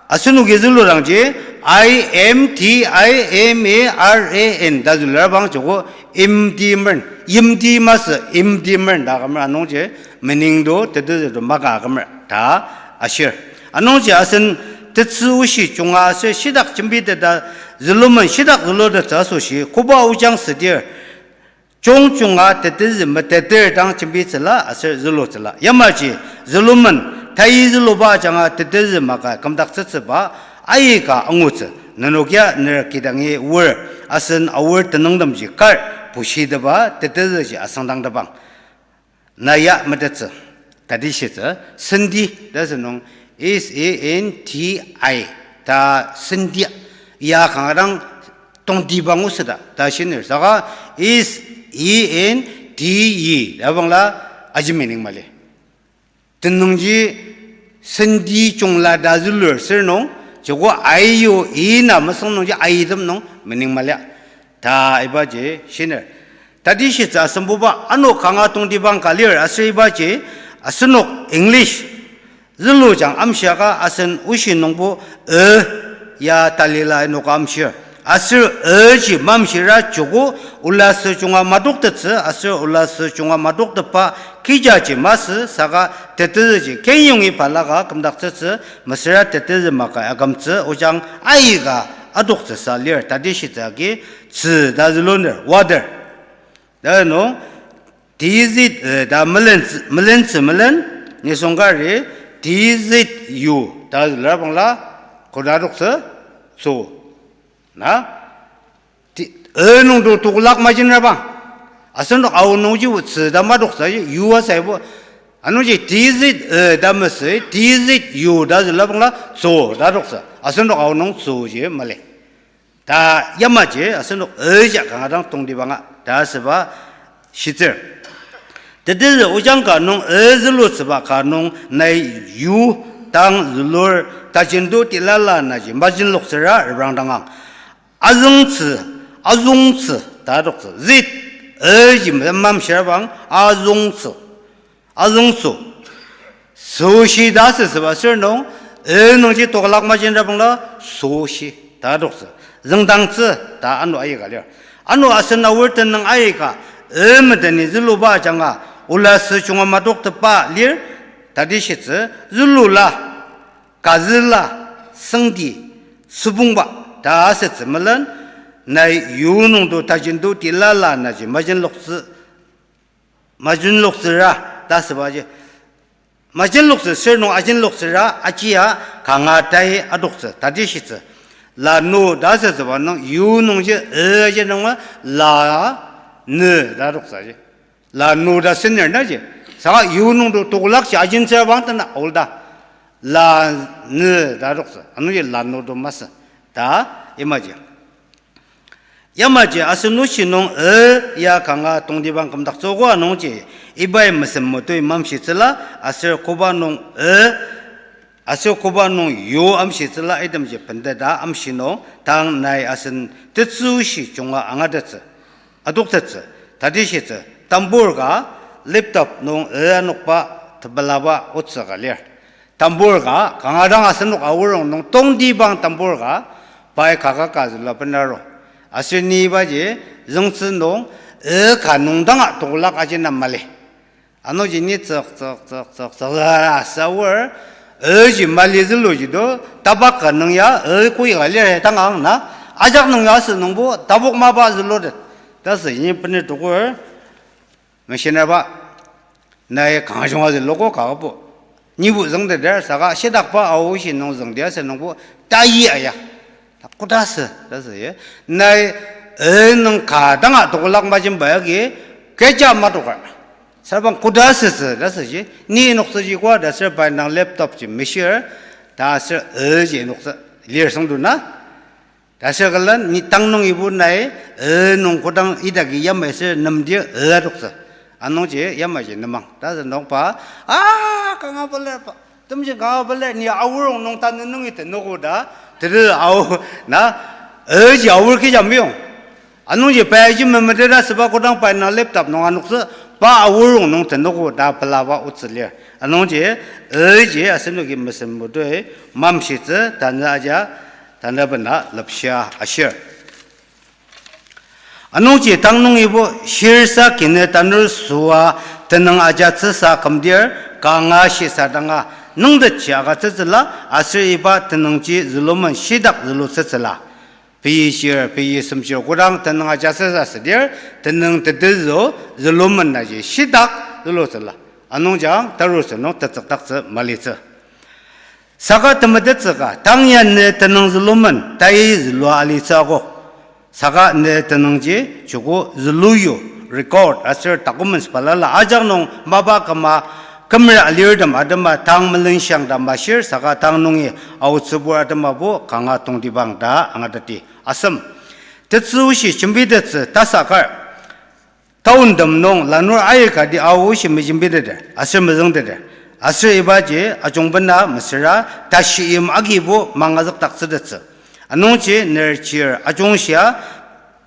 asenoki züludangji, I M T I M E R A N ta zülurabang joko, imti meren, yimti masü, imti meren ta akümer anungji, meaning do, tetezü do maka akümer ta ashir. Anungji asen tetsü oshi junga aser shitak jembiteta zülumen shitak zülutettsü asoshi koba ojang südir, jungjunga tetezü meteter dang jembitsüla aser zülutsüla. Yamaji zülumen taizüluba ajanga tetezü maka kümdaktsütsüba aika angutsü. Nenok ya ner kidangi oar, asen aor tenüngtemji kar bushiteba tetezüji asüngdangtebang. Na ya metettsü, tati shitsü, senti, ta sünung, S E N T I, ta senti, ya kanga dang tongtibang osü ta, ta shiner. Saka S E N T E, ta bangla aji meaning mali. Tenüngji senti jungla ta zülur sür nung, joko I U E na mesüng nungji aitem nung meaning mali. Ta ibaji shiner. Tati shitsü asembuba ano kanga tongtibang ka lir aser ibaji asenok English zülujang amshiaka asen oshi nungbo e ya talila inoka amshir. Aser e ji mamshira joko ola sü junga matoktettsü aser ola sü junga matoktetba kijaji masü saka tetezüji kenyongi balaka kümdaktsütsü mesüra tetezü maka akümtsü ojang aika adoktsüsa lir tati shitsü agi tsü ta züluner water. Ta nung T Z, eh, ta melen, melentsü melen, nisung kari, T Z U, ta züla bangla, koda adoktsü, tsü. Na? Ti-, e nung do tokolak majinra bang. Asenok ao nungji otsü ta madoktsü, yu asaibo. Anungji T Z, eh, ta mesü, T Z U ta züla bangla, tsü ta adoktsü. Asenok ao nung tsüji mali. Ta yamaji asenok eja kanga dang tongtibanga ta asüba shitsür. Tetezü ojang ka nung e zülutsüba ka nung nai yu dang zülur tajinto tilala naji majinloktsüra reprangdangang. Azüngtsü, azüngtsü ta adoktsü. Zit, eji mamshirabang azüngtsü. Azüngtsü. Süshi ta asüsüba sür nung, e nungji tokolak majinra bangla, süshi ta adoktsü. Züngdangtsü ta ano aika lir. Ano asen aor tenüng aika, e medeni züluba ajanga, ola sü junga madoktepba lir, tati shitsü, zülula, kazüla, süngdi, sübongba ta asütsü melen, nai yu nungto tajinto tilala naji majinloktsü, majinloktsüra ta asübaji. Majinloktsü sür nung ajinloktsüra ajia kanga tai adoktsü, tati shitsü. La nu ta asütsüba nung yu nungji e aji nunga la nü ta adoktsü aji. La nu ta senior naji. Saka yu nungto tokolakji ajintsüra bang tena aolda. La nü ta adoktsü. Anungji la nu to masü. Ta imaji. Yamaji asen oshi nung e ya kanga tongtibang kümdaktsüogo anungji ibai mesem metui mamshitsüla aser koba nung e aser koba nung yu amshitsüla itemji penteta amshi nung tang nai asen tetsü oshi junga angatettsü, adoktettsü, tati shitsü, tambur ka laptop nung e anokba tepelaba otsü ka lir. Tambur ka, kanga dang asenok aorong nung tongtibang tambur ka, pai kaka ka züla benaro. Aser ni ibaji, züngtsü nung, e ka nung danga tokolak ajina mali. Anungji ni tsük, tsük, tsük, tsük, tsük, la, la, sa aor, e ji mali züluji do, tabak ka nung ya, e kui ka lir he tangang na, ajak nung ya asü nungbo, tabok mapa zülutet. Tasü ni bener tokur, meshinaba. Nai kanga junga züluko kabo. Nibo züngteter, saka shitakba Ao Oshi nung züngdi asü nungbo tayi aya. Ta koda sü, ta sü ye. Nai, eh, nung ka danga tokolak majemba agi, kecha matoker. Sarbang koda sütsü, ta süji. Ni noktsüji kwa, ta sür pai nang laptop ji mishir, ta sür, eh, ji noktsü, lir sangduna. Ta sür kala ni tang nung ibo nai, eh, nung kodang idaki yamai sür nemdir, eh, adoktsü. Anungji yamaji nemang. Ta sür nokpa, ah, kanga pelar pa. Temji kanga pelar ni aorong nung tanü nungi tenoko ta. Tete ao, na, eh, ji aor kija meyong. Anungji paji memeteta süba kodang pa na laptop nung anoktsü, pa aorong nung tenoko ta pelaba otsü lir. Anungji, eh, ji asenoki mesem mutoi, mamshitsü, tanü aja, tanü bena lepshia ashir. Anungji tang nungibo shirsa kine tanur süa tenüng ajatsüsa kümdir kanga shisadanga nüngtetji agütsütsüla aser iba tenüngji zülumen shitak zülutsütsüla. Pei shir, pei semshir kodang tenüng ajatsüsa südir, tenüng tetezü zülumen naji shitak zülutsüla. Anungji ang tarutsü nung tetsüktaktsü malitsü. Saka temetettsü ka, tang ya ne tenüng zülumen, tai zülua alitsü akok. Saka ne tenüngji, joko züluyu, record, aser documents balala ajak nung mapa küma, kümera alirtem atema tang melenshang ta mashir, saka tang nungi aotsübur atemabo kanga tongtibang ta angateti. Asem. Tetsü oshi jembitettsü tasakar. Taontem nung lanur aikati Ao Oshi mejembiteter, aser mezüngteter. Aser ibaji ajungbena mesüra tashiim agibo mangazükdaktsütettsü. Anungji nerchir ajungshia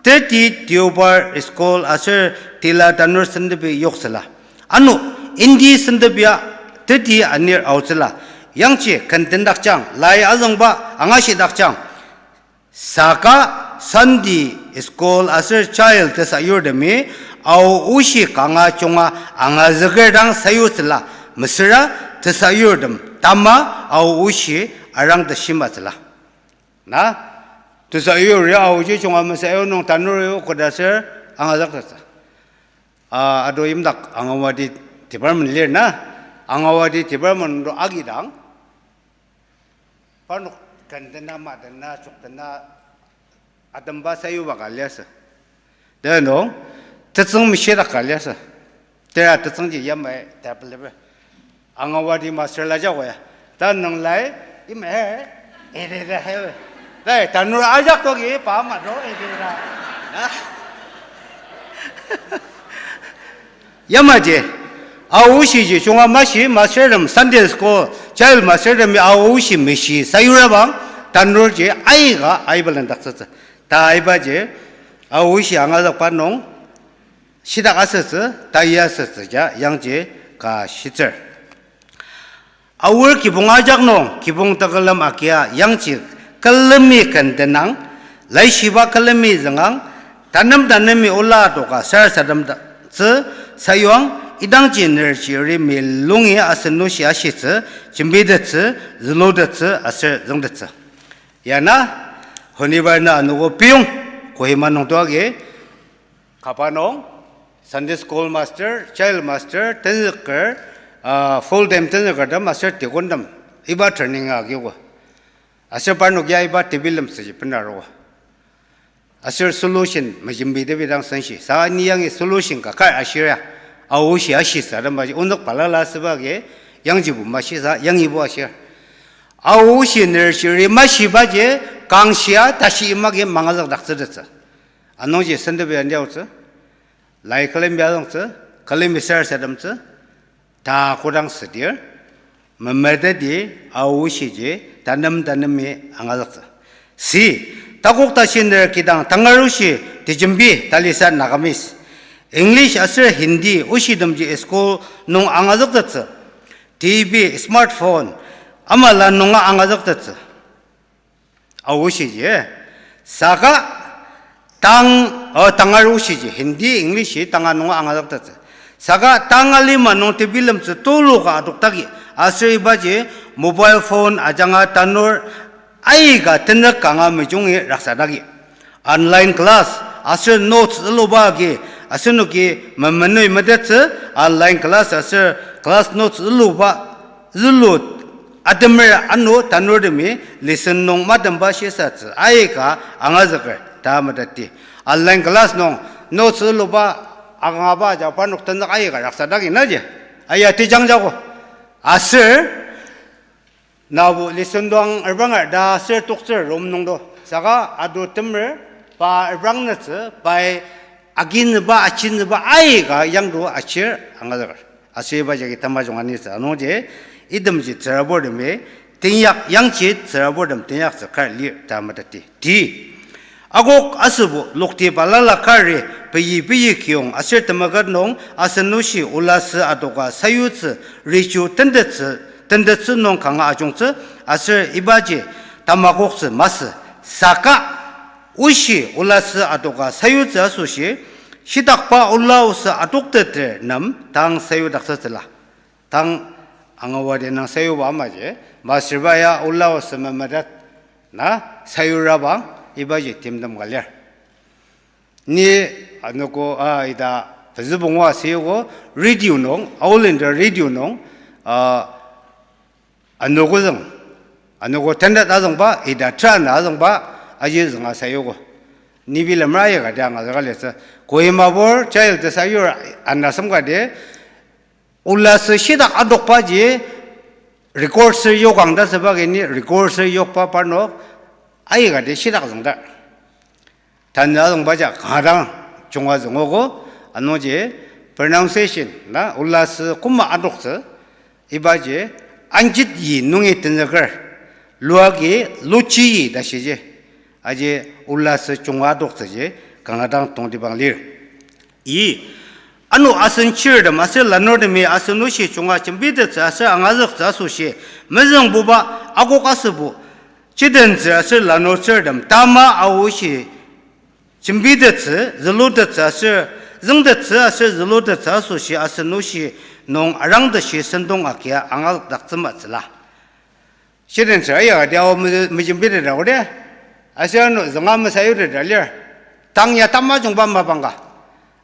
teti Deobar School aser tila tanur sentepi yoktsüla. Ano, Hindi sentepia teti anir aotsüla. Yangji kentendakjang, lai azüngba angashidakjang. Saka Sunday school aser child tesayurtemi Ao Oshi kanga junga angazüker dang sayutsüla mesüra tesayurtem tama Ao Oshi arang teshimatsüla. Na, tesayuri Aoji junga mesayur nung tanur yu koda aser angazüktettsü. A, ado yimdak Anganwadi department lir na, Anganwadi department do agidang, parnok kentena, madena, choktena, atemba sayuba ka liasü. Teno, tetsüng mishidak ka liasü. Tera tetsüngji yamai ta peleper. Anganwadi master la jago ya. Ta nung lai, ime, ede da he. Lai, tanur ajak toki, pa ma do, ede da. Yamaji, Ao Oshiji junga mashi mastertem Sunday school, child mastertemi Ao Oshi meshi sayurabang, tanurji aika aibelendaktsütsü. Ta aibaji, Ao Oshi angazükba nung, shitak asütsü, taia asütsü ja, yangji ka shitsür. Aor kibong ajak nung, kibong tekülem agia yangji külemi kendenang, laishiba külemi züngang, tanem tanemi ola adoka sarasademtsü sayuang, idangji nerchiri milungi asen nushi ashitsü, jembitettsü, zülutettsü, aser züngtettsü. Yana, honibar na anogo piyong, Kohima nung tuagi, kapa nung, Sunday school master, child master, tenzüker, ah, full time tenzükertem aser deacontem, iba training agiogo. Aser parnok ya iba tebilemtsüji benarogo. Aser solution mejembitepi dang senshi. Saka ni yangi solution ka kar ashir ya. Aoshi ashisa damaji onok balala asüba agi yangjibo mashisa yangibo ashir. Aoshi nerchiri mashibaji kangshia tashi imagi mangazükdaktsütettsü. Anungji sentepi andiaotsü. Lai külemi azüngtsü, külemi sarasademtsü, ta kodang südir, memeteti Aoshiji tanem tanemi angazüktsü. Si, takok tashi ner kidang tangar oshi tejembi talisa Nagamese, English aser Hindi oshitemji school nung angazüktettsü. T V, smartphone, amala nunga angazüktettsü. Aoshiji, saka tang, o, tangar oshiji, Hindi, English tanga nunga angazüktettsü. Saka tang alima nung tebilemtsü tuluka adoktaki, aser ibaji mobile phone ajanga tanur aika tenük kanga mejungi raksadaki. Online class, aser notes züluba agi, Asenoki memenui metettsü, online class aser class notes züluba, zülu atemer ano tanurtemi lesson nung matemba shisatsü aika angazüker ta meteti. Online class nung notes züluba angaba ja parnok tenzük aika raksadang inaji. Aya tejang jago. Aser nabo lesson doang erbanger ta aser toktsür room nungdo. Saka ado temer pa erbangnütsü, pai aginüba, achinüba aika yangdo achir angazüker. Aser iba jagi tamajung anitsü. Anungji itemji tsüraburtemi teinyak yangji tsüraburtem teinyaktsü kar lir ta meteti. Ti akok asübo lokti balala kari peyi peyi kiyong aser temeket nung asen oshi olasü adoka sayutsü riju tentettsü, tentettsü nung kanga ajungtsü aser ibaji tamakoktsü masü. Saka oshi olasü adoka sayutsü asoshi shitakba ola osü adokteter nem tang sayudaktsütsüla. Tang angawadi nang sayuba amaji, masürba ya ola osü memetet na sayurabang ibaji timtem ka lir. Ni anogo, a, ita pezübongwa sayugo radio nung, All India Radio nung, a, anogo züng, anogo tentet azüngba, ita trana azüngba, aji zünga sayugo. Ni bilemra aika dia angazüka litsü. Kohimabur child sayur anasem kati, olasü shitak adokbaji record ser yokang ta süba kini record ser yokba parnok aikati shitak züngda. Tanü azüngbaji kanga dang junga züngogo, anungji pronunciation na olasü koma adoktsü, ibaji anjit yi nungi tenzüker, luagi luchi yi ta shiji. Aji olasü junga adoktsüji kanga dang tongtibang lir. I, ano asen chirtem aser lanurtemi asen oshi junga jembitettsü aser angazüktsü asoshi mezüngbuba akok asübo chitentsür aser lanurtsürtem tama aoshi jembitettsü, zülutettsü aser, züngtettsü aser zülutettsü asoshi asen oshi nung arangteshi sentong agia angazükdaktsümatsüla. Chitentsür ayagati ao me-, mejembiteta kodi. Aser ano zünga mesayuteta lir. Tang ya tamajungba mapang ka.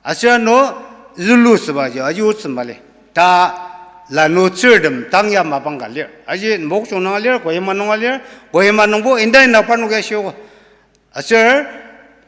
Aser ano zülusübaji aji otsü mali. Ta lanurtsürtem tang ya mapang ka lir. Aji Mokokchung nunga lir, Kohima nunga lir, Kohima nungbo indang indang parnok ya shiogo. Aser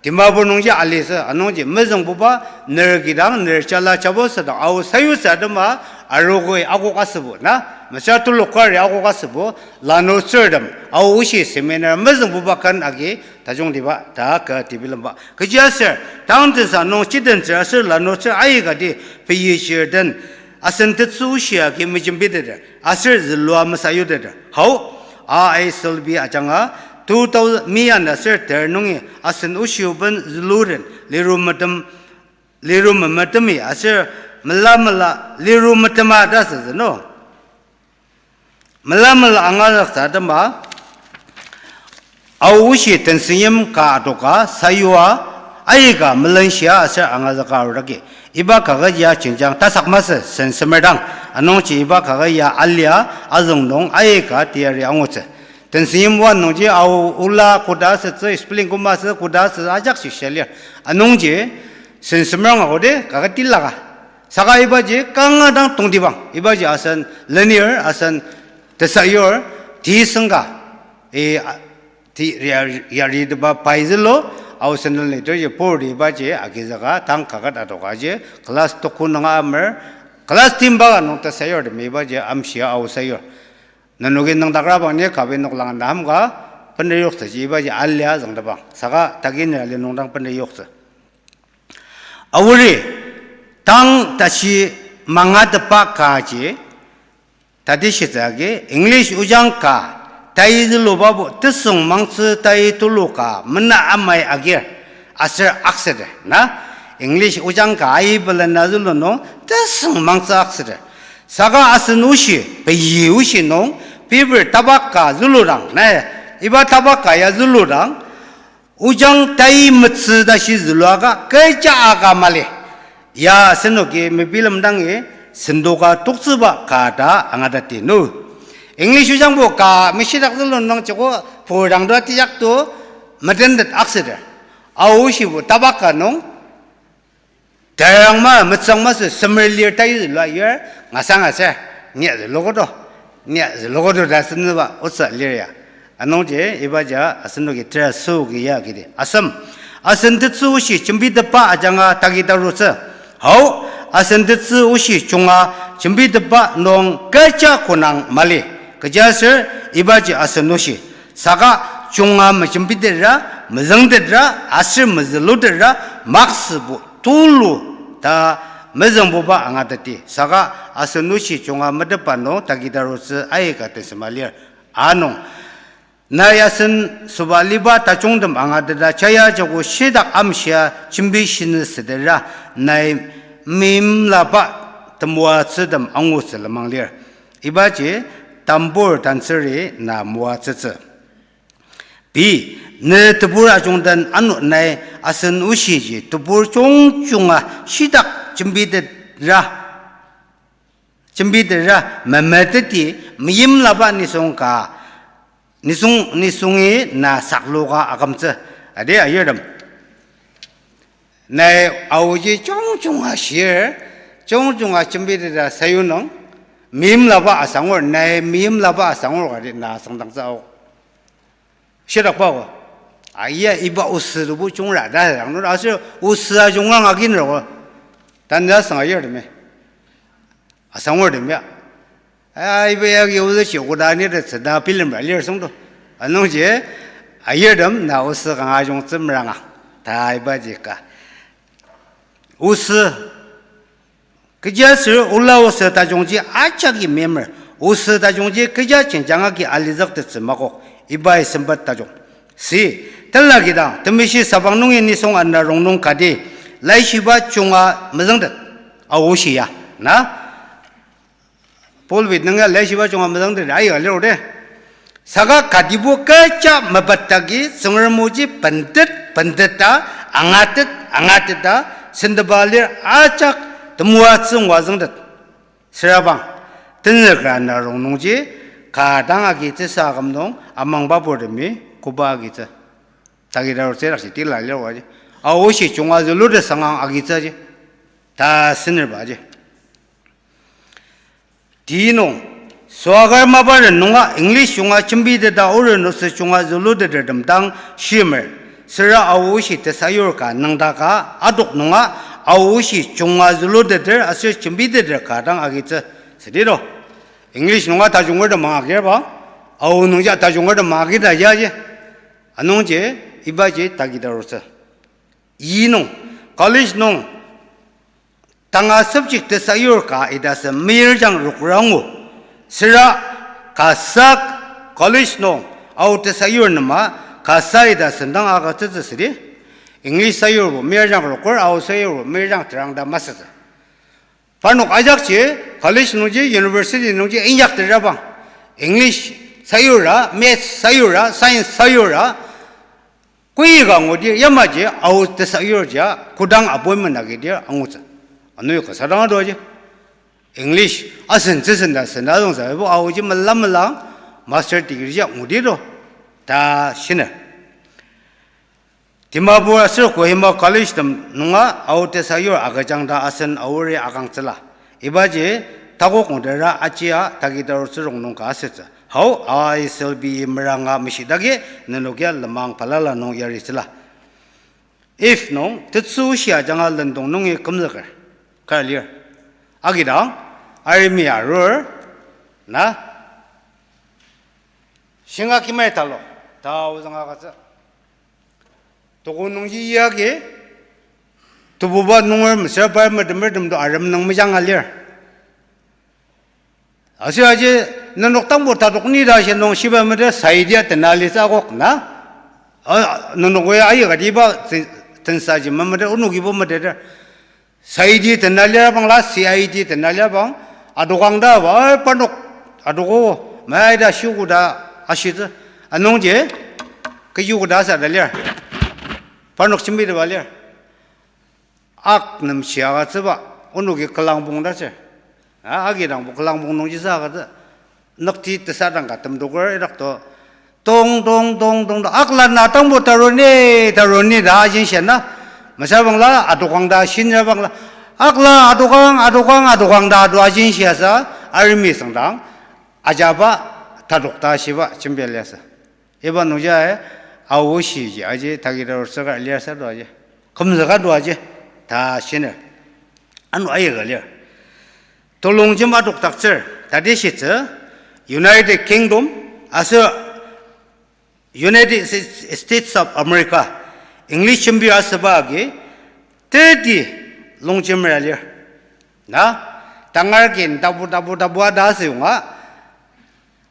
Dimapur nungji alitsü, anungji mezüngbuba ner kidang, ner jala jabo südang, ao sayutsü atema, arogoi akok asübo na, mesüra telok kari akok asübo, lanurtsürtem, ao oshi seminar mezüngbuba ken agi tajungtiba ta ka tebilemba. Kechiaser, tang tensa nung chitentsür aser lanurtsür aikati peyuchir den, asen tetsü oshi agi mejembiteter, aser zülua mesayuteter. Hao, A I S L B ajanga two thousand, mi ana aser ter nungi asen oshi oben züluden, liru metem, liru memetemi aser mela mela liru metema ta süzü no. Mela mela angazüktsü atema, Ao oshi tensenyim ka adoka sayua, aika melenshia aser angazüka arudaki. Iba kaket ya jenjang tasak masü sensemer dang, anungji iba kaket ya alia azüng nung aika teyari angutsü. Tensenyim one nungji ao ola koda asütsü, spelling koma asü koda asü ajak shishia lir. Anungji sensemer angakodi kaket tilaka. Saka ibaji kanga dang tongtibang. Ibaji asen lenir, asen tesayur, tisüngka. I, a, ti, ya, yaritepa pai zülu, Ao Central Liturgy purti ibaji agizüka tang kaket adokaji, class tuku nunga amer, class timba ka nung tesayurtemi ibaji amshia Ao sayur. Nenoki nüngdakrabang ni kabi noklang na amka, pener yoktsüji ibaji alia züngtebang. Saka tagi nera li nungdang pener yoktsü. Aori, tang tashi mangatepa kaji, tati shitsü agi, English ojang ka, tai zülubabo, tesüng mangtsü tai tulu ka, mena amai agir, aser aksüter, na? English ojang ka, ai belena zülu nung, tesüng mangtsü aksüter. Saka asen oshi, peyi oshi nung, paper tabak ka züludang, na? Iba tabak ka ya züludang, ojang tai metsü tashi zülua ka kecha aka mali. Ya asenoki mebilemdangi sendoka toktsüba ka ta angateti no. English ojangbo ka meshidak zülu nung joko purdang to atijak to metendet aksüter. Ao oshibo tabak ka nung Tarang ma, metsang masü semer lir ta yuzülua yur, ngasang aser, ni zülukodo, ni zülukodo ta senüba otsü lir ya. Anungji ibaji asenoki tera süoki ya kidi. Asem, asen tetsü oshi jembitepba ajanga tagi tarutsü. Hao, asen tetsü oshi junga jembitepba nung kecha konang mali. Kechiaser ibaji asen oshi. Saka junga mejembitera, mezüngtera, aser mezülutra, maksübo tulu ta mezüngbuba angateti. Saka asen oshi junga metepba nung tagi tarutsü aika tesema lir. Anung. Nai asen sobaliba tajungtem angateta chaya joko shitak amshia jembi shinü sütera nai meimlaba temoatsütem angutsü lenmang lir. Ibaji tambur tantsüri na moatsütsü. Pei, ne tebur ajungden ano nai asen oshiji tebur jungjunga shitak jembitera, jembitera memeteti meimlaba nisung ka, nisung, nisungi na sakloka akümtsü. Adi ayirtem. Nai aoji jungjunga shir, jungjunga jembiteta sayunung, meimlaba asangur, nai meimlaba asangur kati na sangdangtsü ao. Shitakba ko. Aya iba osü tebu jungra ta dang nung aser osü ajunga ngakinro ko. Tanja sang ayirtemi. Asangurtem ya. A, iba yagi ozü shi koda ni ta tsüda bilemra lir süngdo. Anungji, ayirtem na osü kanga jungtsü meranga. Ta ibaji ka. Osü. Kechiaser ola osü tajungji ajaki memer. Osü tajungji kecha jenjang agi alizüktettsü makok. Ibai sempet tajung. Si, tela kidang, temeshi sabang nungi nisung ana rongnung kati, laishiba junga mezüngtet. Aoshi ya, na? Pulpit nung ya laishiba junga mezüngtet, aika lir de. Saka katibo kecha mepetdagi Tsüngrem oji bentet, benteta, angatet, angateta, sentepa lir ajak temoatsü ngua züngtet. Sürabang, tenzükra na rongnungji, ka dang agitsü sa aküm nung, amangba purtemi, koba agitsü. Tagi tarutsü dakji tila lir waji. Aoshi junga zülutet sangang agitsü ji. Ta senerba ji. Ti nung, soakar maparen nunga English junga jembiteta orenotsü junga zülutetertem dang shimer, süra Aoshi tesayur ka nüngdaka adok nunga Aoshi junga züluteter aser jembiteter ka dang agitsü südi to. English nunga tajungertem angakirba, Ao nungja tajungertem angakita yaji. Anungji, ibaji tagi tarutsü. Yi nung, college nung, tanga subject tesayur ka idasü meirjang rokrangu. Süra kasa college nung, Ao tesayur nema, kasa ida sendang agütsütsü südi. English sayurbo meirjang rokur, Ao sayurbo meirjang terang ta masütsü. Parnok ajakji, college nungji, university nungji, inyak terabang. English sayura, maths sayura, science sayura, koika ngudi yamaji Ao tesayurjia kodang appointment agidi angutsü. Ano kasa dang adoji. English asen tsüsen ta sen ta züngsa ibo Aoji mela mela master degree ji ngudi to ta shiner. Dimapur aser Kohima college tem nunga Ao tesayur agüjang ta asen Aori akangtsüla. Ibaji takok ngudera achia tagi tarutsü rongnung ka asütsü. Hao, I S L B meranga meshidagi nenok ya lenmang balala nung yaritsüla. If nung, tetsü shia janga lendong nungi kümzüker. Kar lir. Agidang, army arur, na, shinga kimai talo, ta ozüng agütsü. Toko nungji yagi, tebuba nunger mesüra pai metemertem to arem nung mejanga lir. Aser aji nenok tangbo tatok ni ta shi nung shiba mete saidia tena litsü akok na. A, nenok ya aika diba ten-, tensaji mamete onokibo metete. Saidi tena lir bangla, C I D tena lir bang, adokang ta ba, ai, parnok, adoko, mai ta shiogo ta ashitsü. Anungji, keyogo ta sa ta lir. Parnok jembiteba lir. Ak nem shiagatsüba, onoki kelangbong ta sür. A, agidangbo kelangbong nungji sa agütsü. Nükti tesadang ka temdoker idakto. Tong, tong, tong, tong, tong. Akla na tangbo taroni, taroni ta ajin shia na. Mesüra bangla adokang ta shinra bangla, akla adokang, adokang, adokang ta ado ajin shiasa, army sangdang, ajaba, tadok ta shiba, jembi liasa. Iba nungji, eh, Ao oshi ji, aji, tagi ta rutsüka liasa do aji. Kümzüka do aji, ta shiner. Ano aika lir. Telongjem adokdaktsür, tati shitsü, United Kingdom, aser United States of America, English jembir asüba agi, teti longjemer alir. Na, tangar kin tabu, tabu, tabu ada asüyonga,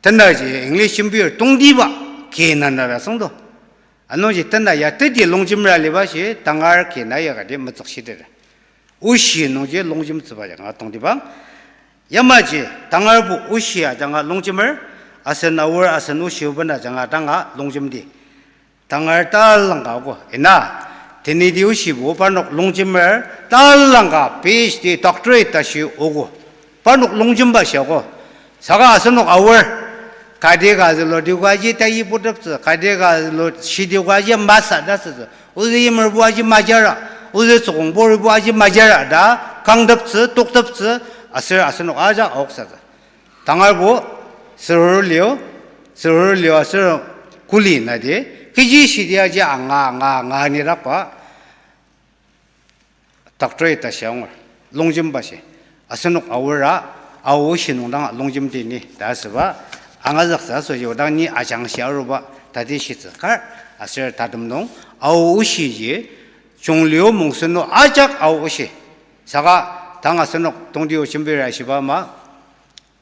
tenaji English jembir tongtiba, kina nara songdo. Anungji tena ya teti longjemer aliba shi, tangar kina ya kati metsükshitete. Oshi nungji longjemtsüba janga tongtibang. Yamaji tangarbo oshi ajanga longjemer, asen aor asen oshi obena janga tanga longjemdi. Tangar talangka ogo, ina, tenidi oshibo parnok longjemer, talangka P H D, doctorate tashi ogo. Parnok longjemba shi ogo. Saka asenok aor, kati ka zülur diokaji tayi puteptsü, kati ka zülur shi diokaji masa dasütsü. Ozü yimerbo aji majara, ozü tsükong boribo aji majara ta, kangteptsü, tokteptsü, aser asenok ajak aoksatsü. Tangarbo, sürur lio, sürur lio aser kuli nadi, kechi shidi aji anga, anga, anga nirakba, doctorate ta shianger, longjemba shi. Asenok aora, Ao oshi nung dang longjemdi ni, ta asüba, angazüktsü asoshi odang ni ajangshi aruba, tati shitsü kar, aser tatem nung, Ao oshi ji, chunglio mungseno ajak Ao oshi. Saka, tang asenok tongtio jembira shiba ama,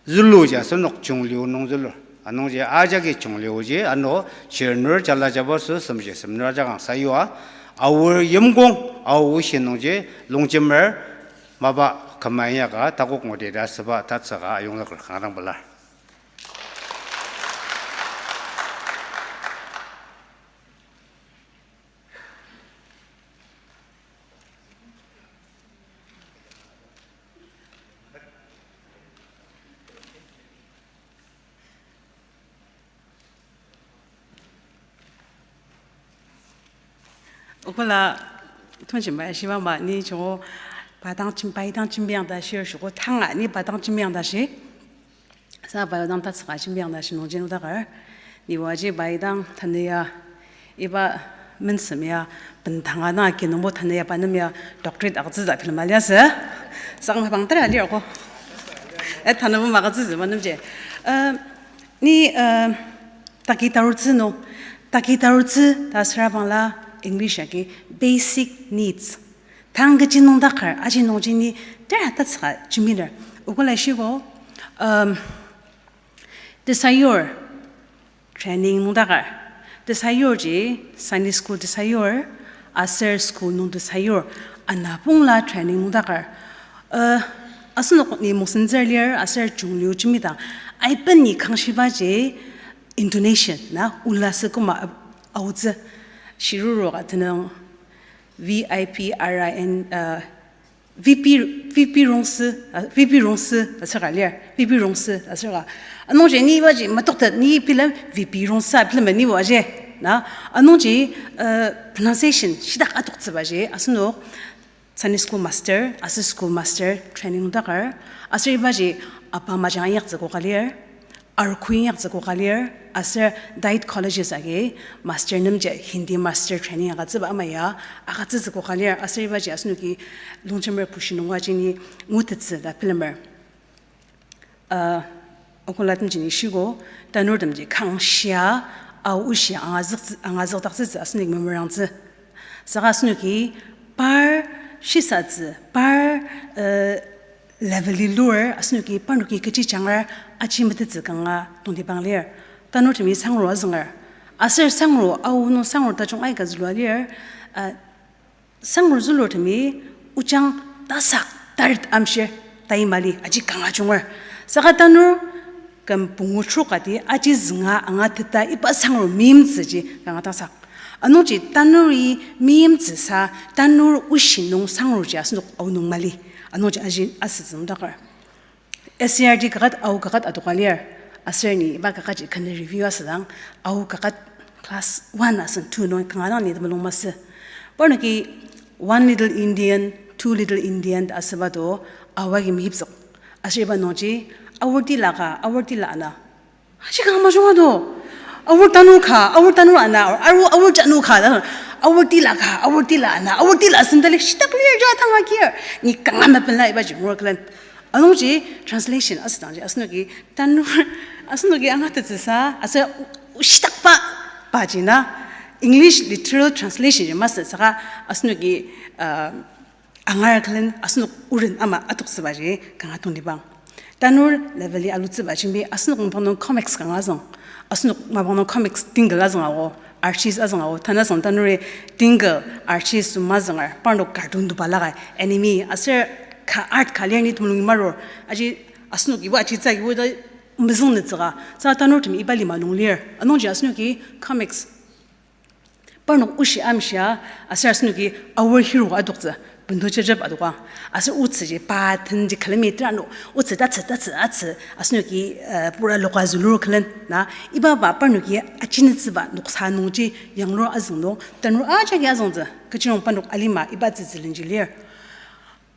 züluji asenok chunglio nung zülur. Anungji ajaki chunglioji ano chirnur jala jabaso semji semnur ajak ang sayua. Aor yimkong, Ao oshi nungji longjemer mapa küma inyaka takok ngudi ta asüba tatsüka ayongzüker kanga dang pelar. Okola, tongchimba shiba ma, ni choko, pa dang chim-, pa dang chimbiang ta shir shoko, tanga, ni pa dang chimbiang ta shi. Sa pa dang tatsüka chimbiang ta shi nungji nudakar. Ni waji pa dang tanü ya, iba mensem ya, bendanga na kinungbo tanü ya pa nem ya doctorate agütsütsü film aliasü. Sakma bang tera lir ko. Eh, tanübo magütsütsü ma nemji. Eh, ni, eh, taki tarutsü no, taki tarutsü ta süra bangla English agi basic needs. Tang kechi nung dakar, aji nungji ni tera tatsüka jiminer. Okola shiko, um, tesayur, training nung dakar. Tesayur ji, Sunday school tesayur, aser school nung tesayur, anapongla training nung dakar. Uh, asenok ni moksenzer lir, aser chungliu jimidang. Aiben ni kangshiba ji intonation, na, ola sü koma, uh, aotsü. Shiruru ka tenüng, V I P R I N, uh, V P, V P Rongsi, uh, V P Rongsi, ta saka lir, V P Rongsi, ta saka. Anungji ni ibaji matoktet ni film V P Rongsi film ni waji, na. Anungji, uh, pronunciation, shidak atoktsübaji, asenok Sunday school master, aser school master training dakar, aser ibaji apa majang inyaktsü koka lir. Arkuinyaktsü koka lir, aser Diet Colleges agi master nemji Hindi master training agütsüba ama ya, agütsütsü koka lir, aser ibaji asenoki longjemer pushi nungwa jini ngutettsü ta bilemer. Uh, okolatemji ni shiko, tanurtemji kangshia, Ao oshi angazük-, angazükdaktsütsü asenoki memerangtsü. Saka asenoki par shisatsü, par, uh, level-i lur, asenoki parnoki kechi jangar aji metettsü kanga tongtibang lir. Tanurtemi sangro azünger. Aser sangro, Ao nung sangro tajung aika zülua lir. Ah, sangro zülurtemi ojang tasak tarit amshir tai mali aji kanga junger. Saka tanur küm pungu trok ati aji zünga angateta iba sangro meimtsüji kanga tasak. Anungji tanuri meimtsüsa tanur oshi nung sangruji asenok aonung mali. Anungji aji asütsü nungdakar. S C R T kaket Ao kaket adoka lir. Aser ni iba kaketji kena review asüdang Ao kaket class one asen two nung kanga dang ni temulung masü. Parnoki One Little Indian, Two Little Indian ta asüba do, awa agi meyipzük. Aser iba nungji, aor tila ka, aor tila ana. Aji kanga majunga do. Aor tanur ka, aor tanur ana, aor, aor, aor tanur ka, ta, aor tila ka, aor tila ana, aor tila asüngdali, shitak lir ja tanga kir. Ni kanga mepela ibaji ngur külen. Anungji translation asüdangji, asenoki tanur, asenoki angatettsüsa, aser u-, u-, shitakba, baji na, English literal translation ji masü saka, asenoki, uh, angar külen asenok oren ama atoktsübaji kanga tongtibang. Tanur level-i alutsüba jembi asenok mapang nung comics kanga azüng. Asenok mapang nung comics tingle azüng ao, Archie's azüng ao, tanü asüng tanuri tingle, Archie's sü mazünger, parnok cartoon to balaka, anime, aser ka art ka lir ni temulung imarur. Aji asenok iba aji tsü iba ta mezüng nütsüka, sa tanurtem iba lima nung lir. Anungji asenoki comics parnok oshi amshia, aser asenoki aor hero adoktsü, bendo jejep adoka. Aser otsüji pa tenji kilometer ano, otsü tatsü, tatsü, atsü, asenoki, eh, pura loka zülur külen, na, iba ba parnoki achinütsüba noksa nungji yanglur azüng nung, tanur ajaki azüngtsü, kechirong parnok alima iba tsütsülenji lir.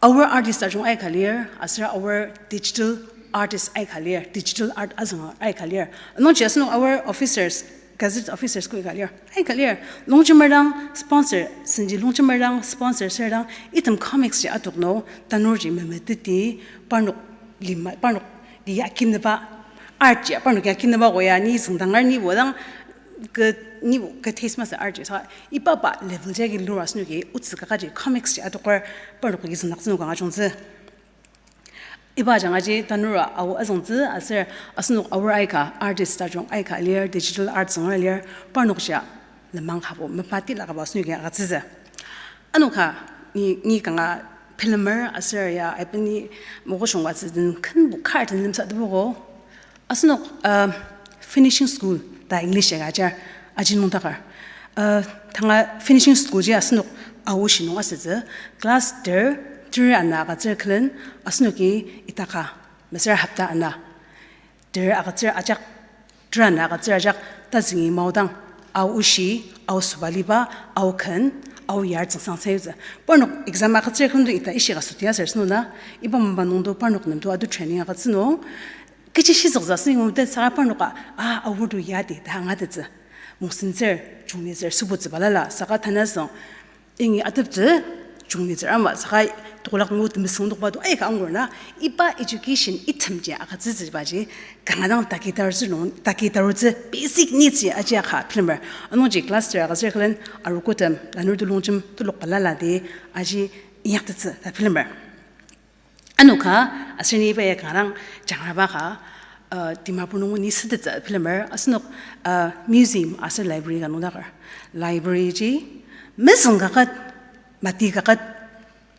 Aor artist tajung aika lir, aser aor digital artist aika lir, digital art azünger aika lir. Anungji asenok aor officers, gazette officers ko aika lir, aika lir. Longjemer dang sponsor, senji longjemer dang sponsor ser dang, item comics ji atok nung, tanurji memeteti, parnok lima, parnok di akineba, art ji, parnok akineba koya, ni süngdanger ni bo dang, ke, ni bo, ke taste masü art ji, sa, iba ba level jagi lur asenoki, otsü kakaji comics ji adoker, parnok ki züngdaktsü nung kanga jungtsü. Iba jangaji tanura ao azüngtsü aser asenok aor aika artist tajung aika lir digital art zünger lir parnok shia lenmang kabo mepatila kabo asenoki agütsütsü. Ano ka ni, ni kanga bilemer aser ya aibeni mokoshongba tsü den kenbo kar den lemsa tebuko. Asenok, uh, finishing school ta English ya ajar, aji nung takar. Uh, tanga finishing school ji asenok aoshi nung asütsü, class ter, ter ana agütsür külen, asenoki itaka, mesüra hapta ana, ter agütsür ajak, ter ana agütsür ajak, tazüngi maodang, aoshi, aosüba liba, aoken, aoyar tsüngsang sayutsü. Parnok exam agütsür külen do ita ishika suti aser sünuna, iba mapa nungdo parnok nemdo ado training agütsü nung, kechi shizüktsü asünung te saka parnoka, a, aor to yadi ta angatettsü. Mungsentsür, jungnitsür, sübutsü balala, saka tanasüng, ingi ateptsü, jungnitsür ama, saka tokolak ngu temesüng tokba to aika angur na, iba education itemji agütsütsübaji, kanga dang taki tarutsü nung, taki tarutsü basic needs ji aji aka bilemer. Anungji class ter agütsür külen, arogotem, lanur tulungjem, tulok balala di, aji inyaktettsü ta bilemer. Ano ka, aser ni iba ya kanga dang jangraba ka, uh, Dimapur nung ni sütettsü bilemer, asenok, uh, museum aser library ka nung dakar. Library ji, mezüng kaket, mati kaket,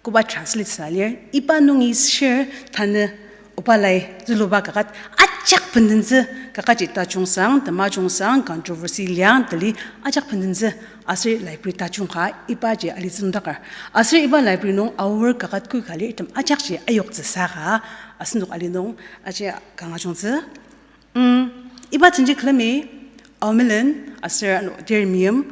koba translate sa lir, iba nungi shir tanü oba lai züluba kaket, ajak bendentsü, kaket ji tajung sang, temajung sang, controversy liang, tali ajak bendentsü, aser library tajung ka, ibaji alitsü nung dakar. Aser iba library nung aor kaket kui ka lir item ajakji ayoktsü saka, asenok ali nung aji kanga jungtsü. Mm, iba tenji külemi, Aomelen, aser ano, Dermiyim,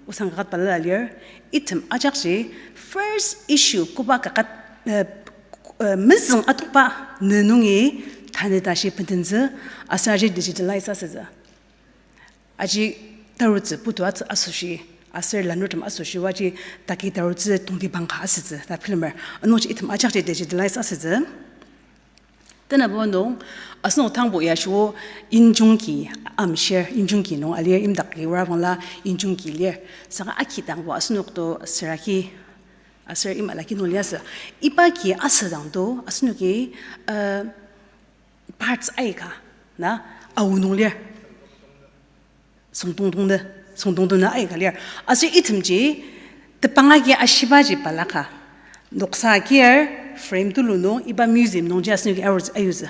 osang kaket balala lir, item ajakji, first issue, koba kaket, eh, eh, mezüng atokba, ne nungi, tanü tashi bendentsü, aser aji digitalize asütsü. Aji tarutsü putu at-, asoshi, aser lanurtem asoshi, aji taki tarutsü tongtibang ka asütsü, ta bilemer. Anungji item ajakji digitalize asütsü. Tenabo nung, asenok tangbo ya shuo injungki, amshir, injungki nung alir, imdaki wara bangla injungki lir. Saka aki dangbo asenok to süraki, aser imalaki nung liasü. Iba ki asüdang to, asenoki, uh, parts aika, na, ao nung lir. Süngdongdong de, süngdongdong na aika lir. Aser itemji, tepang agi ashibaji balaka. Noksa akir frame tulu nung, iba museum nungji asenoki aor-, ayutsü.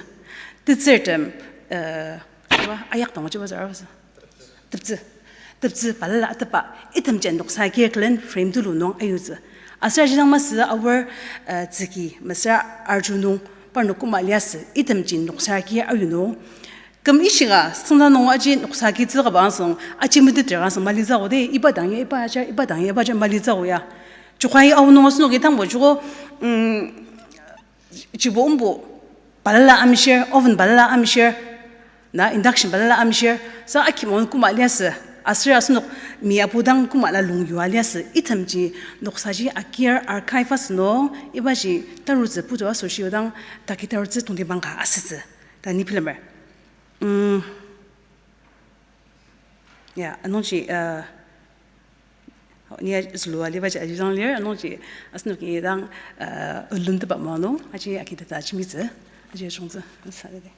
Tetsürtem, eh, iba ayak dang jiba zara basa. Teptsü. Teptsü balala atepa. Itemji noksa akir külen frame tulu nung ayutsü. Aser aji dang masü aor, eh, tsüki, masü arju nung, parnok koma liasü. Itemji noksa akir ayu nung. Küm ishika, süngdang nung aji noksa ki tsüka ba angsung, aji meteter angsung mali zao de, iba dang ya, iba ajar, iba dang ya, iba ajar mali zao ya. Joko aonung asenoki tangbo joko, mm, jibo ombo balala amshir, oven balala amshir, na induction balala amshir, sa akimon koma liasü, aser asenok mi apu dang koma la lungyua liasü, itemji noksaji akir archive asünung, ibaji tarutsü putu asoshi odang, taki tarutsü tongtibang ka asütsü, ta ni bilemer. Mm. Ya, anungji, uh, ni a-, zülua libaji aji dang lir, anungji asenoki dang, uh, ulun teba manung, aji akiteta ajimitsü, aji ajungtsü, sa lidi.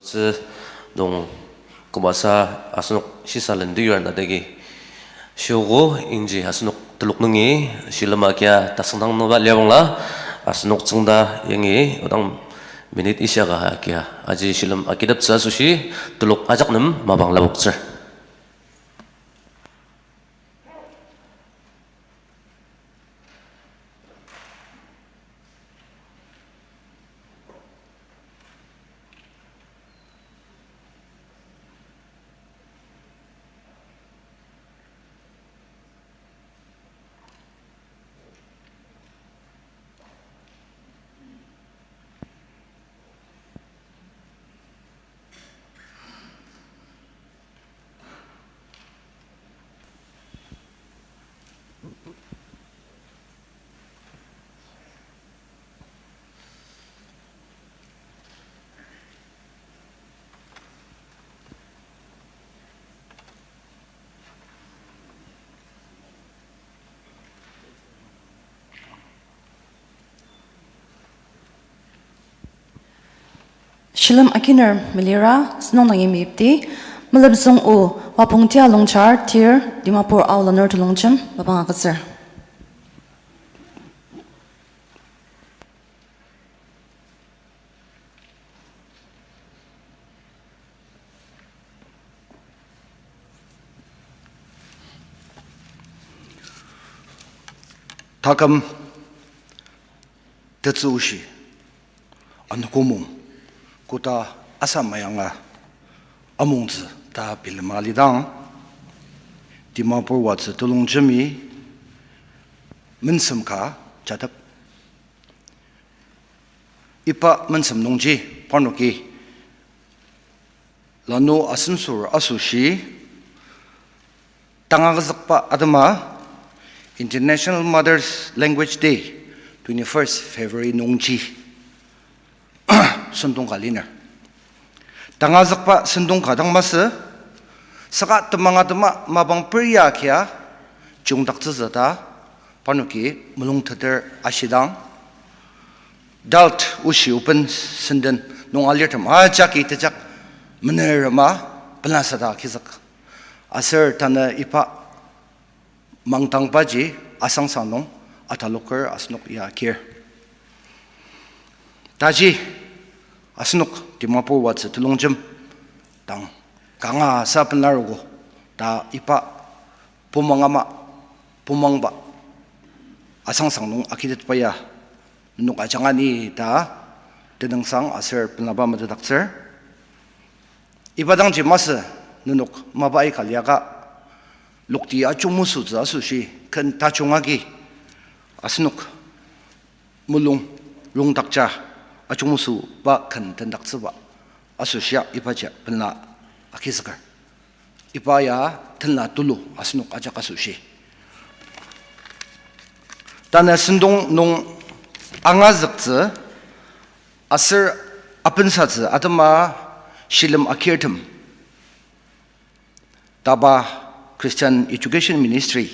Tsü nung kümasa asenok shisa lendiyar na dagi. Shiogo inji asenok telok nungi shilem akia tasüngdang nungba liabangla asenok tsüngda yangi odang minute ishia ka akia aji shilem akiteptsü asoshi telok ajak nem mapang lapoktsür. Shilem akiner melira, senung nungi meyipdi, Melepzüng O, Wapongtia Longchar, Tir, Dimapur Ao lanur telongjem, mapang agütsür. Taküm tetsü oshi, anogo mung, koda asa mayanga amongtsü ta bilema lidang, Dimapur watsü telongjemi mensem ka jatep. Iba mensem nungji parnoki lanu asensür asoshi tangazükba atema International Mother's Language Day, twenty-first February nungji sentong ka liner. Tangazükba sentong ka dang masü, saka temang atema mapang peria kia chiyongdaktsütsü ta parnoki mulungteter ashidang, adult oshi open senden nung alirtem ajaki tejak menerema penasada kizük. Aser tanü iba mangdangbaji asangsang nung ataloker asenok ya kir. Taji asenok Dimapur watsü telongjem dang kanga sa penarogo ta iba pumang ama pumangba asangsang nung akitetba ya nenok ajanga ni ta tenüngsang aser penaba metetdaktsür. Iba dangji masü nenok mapa aika liaka lokti ajungmesütsü asoshi ken tajung agi asenok mulung rongdakja ajungmesüba ken tendaktsüba asoshia ibaji pena akizüker. Iba ya tenla tulu asenok ajak asoshi. Tanü sentong nung angazüktsü aser apensatsü atema shilem akirtem taba Christian Education Ministry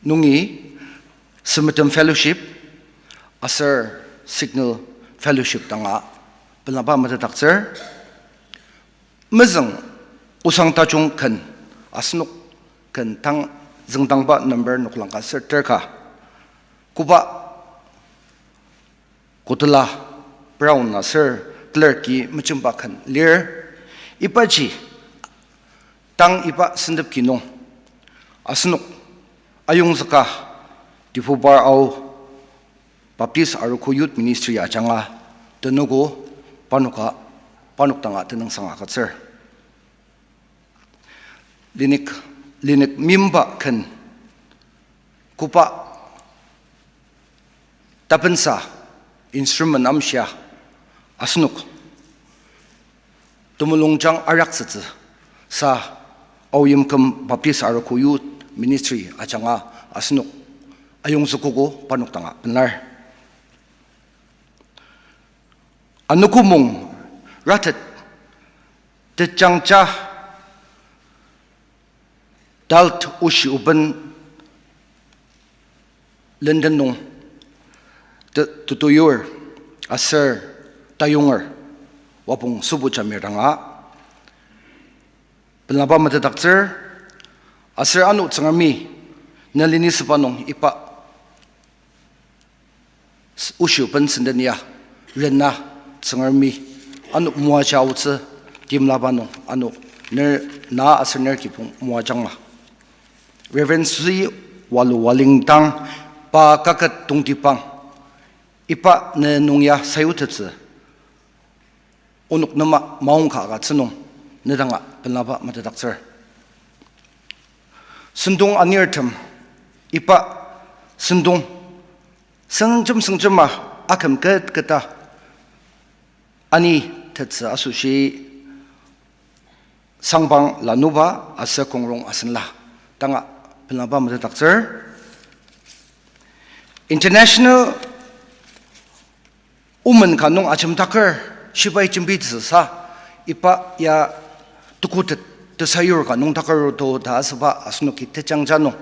nungi Semetem Fellowship aser Signal Fellowship danga penaba metetdaktsür. mezüng osang tajung ken, asenok ken tang züngdangba number noklang ka ser ter ka. Koba Kotela brown aser teler ki mejemba ken lir. Ibaji tang iba sentep ki nung asenok ayongzüka Diphupar Ao Baptist Arogo Youth Ministry ajanga tenogo parnoka, parnok danga tenüngsang agütsür. Linik, linik mimba ken koba tapensa instrument amshia asenok temulungjang araktsütsü sa Aoyimküm Baptist Arogo Youth Ministry ajanga asenok ayongzükogo parnok danga pelar. Anogo mung ratet tejangja Dalt oshi oben lenden nung te-, tetuyur aser tayonger wapong sübu jamir danga pelaba metetdaktsür, aser ano Tsüngremi ne leni süba nung iba s-, oshi oben senden ya rena Tsüngremi ano moaja aotsü timlaba nung ano ner na aser ner kibong moajangma. Reverend Sui Walu Waling dang pa kaket tongtibang iba ne nung ya sayutettsü onok nema maongka agütsü nung ne danga pelaba metetdaktsür. Sentong anirtem iba sentong süngjem süngjema aküm ket keta ani tettsü asoshi Sangpang Lanuba aser Kongrong Asenla danga pelaba metetdaktsür. International Women ka nung ajemdaker shibai jembitsüsa iba ya tuku te-, tesayur ka nung daker to ta asüba asenoki tejangja nung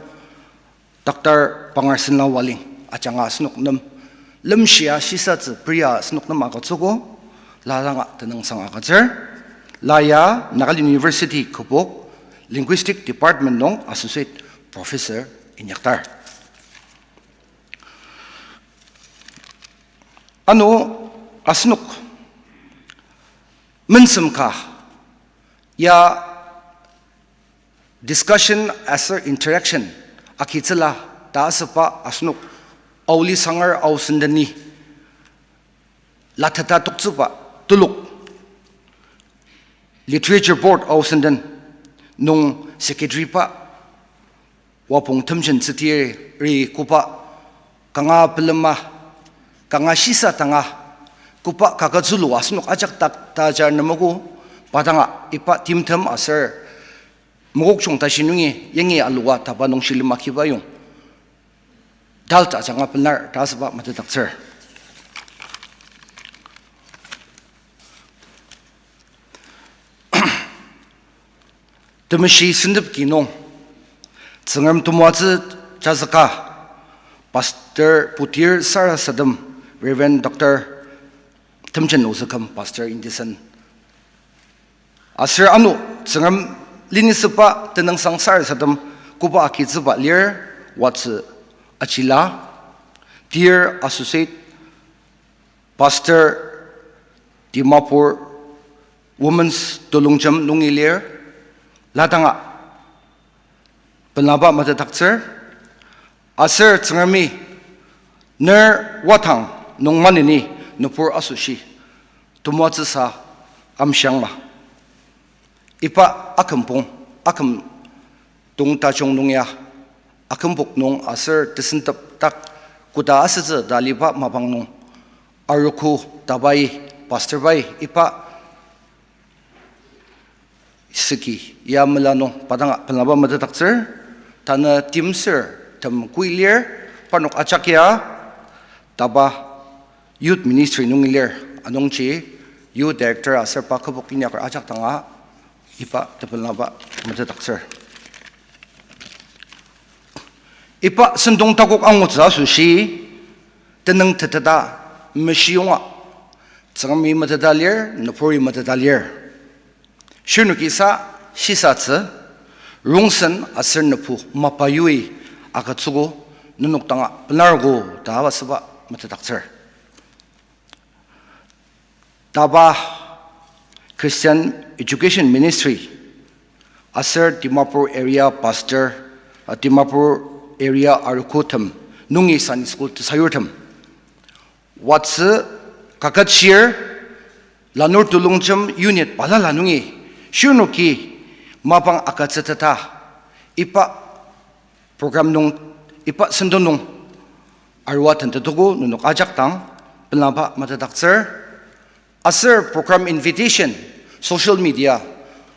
Doctor Pangarsenla Waling ajanga asenok nem lemshia shisatsü peria asenok nem agütsüogo, la danga tenüngsang agütsür. La ya Nagaland University kübok Linguistic Department nung Associate Professor inyaktar. Ano asenok mensem ka ya discussion aser interaction agitsüla ta asüba asenok Aoli Sanger Ao Sendeni lateta toktsüba telok Literature Board Ao Senden nung secretary pa Wapong Temjen Tsütiri koba kanga pelema, kanga shisa tanga, koba kaket zülua asenok ajak dak ta ajar nemogo, pa danga iba timtem aser Mokokchung tashi nungi yangi alua taba nung shilem akiba yong Dalt ajanga pelar ta asüba metetdaktsür. Temeshi sentep ki nung Tsüngrem temoatsü jazüka Pastor putir sarasadem Reverend Doctor Temjen Ozüküm, Pastor in dissent. Aser ano Tsüngrem linisüba tenüngsang sarasadem koba agitsüba lir, Watsü Achila, tir Associate Pastor Dimapur Women's Tulungjam nungi lir, la danga pelaba metetdaktsür, aser Tsüngremi ner wadang nung maneni nübur asoshi temoatsüsa amshiangma. Iba akümpong, aküm tong tajung nung ya, akümpok nung aser tesentep dak koda asütsü ta aliba mapang nung, arogo tabai, pastor bai, iba süki ya mela nung pa danga pelaba metetdaktsür, tanü timsür tem kui lir, parnok ajak ya, taba Youth Ministry nungi lir, anungji Youth Director aser pa kübok inyaker ajak danga iba tepelaba metetdaktsür. Iba sentong takok angutsü asoshi, tenüng teteta meshiyonga, Tsüngremi meteta lir, nüburi meteta lir. Shirnoki sa shisatsü, rongsen aser nübu mapa yoi agütsüogo, nenok danga benarogo ta asüba metetdaktsür. DABA, Christian Education Ministry, aser Dimapur Area Pastor, uh, Dimapur Area arogotem nungi Sunday School tesayurtem, watsü kaketshir, lanur telongjem unit balala nungi, shirnoki mapang agütsüteta, iba program nung, iba sentong nung arua tentetogo nenok ajak dang pelaba metetdaktsür. Aser program invitation, social media,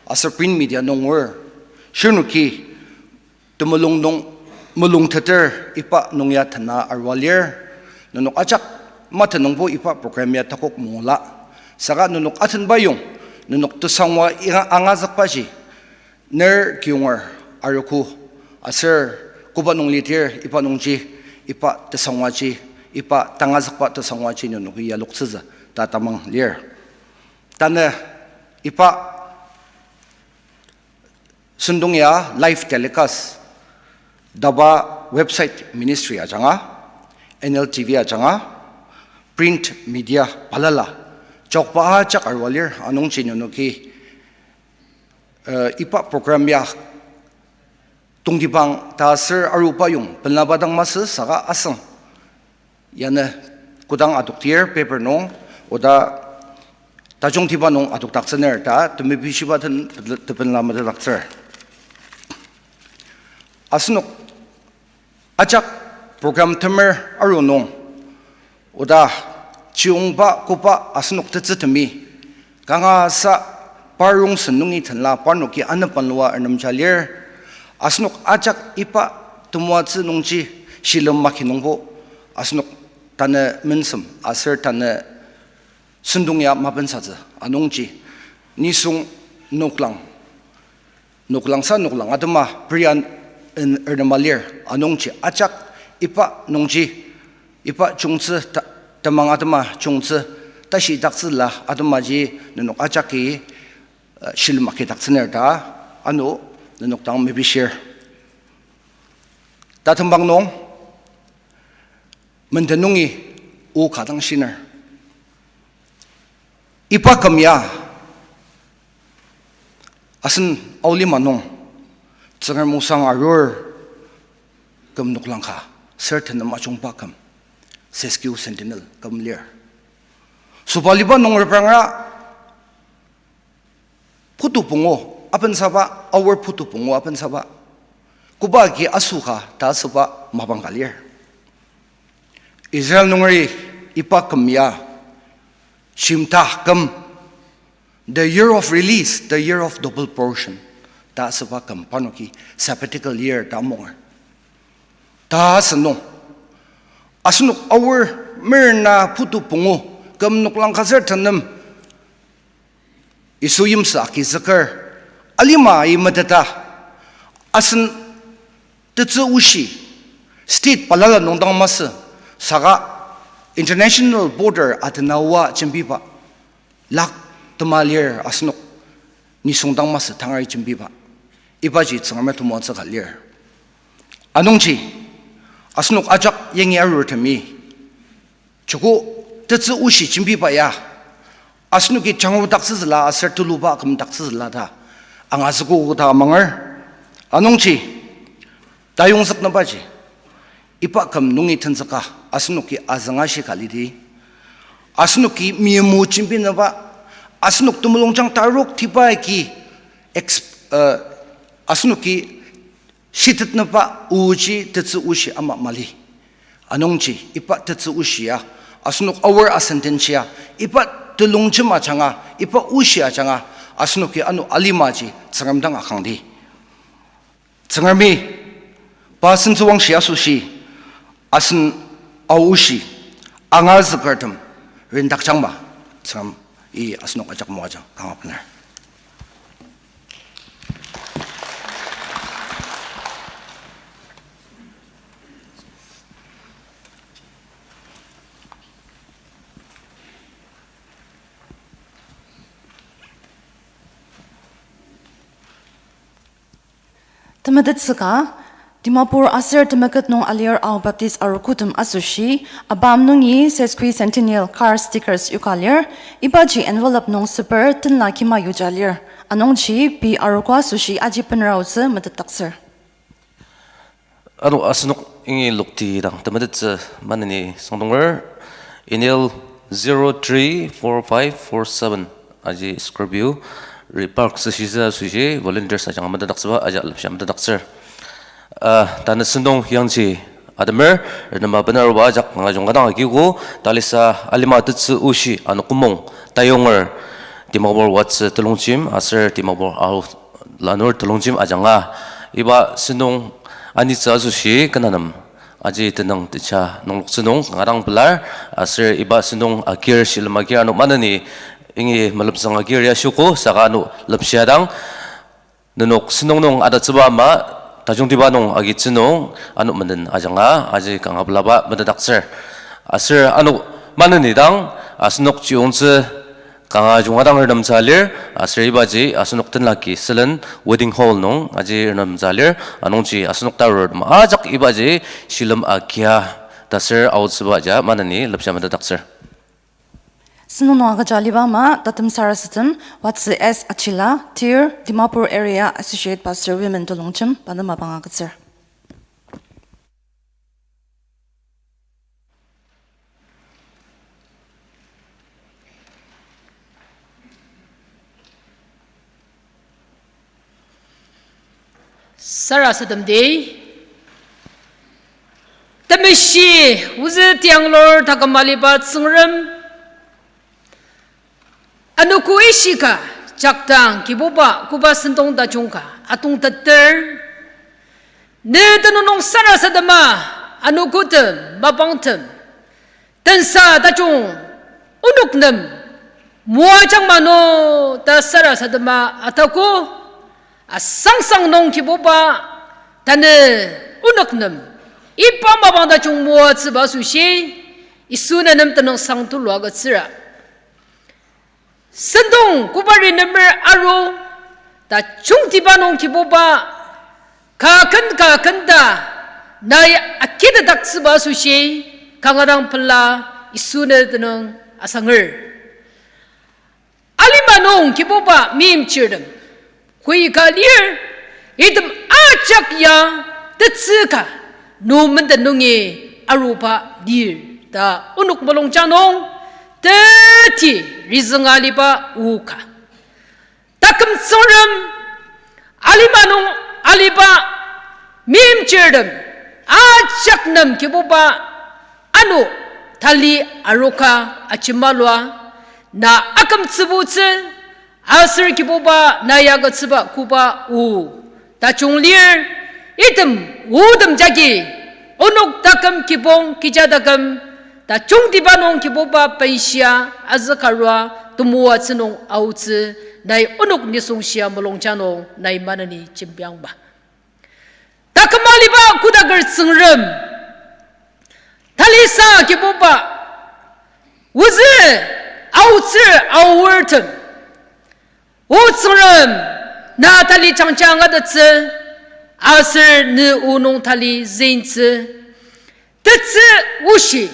aser print media nung ngur. Shirnoki temulung nung mulungteter iba nung ya tena arua lir. Nenok ajak matenungbo iba program ya takok mungula. Saka nenok atenbayong, nenok tesangwa inga angazükbaji, ner kiyonger arogo aser koba nung lidir iba nungji, iba tesangwaji, iba tangazükba tesangwaji nenoki yaloktsütsü ta tamang lir. Tanü iba sentong ya live telecast DABA website ministry ajanga, N L T V ajanga, print media balala, jokba ajak arua lir. Anungji nenoki, uh, iba program ya tongtibang ta aser aruba yong pelaba dang masü saka asüng yanü kodang adoktir paper nung, oda tajungtiba nung adokdaktsüner ta temepishiba den tepela metetdaktsür. Asenok ajak program temer aru nung, oda chiyongba koba asenok tetsü temi, kanga sa par rongsen nungi tenla parnoki anepen lua ernemja lir. Asenok ajak iba temoatsü nungji shilem maki nungbo, asenok tanü mensem aser tanü sentong ya mapensatsü. Anungji nisung noklang, noklang sa noklang atema prian en ernema lir. Anungji ajak iba nungji, iba chungtsü ta-, temang atema chungtsü tashidaktsüla atemaji nenok ajaki, uh, shilem makidaktsüner ta ano nenok dang mepishir. Tatembang nung menden nungi o ka dang shiner. Iba küm ya asen aolima nung Tsüngrem osang arur küm noklang ka, ser tenem ajungba küm, sesquicentennial küm lir. Sobaliba nung repranga putu pungu apensaba, aor putu pungu apensaba, koba agi asoka ta asüba mapang ka lir. Israel nungeri iba küm ya shimta küm, the year of release, the year of double portion ta asüba küm, parnoki sabbatical year ta amunger. Ta asünung, asenok aor merna putu pungu küm noklang ka ser tenem Yisu yimsü agizüker, alima-i meteta, asen tetsü oshi, state balala nung dang masü, saka international border atena oa jembiba, lak tema lir asenok nisung dang masü tangari jembiba, ibaji Tsüngrem temoatsü ka lir. Anungji, asenok ajak yangi arurtemi, joko tetsü oshi jembiba ya asenoki jangudaktsütsüla aser tuluba kümdaktsütsüla ta angazükogo ta amanger. Anungji, tayongzüknübaji, iba küm nungi tenzüka asenoki azünga shika lidi, asenoki miyimo jembinüba, asenok temulungjang tarok tiba agi ex-, uh, asenoki shitetnüba oji tetsü oshi ama mali. Anungji iba tetsü oshi ya, asenok aor asendenshia, iba telongjem ajanga, iba oshi ajanga, asenoki ano alimaji Tsüngrem dang akangdi. Tsüngremi pa sentsüwangshi asoshi, asen aoshi angazükertem rendakjangma, Tsüngremi asenok ajak moajang kanga bener. Temetettsüka, Dimapur aser temeket nung alir Ao Baptist arogotem asoshi, ABAM nungi sesquicentennial car stickers yoka lir, ibaji envelope nung süper tenla kima yuja lir. Anungji pei arogo asoshi aji benera aotsü metetdaktsür. Ano asenok ingi lokti dang temetettsü maneni sangdonger, Enel zero three four five four seven aji Scorpio, repark süshitsü asoshi volunteers ajanga metetdaktsüba aji lepsha metetdaktsür. Ah, tanü sentong yangji atemer, renema benaruba ajak ngajung kadang agiogo, talisa alima tetsü oshi ano kümong tayonger, Dimapur Watsü telongjem aser Dimapur Ao lanur telongjem ajanga, iba sentong anitsü asoshi kena nem aji tenüng techa nungloktsü nung kanga dang pelar, aser iba sentong agir, shilem agir ano maneni ingi melemtsüng agir ya shiogo, saka ano lepshia dang, nenok sentong nung adatsüba ama, tajungtiba nung agitsü nung, ano menden ajanga aji kanga pelaba metetdaktsür. Aser ano maneni dang, asenok chiyongtsü kanga junga dang renemtsü lir, aser ibaji asenok tenlaki sülen wedding hall nung aji renemtsü lir, anungji asenok tarur ma ajak ibaji shilem agia taser aotsüba ja maneni lepsha metetdaktsür. Sentong nung agüja aliba ama tatem sarasadem Watsü S Achila, Tir, Dimapur Area Associate Pastor Women telongjem pa nem mapang agütsür. Sarasademdi. Temeshi ozü tianglur taküm aliba Tsüngrem, anogo ishika jakdang Kibuba koba sentong tajung ka atongteter. Ne tenüng nung sarasadema anogotem mapangtem tensa tajung onok nem moajang mano ta sarasadema atako. Asangsang nung Kibuba tanü onok nem iba mapang tajung moatsüba asoshi Yisu ne nem tenüngsang tulu agütsüra. Sentong koba rinemer aru, tajungtiba nung Kibuba kaken kaken ta nai akitetdaktsüba asoshi kanga dang pela Yisu ne tenüng asanger. Alima nung Kibuba meimchirtem koika lir, item ajak ya tetsü ka nü menden nungi aruba lir ta onok mulungjang nung teti rizünga aliba o ka. Taküm Tsüngrem alima nung aliba meimchirtem ajak nem Kibuba ano tali aroka ajemalua, na akümtsübutsü aser Kibuba na ya agütsüba koba o tajung lir, item otem jagi onok taküm kibong kecha taküm tajungtiba nung Kibuba benshia azükarua temoatsü nung aotsü nai onok nisung shia mulungjang nung nai maneni jembiangba. Taküm aliba kodaker Tsüngrem, talisa Kibuba, ozü aotsür aortem, O Tsüngrem, na tali jangja angatettsü, aser ne o nung tali züngtsü, tetsü oshi,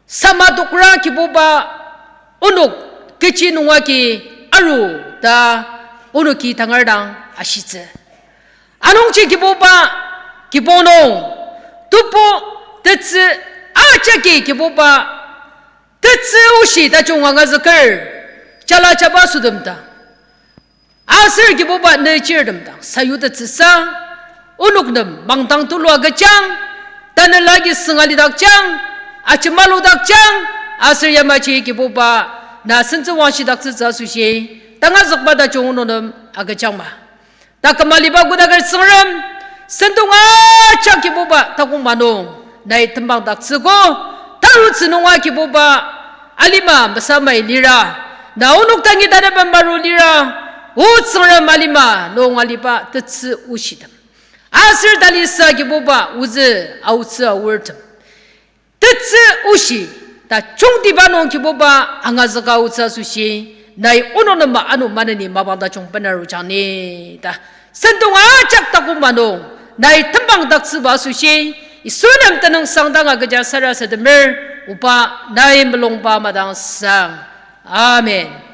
sama tokra Kibuba, onok kechi nunga ki aru ta onoki tangar dang ashitsü. Anungji Kibuba, kibong nung, tebu, tetsü, ajaki Kibuba, tetsü oshi tajung angazüker, jala jaba sütem dang, aser Kibuba ne chirtem dang sayutettsüsa, onok nem mangdang tulua agüjang, tanela ki süngalidakjang, ajemaludakjang, aser yamaji Kibuba na sentsü wangshidaktsütsü asoshi, tangazükba tajung onok nem agüjangma. Taküm aliba kodaker Tsüngrem, sentong ajak Kibuba takong manung, nai tembangdaktsüogo, tarutsü nunga Kibuba, alima mesamai lira, na onok dangi tanü bambaru lira, O Tsüngrem alima nung aliba tetsü oshitem, aser talisa Kibuba ozü aotsü aortem, tetsü oshi, tajungtiba nung Kibuba angazüka aotsü asoshi, nai onok nem ano maneni mapang tajung bener ajang ni ta. Sentong ajak takoma nung, nai tembang daktsüba asoshi, Yisu nem tenüngsang dang agüja sarasademer, oba nai mulungba madangsang. Amen.